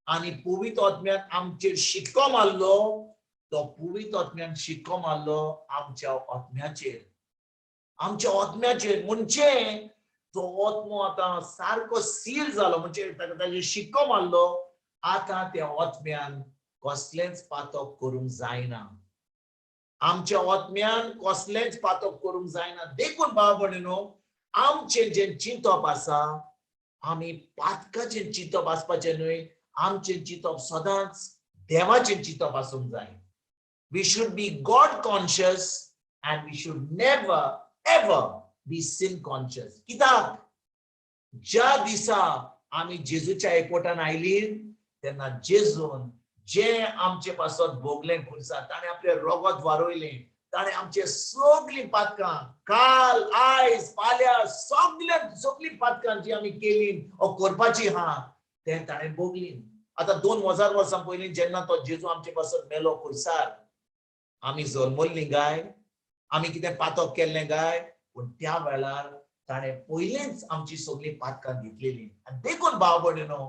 Speaker 3: आनी पवित्र आत्म्यान आमचेर शिक्को मारलो, तो पवित्र आत्म्यान शिक्को मारलो आमच्या आत्म्याचेर, आमच्या आत्म्याचेर. म्हणजे तो आत्मो आतां सारको सील जालो, म्हणजे ताका ताजेर शिक्को मारलो. आतां त्या आत्म्यान कसलेंच पातक करूंक जायना, आमच्या आत्म्यान कसलेंच पातक करूंक जायना. देखून भाव भयणीनो, आमचें जें चिंतप आसा, आमी पातकाचें चिंतप आसपाचें न्हय. आमचें चिंतप सदांच देवाचें चिंतप आसूंक जाय. We should be God conscious and we should never ever be sin conscious. कित्याक? ज्या दिसा आमी जेजूच्या एकवटान आयली तेन्ना जेजून जें आमचे पासत भोगलें खुर्सार, ताणें आपलें रोगत वारयलें, ताणें आमचे सगळीं पातकां काल आयज फाल्यां सगळ्या सगळीं पातकां जी आमी केली ओ करपाची आहा तें ताणें भोगली. आतां 2000 वर्सां पयलीं जेन्ना तो जेजू आमचे पासत मेलो खुर्सार, आमी जल्मल्लीं गाय, आमी कितें पातक केल्लें गाय, पूण त्या वेळार ताणें पयलेंच आमची सगळीं पातकां घेतलेली. आनी देखून भाव भयणीनो,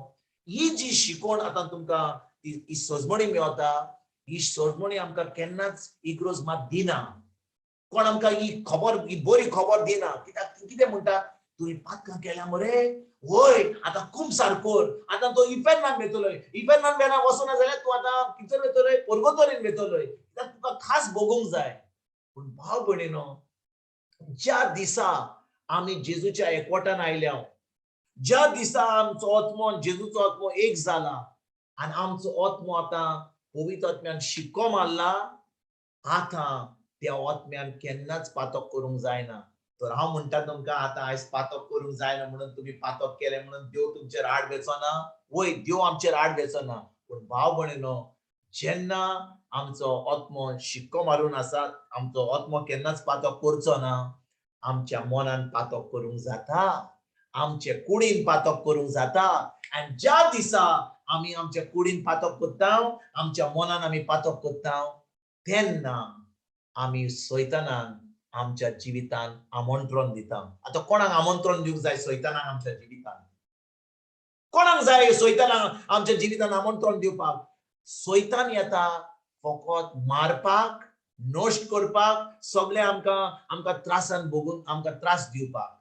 Speaker 3: ही जी शिकवण आतां तुमकां ही सजमणी मेवता, ही सजमणी आमकां केन्नाच इग्रोज मात दिना, कोण आमकां ही खबर, ही बरी खबर दिना. कित्याक कितें म्हणटा, तुवें पातकां केल्या मरे, वय आतां कुमसार कर, आतां तो इफेर्नान वेतलोय, इफेर्नान वेना वचना जाल्यार तूं आतां कितें वेतलोय, परगतोरीन वेतलोय, कित्याक तुका खास भोगूंक जाय. पूण भाव भयणीनो, ज्या दिसा आमी जेजूच्या एकवटान आयल्या, ज्या दिसा आमचो आत्मो जेजूचो आत्मो एक जाला आनी आमचो आत्मो आतां पवित्र आत्म्यान शिक्को मारला, आतां त्या आत्म्यान केन्नाच पातक करूंक जायना. तर हांव म्हणटा तुमकां, आतां आयज पातक करूंक जायना म्हणून तुमी पातक केलें म्हणून देव तुमचेर आड वेचो ना, वय देव आमचेर आड वेचो ना. पूण भाव भयणीनो, जेन्ना आमचो आत्मो शिक्को मारून आसा, आमचो आत्मो केन्नाच पातक करचो ना. आमच्या मनान पातक करूंक जाता, आमचे कुडीन पातक करूंक जाता. आनी ज्या दिसा आमी आमच्या कुडीन पातक करता, आमच्या मनान आमी पातक करता, तेन्ना आमी सैतानाक आमच्या जिवितान आमंत्रण दिता. आतां कोणाक आमंत्रण दिवंक जाय सैतानाक आमच्या जिवितान? कोणाक जाय सैतानाक आमच्या जिवितान आमंत्रण दिवपाक? सैतान येता फकत मारपाक, नश्ट करपाक, सगळे आमकां आमकां त्रासान भोगून आमकां त्रास दिवपाक.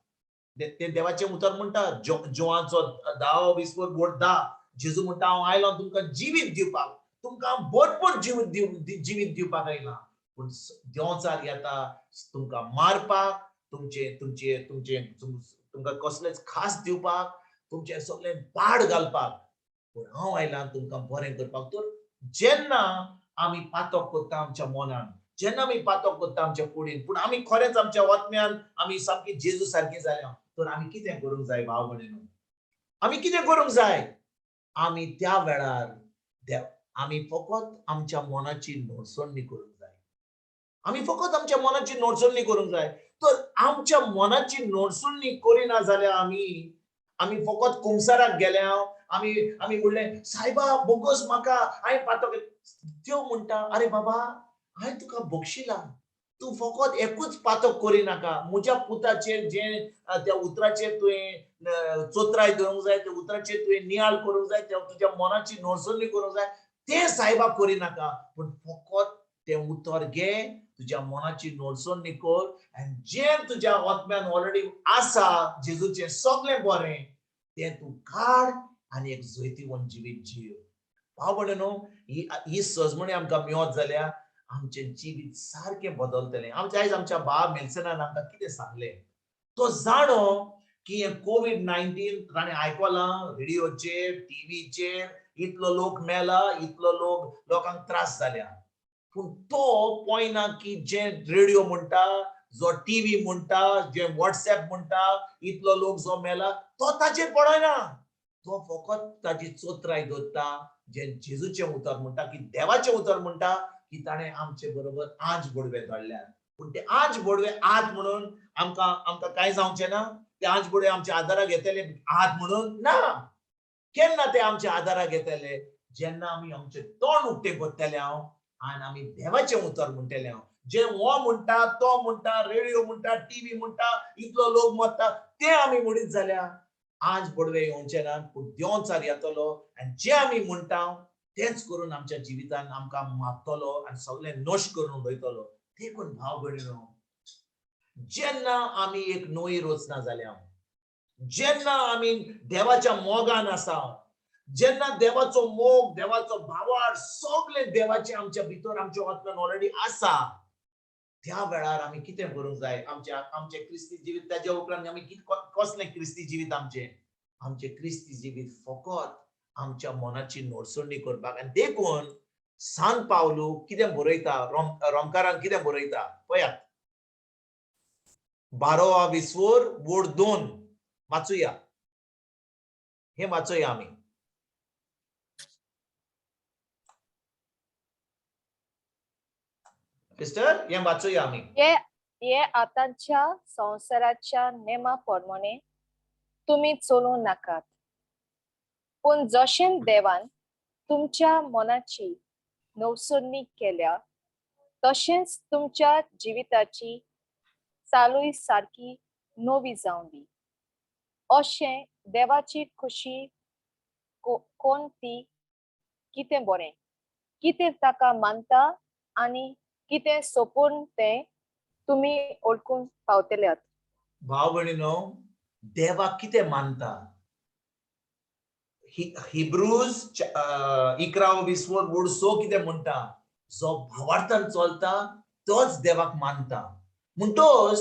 Speaker 3: ते देवाचें उतर म्हणटा, जोवाचो 10:20-10, जेजू म्हणटा हांव आयलो तुमकां जिवीत दिवपाक, तुमकां भरपूर जिवीत दिवपाक आयला. पूण देंवचार येता तुमकां मारपाक, तुमचे तुमचे तुमचे तुमकां कसलेच खास दिवपाक, तुमचे सगळे पाड घालपाक. पूण हांव आयला तुमकां बरें करपाक. तर जेन्ना आमी पातक करता आमच्या मनान, जेन्ना आमी पातक करता आमच्या कुडीन, पूण आमी खरेंच आमच्या आत्म्यान आमी सामकी जेजू सारकी जाल्या, तर आमी कितें करूंक जाय भाव भयणीनो? आमी कितें करूंक जाय? आमी त्या वेळार आमी फकत आमच्या मनाची नोडसणी करूंक जाय. आमी फकत आमच्या मनाची नोडसणी करूंक जाय. तर आमच्या मनाची नोडसणी करिना जाल्यार आमी आमी फकत कुमसाराक गेल्या, आमी आमी म्हणलें सायबा बोगस म्हाका, हांवें पातक. देव म्हणटा अरे बाबा हांवें तुका बक्षिला, तूं फकत एकूच पातक करिनाका. म्हज्या पुताचेर जें त्या उतराचेर तुवें चोत्राय धरूंक जाय, त्या उतराचेर तुवें नियाळ करूंक जाय, त्या तुज्या मनाची नोडसणी करूंक जाय, तें सायबा करिनाका. पूण फकत तें उतर घे, तुज्या मनाची नोडसणी कर, आनी जें तुज्या आत्म्यान ऑलरेडी आसा जेजूचें सगळें बरें तें तूं काड आनी एक जैतिवंत जिवीत जीव. भाव भयणीनो, ही सजमणी आमकां मेळत जाल्यार आमचें जिवीत सारकें बदलतलें. आमच्या आयज आमच्या बाब मेलसनान आमकां कितें सांगलें, तो जाणो की हें कोवीड-19 ताणें आयकलां रेडियोचेर, टिवीचेर, इतलो लोक मेला, इतलो लोक लोकांक त्रास जाल्या. पूण तो पळयना की जे रेडियो म्हणटा, जो टिवी म्हणटा, जे वॉट्सएप म्हणटा, इतलो लोक जो मेला तो ताचेर पळयना. तो फकत ताची चोत्राय दवरता, जे जेजूचें उतर म्हणटा की देवाचें उतर म्हणटा की ताणें आमचे बरोबर आंज बोडवे धाडल्यात. पूण ते आंज बोडवे आत म्हणून आमकां आमकां कांय जावचें ना, ते आंज बोडवे आमच्या आदाराक येतले आत म्हणून ना. केन्ना ते आमच्या आदाराक येतले? जेन्ना आमी आमचें तोंड उक्तें करतले हांव आनी आमी देवाचें उतर म्हणटले हांव. जे हो म्हणटा, तो म्हणटा, रेडियो म्हणटा, टिवी म्हणटा, इतलो लोक मरता, ते आमी म्हणीत जाल्यार आज बोडवे येवचे ना, पूण देंवचार येतलो आनी जे आमी म्हणटा तेंच करून आमच्या जिवितान आमकां मारतलो आनी सगळें नश्ट करून उडयतलो. देखून भाव भयणीनो, जेन्ना आमी एक नवी रचना जाल्या, जेन्ना आमी देवाच्या मोगान आसा, जेन्ना देवाचो मोग, देवाचो भावार सगळें देवाचें आमच्या भितर, आमच्या आत्म्यान ऑलरेडी आसा, त्या वेळार आमी कितें करूंक जाय? आमचे आमचें क्रिस्ती जिवीत ताच्या उपरांत आमी कसलें क्रिस्ती जिवीत आमचें? आमचें क्रिस्ती जिवीत फकत आमच्या मनाची नोडसणी करपाक. आनी देखून सान पावलू कितें बरयता, रोमकारान कितें बरयता पळयात, 12:2 वाचुया, हे वाचुया आमी. सिस्टर, हें वाचुया आमी.
Speaker 2: हे हे आतांच्या संवसाराच्या नेमा प्रमाणे तुमी चलूं नाकात, पूण जशें देवान तुमच्या मनाची नवसरणी केल्या तशेंच तुमच्या जिविताची चालूय सारकी नवी जावं दी. अशें देवाची खुशी कोण ती, कितें बरें, कितें ताका मानता आनी कितें सोपून तें तुमी वळखूंक पावतल्यात.
Speaker 3: भाव भयणीनो, देवाक कितें मानता? हिब्रूज 11व 20 वड 6 कितें म्हणटा? जो भावार्थान चलता तोच देवाक मानता. म्हणटोच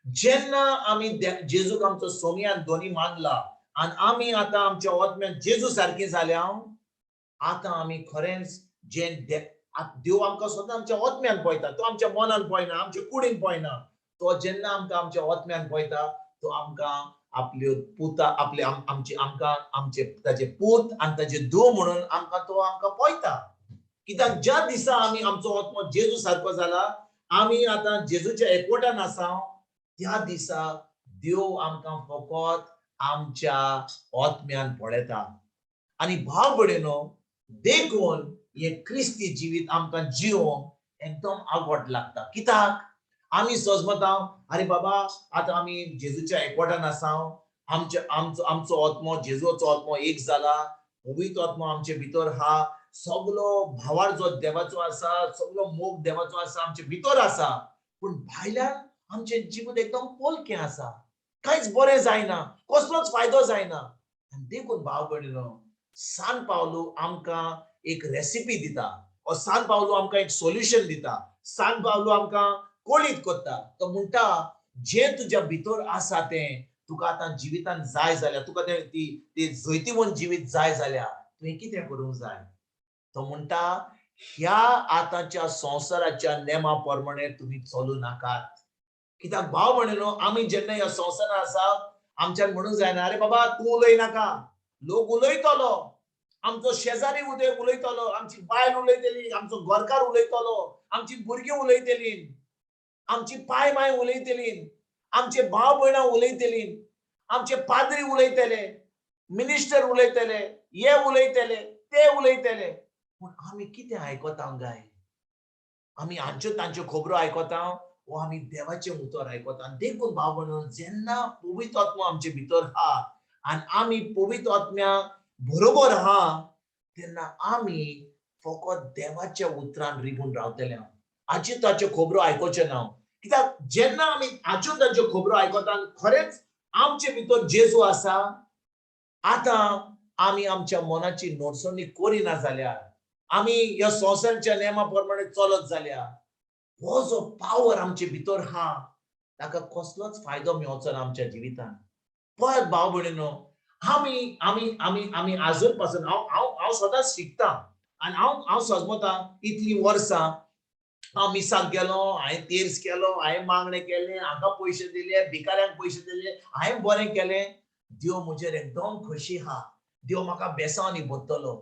Speaker 3: जेन्ना आमी जेजूक आमचो सोमयान दोनी मानला आनी आमी आतां आमच्या आत्म्यान जेजू सारकी जाल्या, आतां आमी खरेंच जे देव आमकां स्वता आमच्या आत्म्यान पळयता, तो आमच्या मनान पळयना, आमच्या कुडीन पळयना. तो जेन्ना आमकां आमच्या आत्म्यान पळयता तो आमकां आपल्यो पुता आपले आमचे आमकां आमचे ताजे पूत आनी ताजे धूव म्हणून आमकां तो आमकां पळयता. कित्याक ज्या दिसा आमी आमचो आत्मो जेजू सारको जाला, आमी आतां जेजूच्या एकवटान आसा, त्या दिसा देव आमकां फकत आमच्या आत्म्यान पळयता. आनी भाव भयणीनो, देखून हे क्रिस्ती जिवीत आमकां जिवंक एकदम आवड लागता. कित्याक आमी सजमता, आरे बाबा आतां आमी जेजूच्या एकवटान आसा, आमचे आमचो आमचो आत्मो जेजूचो आत्मो एक जाला, पवित्र आत्मो आमचे भितर हा, सगलो भावार जो देवाचो आसा, सगलो मोग देवाचो आसा आमचे भितर आसा, पूण भायल्यान आमचें जिवीत एकदम पोलकें आसा, कांयच बरें जायना, कसलोच फायदो जायना. आनी देखून भाव भयणीनो, सान पावलू आमकां एक रेसिपी दिता, ओ सान पावलू आमकां एक सोल्युशन दिता, सान पावलू आमकां कोळीत करता. तो म्हणटा जें तुज्या भितर आसा तें तुका आतां जिवितान जाय जाल्यार, तुका तें ती जैतिवंत जिवीत जाय जाल्यार तुवें कितें करूंक जाय? तो म्हणटा ह्या आतांच्या संवसाराच्या नेमा प्रमाणे तुमी चलूं नाकात. कित्याक भाव भयणीनो, आमी जेन्ना ह्या संवसारान आसा आमच्यान म्हणूंक जायना, अरे बाबा तूं उलयनाका, लोक उलयतलो, आमचो शेजारी उलयतलो, आमची बायल उलयतली, आमचो घरकार उलयतलो, आमची भुरगीं उलयतली, आमची पाय माय उलयतली, आमचे भाव भयणां उलयतली, आमचे पाद्री उलयतले, मिनिस्टर उलयतले, हे उलयतले, ते उलयतले. पूण आमी कितें आयकता गाय? आमी हांच्यो तांच्यो खबरो आयकता वो आमी देवाचें उतर आयकता? देखून भाव भयणीनो, जेन्ना पवित्र आत्मो आमचे भितर हा आनी आमी पवित्र आत्म्या बरोबर हा, तेन्ना आमी फकत देवाच्या उतरान रिगून रावतले, हाच्यो ताच्यो खबरो आयकुचें ना. कित्याक जेन्ना आमी हाच्यो ताच्यो खबरो आयकता खरेंच आमचे भितर जेजू आसा. आतां आमी आमच्या मनाची नोटसणी करिना जाल्यार, आमी ह्या संवसाराच्या नेमा प्रमाणे चलत जाल्यार हो जो पावर आमचे भितर हा ताका कसलोच फायदो मेळचो ना आमच्या जिवितान. पळयात भाव भयणीनो, आमी आमी आमी आमी आजून पासून हांव हांव हांव सदांच शिकता आनी हांव हांव सजमता. इतलीं वर्सां हांव मिसाक गेलो, हांवें तेर्स केलो, हांवें मागणें केलें, हांकां पयशे दिले, भिकाऱ्यांक पयशे दिले, हांवें बरें केलें, देव म्हजेर एकदम खोशी आहा, देव म्हाका बेसांवांनी भरतलो.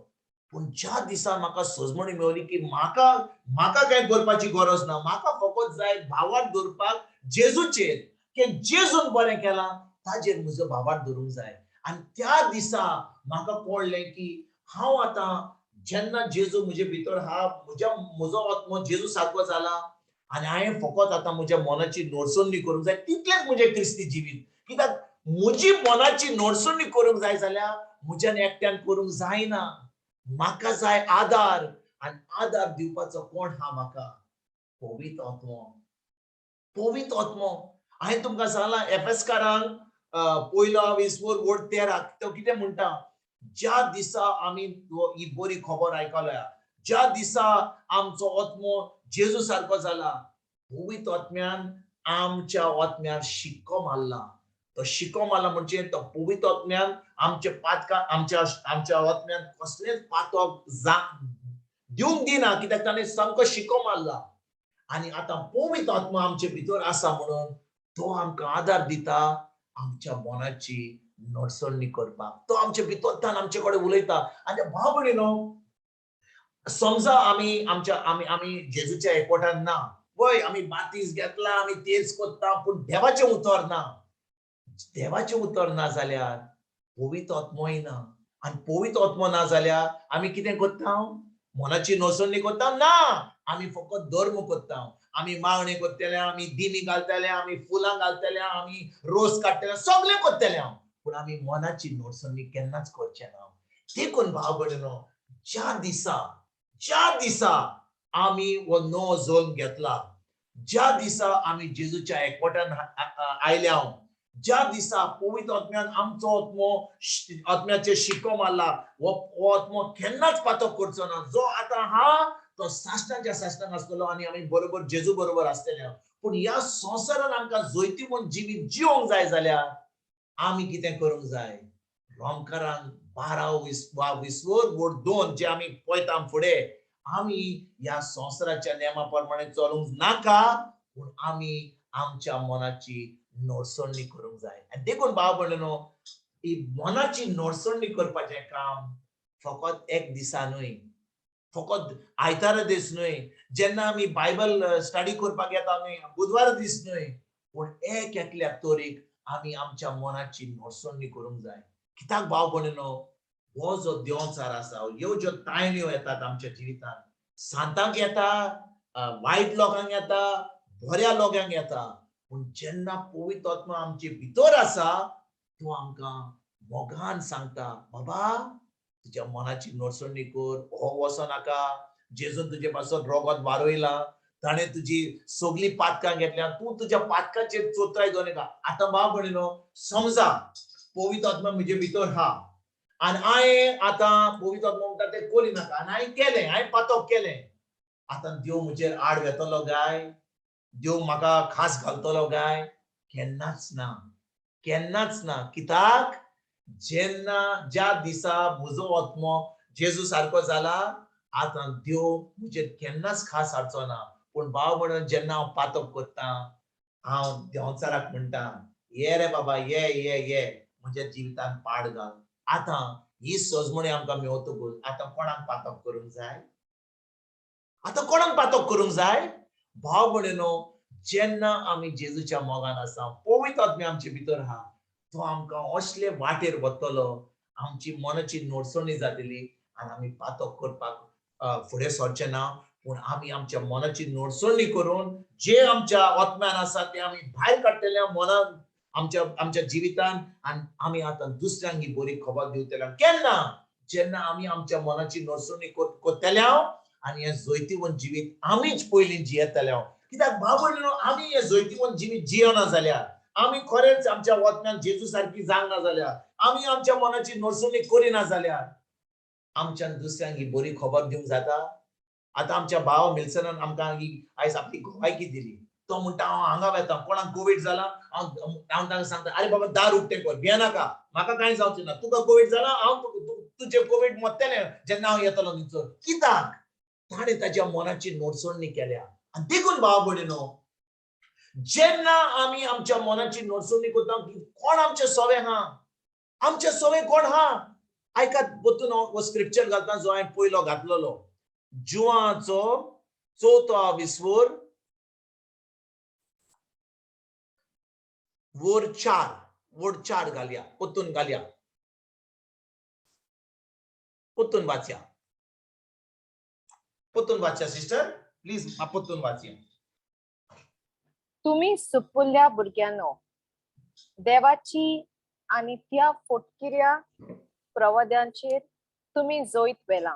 Speaker 3: पूण ज्या दिसा म्हाका सजमणी मेवली की म्हाका म्हाका कांय करपाची गरज ना, म्हाका फकत जाय भावार्थ दवरपाक जेजूचेर, की जेजून बरें केलां ताजेर म्हजो भावार्थ दवरूंक जाय. आनी त्या दिसा म्हाका कळ्ळें की हांव आतां जेन्ना जेजू म्हजे भितर आहा, म्हज्या म्हजो आत्मो जेजू सारको जाला आनी हांवें फकत आतां म्हज्या मनाची नोडसणी करूंक जाय, तितलेंच म्हजें क्रिस्ती जिवीत. कित्याक म्हजी मनाची नोडसणी करूंक जाय जाल्यार म्हज्यान एकट्यान करूंक जायना, म्हाका जाय आदार. आनी आदार दिवपाचो कोण आहा म्हाका? पवित्र आत्मो, पवित्र आत्मो. हांवें तुमकां सांगलां एफएसकारांक पयलो 20 वड 13 तो कितें म्हणटा, ज्या दिसा आमी ही बरी खबर आयकल्या, ज्या दिसा आमचो आत्मो जेजू सारको जाला, पवित्र आत्म्यान आमच्या आत्म्यार शिक्को मारला. तो शिक्को मारला म्हणजे तो पवित्र आत्म्यान आमच्या पातका आमच्या आमच्या आत्म्यान कसलेंच पातक दिवंक दिना, कित्याक ताणें सामको शिक्को मारला. आनी आतां पवित्र आत्मा आमचे भितर आसा म्हणून तो आमकां आदार दिता आमच्या मनाची नडसणी करपाक. तो आमचे भितरल्यान आमचे कडेन उलयता. आनी भाव भयणीनो, समजा आमी आमच्या आमी आमी जेजूच्या एकवटान ना, वय आमी बातीस घेतला, आमी तेच कोत्ता, पूण देवाचें उतर ना. देवाचें उतर ना जाल्यार पवित्र आत्मोय ना, आनी पवित्र आत्मो ना जाल्यार आमी कितें करता? मनाची नसणी करता ना, आमी फकत धर्म करता. आमी मागणी करतले, आमी दिमी घालतले, आमी फुलां घालतले, आमी रोस काडटले, सगळें करतले, पूण आमी मनाची नडसणी केन्नाच करचे ना. देखून भाव भयणीनो, ज्या दिसा ज्या दिसा आमी हो नवो जल्म घेतला, ज्या दिसा आमी जेजूच्या एकवटान आयल्या, ज्या दिसा पवित्र आत्म्यान आमचो आत्मो आत्म्याचेर शिक्को मारला, हो आत्मो केन्नाच पातक करचो ना. जो आतां आहा तो साश्टांच्या साश्टांक आसतलो आनी आमी बरोबर जेजू बरोबर आसतले. पूण ह्या संवसारान आमकां जैतिवंत जिवीत जिवंक जाय जाल्यार आमी कितें करूंक जाय? रोमकारांक 12 वा 20 वड 2 जे आमी पळयता फुडें, आमी ह्या संवसाराच्या नेमा प्रमाणे चलूंक नाका, पूण आमी आमच्या मनाची नडसणी करूंक जाय. आनी देखून भाव भयणीनो, ही मनाची नडसणी करपाचें काम फकत एक दिसा न्हय, फकत आयतारा दीस न्हय, जेन्ना आमी बायबल स्टडी करपाक येता न्हय, बुधवारा दीस न्हय, पूण एक एकल्या तोरीक आमी आमच्या मनाची नडसणी करूंक जाय. कित्याक भाव भयणीनो, हो जो देंवचार आसा, ह्यो ज्यो तायण्यो येतात आमच्या जिवितांत, सांतांक येता, वायट लोकांक येता, बऱ्या लोकांक येता, पूण जेन्ना पवित्र आत्मा आमचे भितर आसा तो आमकां मोगान सांगता, बाबा तुज्या मनाची नडसणी कर, हो वचो नाका, जेजून तुजे पासून रोगत वारयला, ताणें तुजी सगळीं पातकां घेतल्या, तूं तुज्या पातकाचेर चोत्राय दवर नाका. आतां भाव भयणीनो, समजा पवित्र आत्मा म्हजे भितर हा आनी हांवें आतां पवित्र आत्मा म्हणटा तें करी नाका आनी हांवें केलें, हांवें पातक केलें, आतां देव म्हजेर आड वेतलो काय? देव म्हाका खास घालतलो काय? केन्नाच ना, केन्नाच ना. कित्याक? जेन्ना ज्या दिसा म्हजो आत्मो जेजू सारको जाला, आतां देव म्हजेर केन्नाच खास हाडचो ना. पूण भाव म्हणून जेन्ना हांव पातक करता, हांव देंवचाराक म्हणटा, ये रे बाबा, ये ये ये, म्हज्या जिवितान पाड घाल. आतां ही सजमणी आमकां मेवतकूच आतां कोणाक पातक करूंक जाय? आतां कोणाक पातक करूंक जाय? भाव भयणीनो, जेन्ना आमी जेजूच्या मोगान आसा, पवित्र आत्म्या आमचे भितर आहा, तो आमकां असले वाटेर वतलो, आमची मनाची नडसणी जातली आनी आमी पातक करपाक फुडें सरचे ना. पूण आमी आमच्या मनाची नडसणी करून जे आमच्या आत्म्यान आसा ते आमी भायर काडटले मनान, आमच्या आमच्या जिवितान, आनी आमी आतां दुसऱ्यांक ही बरी खबर दिवतले. केन्ना? जेन्ना आमी आमच्या मनाची नडसणी करतले आनी हें जैतिवंत जिवीत आमीच पयलीं जियेतले. कित्याक भाव भयणीनो, आमी हें जैतिवंत जिवीत जियेना जाल्यार, आमी खरेंच आमच्या आत्म्यान जेजू सारकी जावंक ना जाल्यार, आमी आमच्या मनाची नडसणी करिना जाल्यार आमच्यान दुसऱ्यांक ही बरी खबर दिवंक जाता? आतां आमच्या भाव मिल्सनान आमकां ही आयज आपली गोवायकी दिली. तो म्हणटा, हांव हांगा वेता, कोणाक कोवीड जाला, हांव हांव तांकां सांगता, आरे बाबा दार उक्तें कर, भियेनाका, म्हाका कांय जावचें ना, तुका कोवीड जाला, हांव तुजें कोवीड मरतलें जेन्ना हांव येतलो थंयसर. कित्याक? ताणें ताच्या मनाची नडसणी केल्या. आनी देखून भाव भयणीनो, जेन्ना आमी आमच्या मनाची नडसणी करता, कोण आमचे सवे आहा, आमचे सवे कोण आहा? आयकात, परतून हो स्क्रिप्चर घालता जो हांवें पयलो घातलेलो, जुवाचो 4 विस्वोर वर 4, वर 4 घालया, परतून घालया, परतून वाचया, परतून वाचया सिस्टर प्लीज, परतून वाचया.
Speaker 2: तुम्ही सुपुल्ल्या भुरग्यांनो, देवाची आनी त्या फोटकिऱ्या प्रवाद्यांचेर तुमी जैत व्हेलां,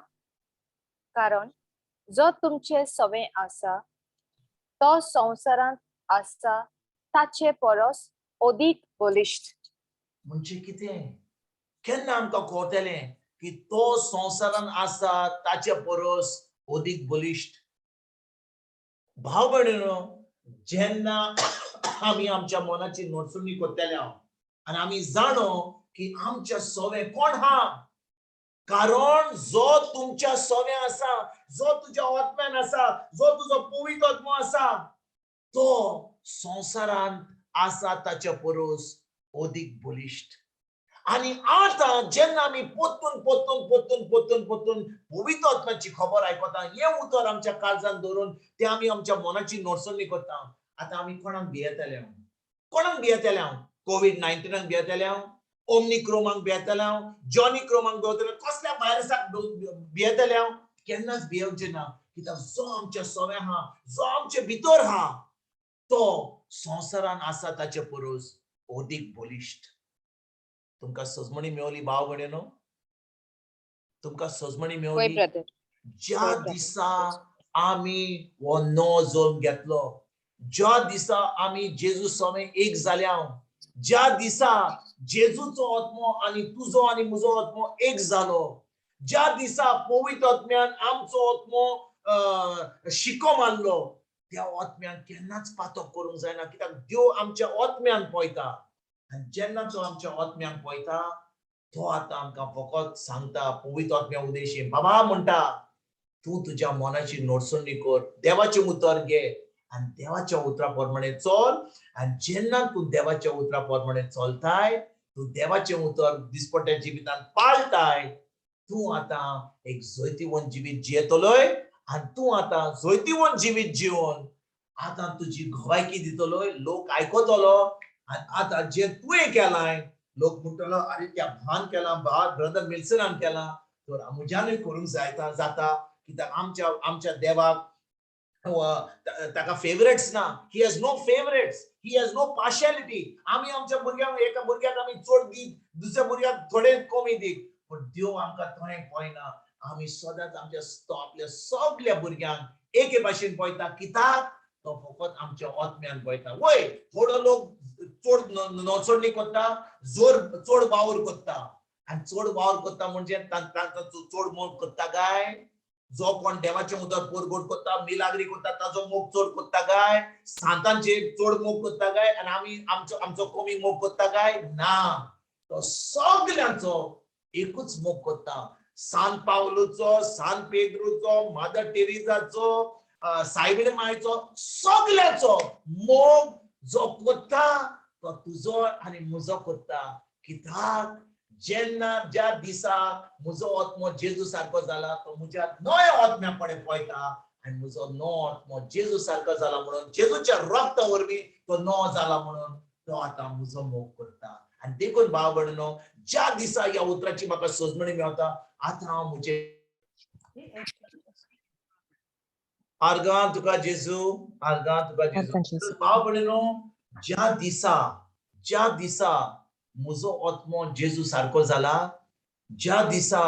Speaker 2: कारण जो तुमचे सवे आसा तो संवसारांत आसा ताचे परस अदीक बलिश्ट.
Speaker 3: म्हणजे कितें? केन्ना आमकां कळटलें की तो संवसारांत आसा ताचे परस अदीक बलिश्ट? भाव भयणीनो, जेन्ना आमी आमच्या मनाची नडसणी करतले आनी आमी जाणो की आमच्या सवे कोण हा, कारण जो तुमच्या सवे आसा, जो तुज्या आत्म्यान आसा, जो तुजो पवित्र आत्मो आसा, तो संवसारांत आसा ताच्या परस अदीक बलिश्ट. आनी आतां जेन्ना आमी पोत्तून पोत्तून पोत्तून पोत्तून पोत्तून पवित्र आत्म्याची खबर आयकता, हें उतर आमच्या काळजान धरून तें आमी आमच्या मनाची नोटसणी करता. आतां आमी कोणाक भियेतले? कोणाक भियेतले हांव? कोवीड 19 भियेतले हांव? ओमनी क्रोमाक भियेतले हांव? जॉनी क्रोमाक भियेतले? कसल्या व्हायरसाक भियेतले हांव? केन्नाच भियेवचें ना, कित्याक जो आमच्या सव्या आहा, जो आमचे भितर आहा, तो संवसारान आसा ताचे परस अदीक बलिश्ट. तुमकां सजमणी मेवली भाव भयणीनो? तुमकां सजमणी
Speaker 2: वय
Speaker 3: मेवली?
Speaker 2: ब्रदर.
Speaker 3: ज्या
Speaker 2: वय ब्रदर.
Speaker 3: दिसा आमी हो नवो जल्म घेतलो, ज्या दिसा आमी जेजू समें एक जाल्या, ज्या दिसा जेजूचो आत्मो आनी तुजो आनी म्हजो आत्मो एक जालो, ज्या दिसा पवित्र आत्म्यान आमचो आत्मो शिको मारलो, त्या आत्म्यान केन्नाच पातक करूंक जायना, कित्याक देव आमच्या आत्म्यान पळयता. आनी जेन्ना तो आमच्या आत्म्यान पळयता, तो आतां आमकां फकत सांगता पवित्र आत्म्या उदेशी, बाबा म्हणटा, तूं तुज्या मनाची नोटसणी कर, देवाचें उतर घे आनी देवाच्या उतरा प्रमाणे चल. आनी जेन्ना तूं देवाच्या उतरा प्रमाणे चलताय, तूं देवाचें उतर दिसपट्ट्या जिवितांत पाळटाय, तूं आतां एक जैतिवंत जिवीत जियेतलोय. आनी तूं आतां जैतिवंत जिवीत जिवन आतां तुजी गवायकी दितलोय, लोक आयकतलो. आनी आतां जें तुवें केलां, लोक म्हणटलो, आरे त्या भान केलां, ब्रदर मिल्सनान केलां, तर म्हज्यानूय करूंक जायता जाता, कित्याक आमच्या आमच्या देवाक ताका फेवरेट्स ना. He has no favourites, he has no partiality. आमी आमच्या भुरग्यांक, एका भुरग्याक आमी चड दीत, दुसऱ्या भुरग्याक थोडे कमी दीत, पूण देव आमकां थंय पळयना. आमी सदांच आमच्या तो आपल्या सगल्या भुरग्यांक एके भाशेन पळयता, कित्याक तो फकत आमच्या आत्म्यान पळयता. वय, थोडो लोक चड नोचणी करता, जोर चड वावर करता. आनी चड वावर करता म्हणजे तांचो चड मोग करता काय? जो कोण देवाचें उतर परगट करता, मिलाग्री करता, ताजो मोग चड करता काय? सांतांचेर चड मोग करता काय? आनी आमी आमचो आमचो कमी मोग करता काय? ना, तो सगल्यांचो एकूच मोग करता. सान पावलूचो, सान पेद्रूचो, मदर टेरेसाचो, सायबीण मायचो, सगल्यांचो मोग जो करता तो तुजो आनी म्हजो करता. कित्याक जेन्ना ज्या दिसा म्हजो आत्मो जेजू सारको जाला, तो म्हज्या नव्या आत्म्या कडेन पळयता आनी म्हजो नवो आत्मो जेजू सारको जाला म्हणून, जेजूच्या रक्ता वरवीं तो नवो जाला म्हणून तो आतां म्हजो मोग करता. आनी देखून भाव भयणीनो, ज्या दिसा ह्या उतराची म्हाका सजमणी मेवता, आतां हांव म्हजे आर्गां तुका जेजू, आर्गां तुका जेजू. भाव भयणीनो, ज्या दिसा म्हजो आत्मो जेजू सारको जाला, ज्या दिसा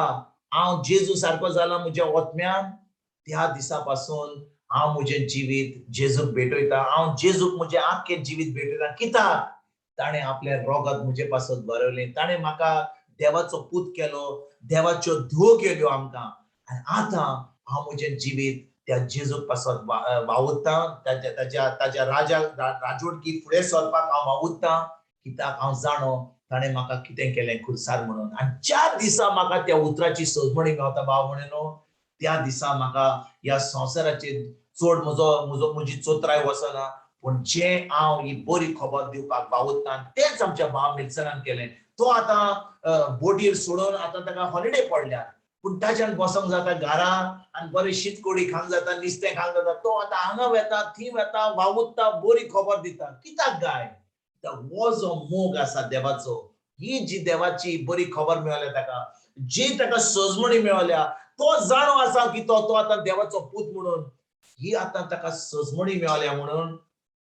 Speaker 3: हांव जेजू सारको जाला म्हज्या आत्म्यान, त्या दिसा पासून हांव म्हजें जिवीत जेजूक भेटयता. हांव जेजूक म्हजें आख्खें जिवीत भेटयता, कित्याक ताणें आपलें रोगत म्हजे पासत बरयलें. ताणें म्हाका देवाचो पूत केलो, देवाच्यो धुवो केल्यो आमकां. आनी आतां हांव म्हजें जिवीत त्या जेजूक पासत वावुरता. ताच्या ताच्या ताच्या राजा राजवटकी फुडें सरपाक हांव वावुरता, कित्याक हांव जाणो ताणें म्हाका कितें केलें खुर्सार म्हणून. आनी ज्या दिसा म्हाका त्या उतराची सजमणी मेवता भाव भयणीनो, त्या दिसा म्हाका ह्या संवसाराचेर चड म्हजो म्हजो म्हजी चोत्राय वचना, पूण जें हांव ही बरी खबर दिवपाक वावुरता, तेंच आमच्या भाव मिल्सनान केलें. तो आतां बोटीर सोडून आतां ताका हॉलिडे पडल्या, पूण ताच्यान बसोंक जाता घरा आनी बरें शीत कोडी खावंक जाता, नुस्तें खावंक जाता? तो आतां हांगा वेता, थंय वेता, वावुरता, बरी खबर दिता. कित्याक गाय? हो जो मोग आसा देवाचो, ही जी देवाची बरी खबर मेळ्ळ्या ताका, जी ताका सजमणी मेळ्ळ्या, तो जाणो आसा की तो तो आतां देवाचो पूत म्हणून. ही आतां ताका सजमणी मेळ्ळ्या म्हणून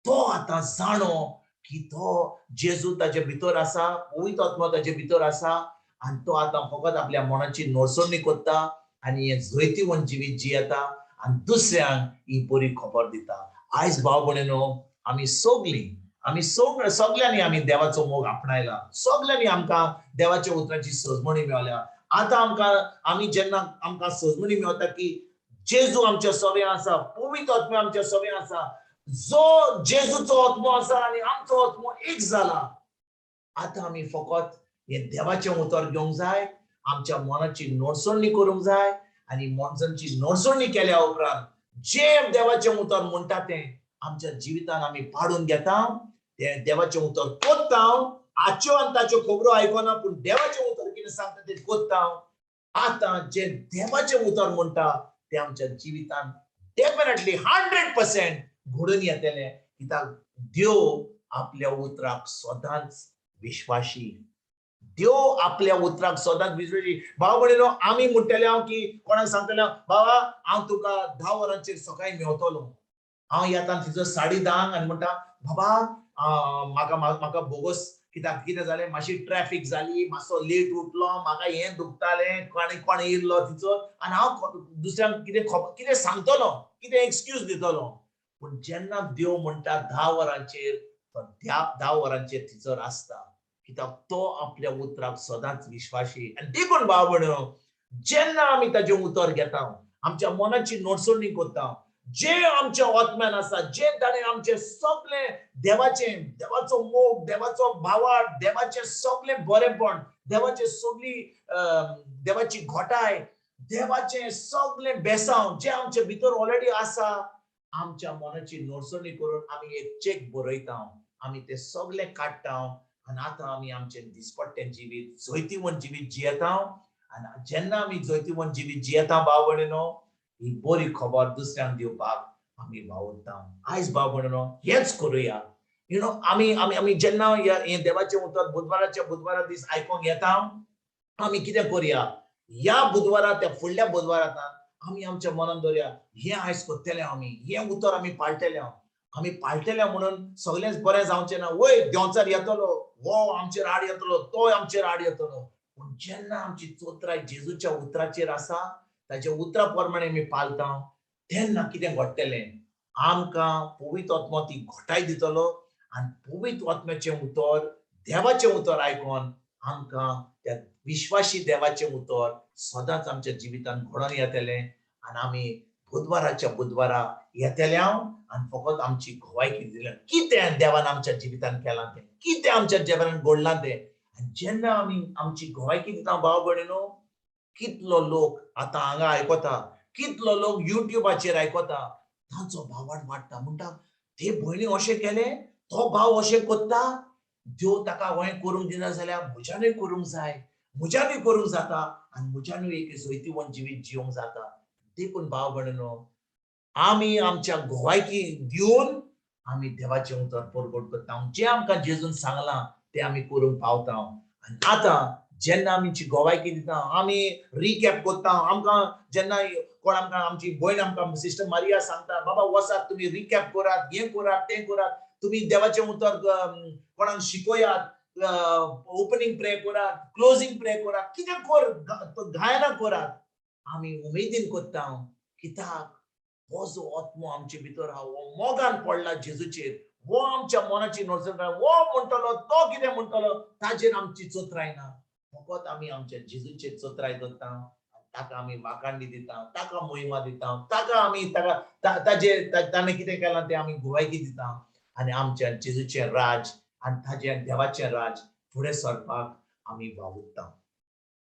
Speaker 3: तो आतां जाणो की तो जेजू ताजे भितर आसा, पवित्र आत्मो ताजे भितर आसा. आनी तो आतां फकत आपल्या मनाची नोटसणी करता आनी हें जैतिवंत जिवीत जियेता आनी दुसऱ्यांक ही बरी खबर दिता. आयज भाव भयणीनो, आमी सगलीं, आमी सगल्यांनी आमी देवाचो मोग आपणायला. सगल्यांनी आमकां देवाच्या उतराची सजमणी मेळ्ळ्या. आतां आमकां आमी जेन्ना आमकां सजमणी मेळटा की जेजू आमच्या सवे आसा, पवित्र आत्मो आमच्या सवे आसा, जो जेजूचो आत्मो आसा आनी आमचो आत्मो एक जाला, आतां आमी फकत हे देवाचें उतर घेवंक जाय, आमच्या मनाची नोटसणी करूंक जाय. आनी मनशांची नोटसणी केल्या उपरांत जें देवाचें उतर म्हणटा तें आमच्या जिवितान आमी पाडून घेता, तें देवाचें उतर कोत्ता. आच्यो आनी ताच्यो खबरो आयकना, पूण देवाचें उतर कितें सांगता तें कोत्ता. आतां जें देवाचें उतर म्हणटा तें आमच्या जिवितान डेफिनेटली 100% घडून येतलें, कित्याक देव आपल्या उतराक सदांच विश्वाशी. देव आपल्या उतराक सदांच विश्वाशी. भाव भयणीनो, आमी म्हणटले हांव की कोणाक सांगतले हांव, बाबा हांव तुका 10 वरांचेर सकाळीं मेवतलो, हांव येता तिजो 10:30 आनी म्हणटा बाबा म्हाका म्हाका बोगस, कित्याक कितें जालें, मातशी ट्रॅफिक जाली, मातसो लेट उठलो, म्हाका हें दुखतालें, कोण कोण येयल्लो तिचो, आनी हांव दुसऱ्यांक कितें कितें सांगतलो, कितें एक्सक्यूज दितलो. पूण जेन्ना देव म्हणटा 10 वरांचेर, तो 10 वरांचेर तिचो आसता, कित्याक तो आपल्या उतराक सदांच विश्वाशी. आनी देखून भाव भयणीनो, जेन्ना आमी ताजें उतर घेता, आमच्या मनाची नोटसणी करता, जे आमच्या आत्म्यान आसा, जे ताणें आमचें सगळें देवाचें, देवाचो मोग, देवाचो भावार्थ, देवाचें सगळें बरेंपण, देवाचें सगळी देवाची घोटाय, देवाचें सगळें बेसांव जें आमचे भितर ऑलरेडी आसा, आमच्या मनाची नोटसणी करून आमी एक चेक बरयता, आमी ते सगळें काडटा आनी आतां आमी आमचें दिसपट्टें जिवीत, जैतिवंत जिवीत जियेता. आनी जेन्ना आमी जैतिवंत जिवीत जियेता भाव भयणीनो, ही बरी खबर दुसऱ्यांक दिवपाक आमी वावुरता. आयज भाव भयणीनो हेंच करुया. You know, आमी आमी आमी जेन्ना हें देवाचें उतर बुधवाराच्या बुधवारा दीस आयकोंक येता, आमी कितें करुया, ह्या बुधवारा त्या फुडल्या बुधवारा आमी आमच्या मनान दवरया, हें आयज करतले आमी, हें उतर आमी पाळटले. आमी पाळटले म्हणून सगळेंच बरें जावचें ना, वय देंवचार येतलो, हो आमचेर आड येतलो, तो आमचेर आड येतलो, पूण जेन्ना आमची चोत्राय जेजूच्या उतराचेर आसा, ताच्या उतरा प्रमाणे आमी पाळटा, तेन्ना कितें घडटलें, आमकां पवित्र आत्मो ती घटाय दितलो आनी पवित्र आत्म्याचें उतर, देवाचें उतर आयकोन आमकां त्या विश्वाशी देवाचें उतर सदांच आमच्या जिवितान घडोवन येतलें. आनी आमी बुधवाराच्या बुधवारा येतले हांव आनी फकत आमची गोवायकी दिल्या, कितें देवान आमच्या जिवितान केलां तें, कितें आमच्या जिवितान घडलां तें. आनी जेन्ना आमी आमची गोवायकी दिता भाव भयणीनो, कितलो लोक आतां हांगा आयकता, कितलो लोक युट्यूबाचेर आयकता, तांचो भावार्थ वाडटा. म्हणटा ते भयणी अशें केलें, तो भाव अशें करता, देव ताका हें करूंक दिना जाल्यार म्हज्यानूय करूंक जाय, म्हज्यानूय करूंक जाता आनी म्हज्यानूय एक जैतिवंत जिवीत जिवंक जाता. देखून भाव भयणीनो, आमी आमच्या गोवायकी दिवन आमी देवाचें उतर परगट करता, जें आमकां जेजून सांगलां तें आमी करूंक पावता. आनी आतां जेन्ना आमी गोवायकी दिता, आमी रिकॅप करता, आमकां जेन्ना कोण आमकां आमची भयण आमकां सिस्टर मारिया सांगता, बाबा वसात तुमी रिकॅप करात, हें करात, तें करात, तुमी देवाचें उतर कोणाक शिकयात, ओपनींग प्रे करात, क्लोजींग प्रे करात, कितें कर, गायनां करात, आमी उमेदीन करता. कित्याक हो जो आत्मो आमचे भितर आहा, हो मोगान पडला जेजूचेर, हो आमच्या मनाची नोटसण, हो म्हणटलो तो कितें म्हणटलो ताजेर आमची चोत्राय ना, फकत आमी आमच्या जेजूचेर चोत्राय दवरता, ताका आमी वाखाणणी दिता, ताका मोहिमा दिता, ताका आमी ताका ताजेर ताणें कितें केलां तें आमी गोवायकी दिता आनी आमच्या जेजूचें राज आनी ताजें देवाचें राज फुडें सरपाक आमी वावुरता.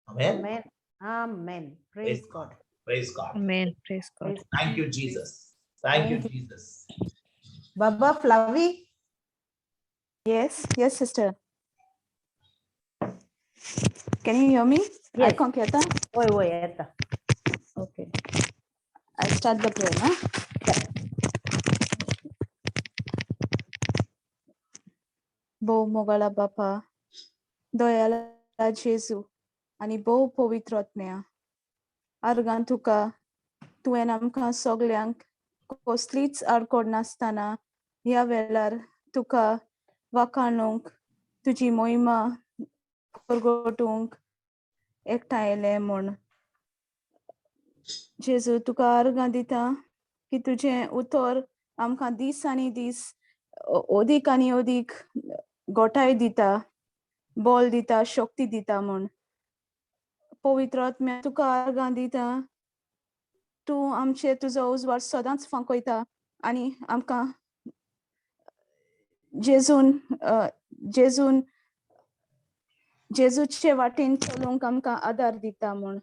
Speaker 3: Amen.
Speaker 1: Amen. Amen. Praise God.
Speaker 3: Praise God.
Speaker 2: Amen. Praise God.
Speaker 3: Thank you, Jesus. Thank you, Jesus.
Speaker 1: Baba Flavi.
Speaker 9: Yes, yes, sister. Can you hear me?
Speaker 1: Yes.
Speaker 9: आयकोंक येता?
Speaker 1: Oy, oy, येता.
Speaker 9: Okay. I'll start the prayer, huh? भोव मोगाळा बापा, दयाळा जेजू आनी भोव पवित्र आत्म्या, आर्गां तुका, तुवें आमकां सगल्यांक कसलीच आडकोड नासतना ह्या वेळार तुका वाखाणूंक, तुजी मोहिमा परगटूंक एकठांय येयले म्हूण. जेजू, तुका आर्गां दिता की तुजें उतर आमकां दीस आनी दीस अदीक आनी अदीक गोठाय दिता, बल दिता, शक्ती दिता म्हूण. पवित्र आत्म्या, तुका आर्गां दिता, तूं आमचे तुजो उजवाड सदांच फांकयता आनी आमकां जेजून जेजून जेजूचे वाटेन चलूंक आमकां आदार दिता म्हूण.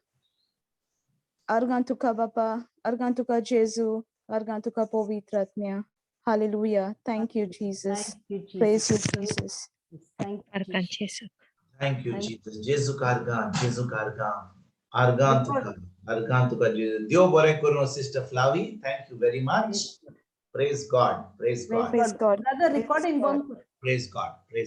Speaker 9: आर्गां तुका बापा, आर्गां तुका जेजू, आर्गां तुका पवित्र आत्म्या. Hallelujah. Thank you, Jesus.
Speaker 1: Thank you, Jesus.
Speaker 9: Praise you, Jesus.
Speaker 1: Thank you.
Speaker 2: आर्गां जेजू.
Speaker 3: Thank you
Speaker 1: Thank-
Speaker 3: Jesus. जेजू आर्गां, जेजू आर्गां, आर्गां तुका, आर्गां तुका जेजू. देव बरें करूं sister Flavi. Thank you very much. Praise God, praise God.
Speaker 1: Praise God. Brother, recording
Speaker 2: God.
Speaker 1: बंद कर.
Speaker 3: Praise God, praise.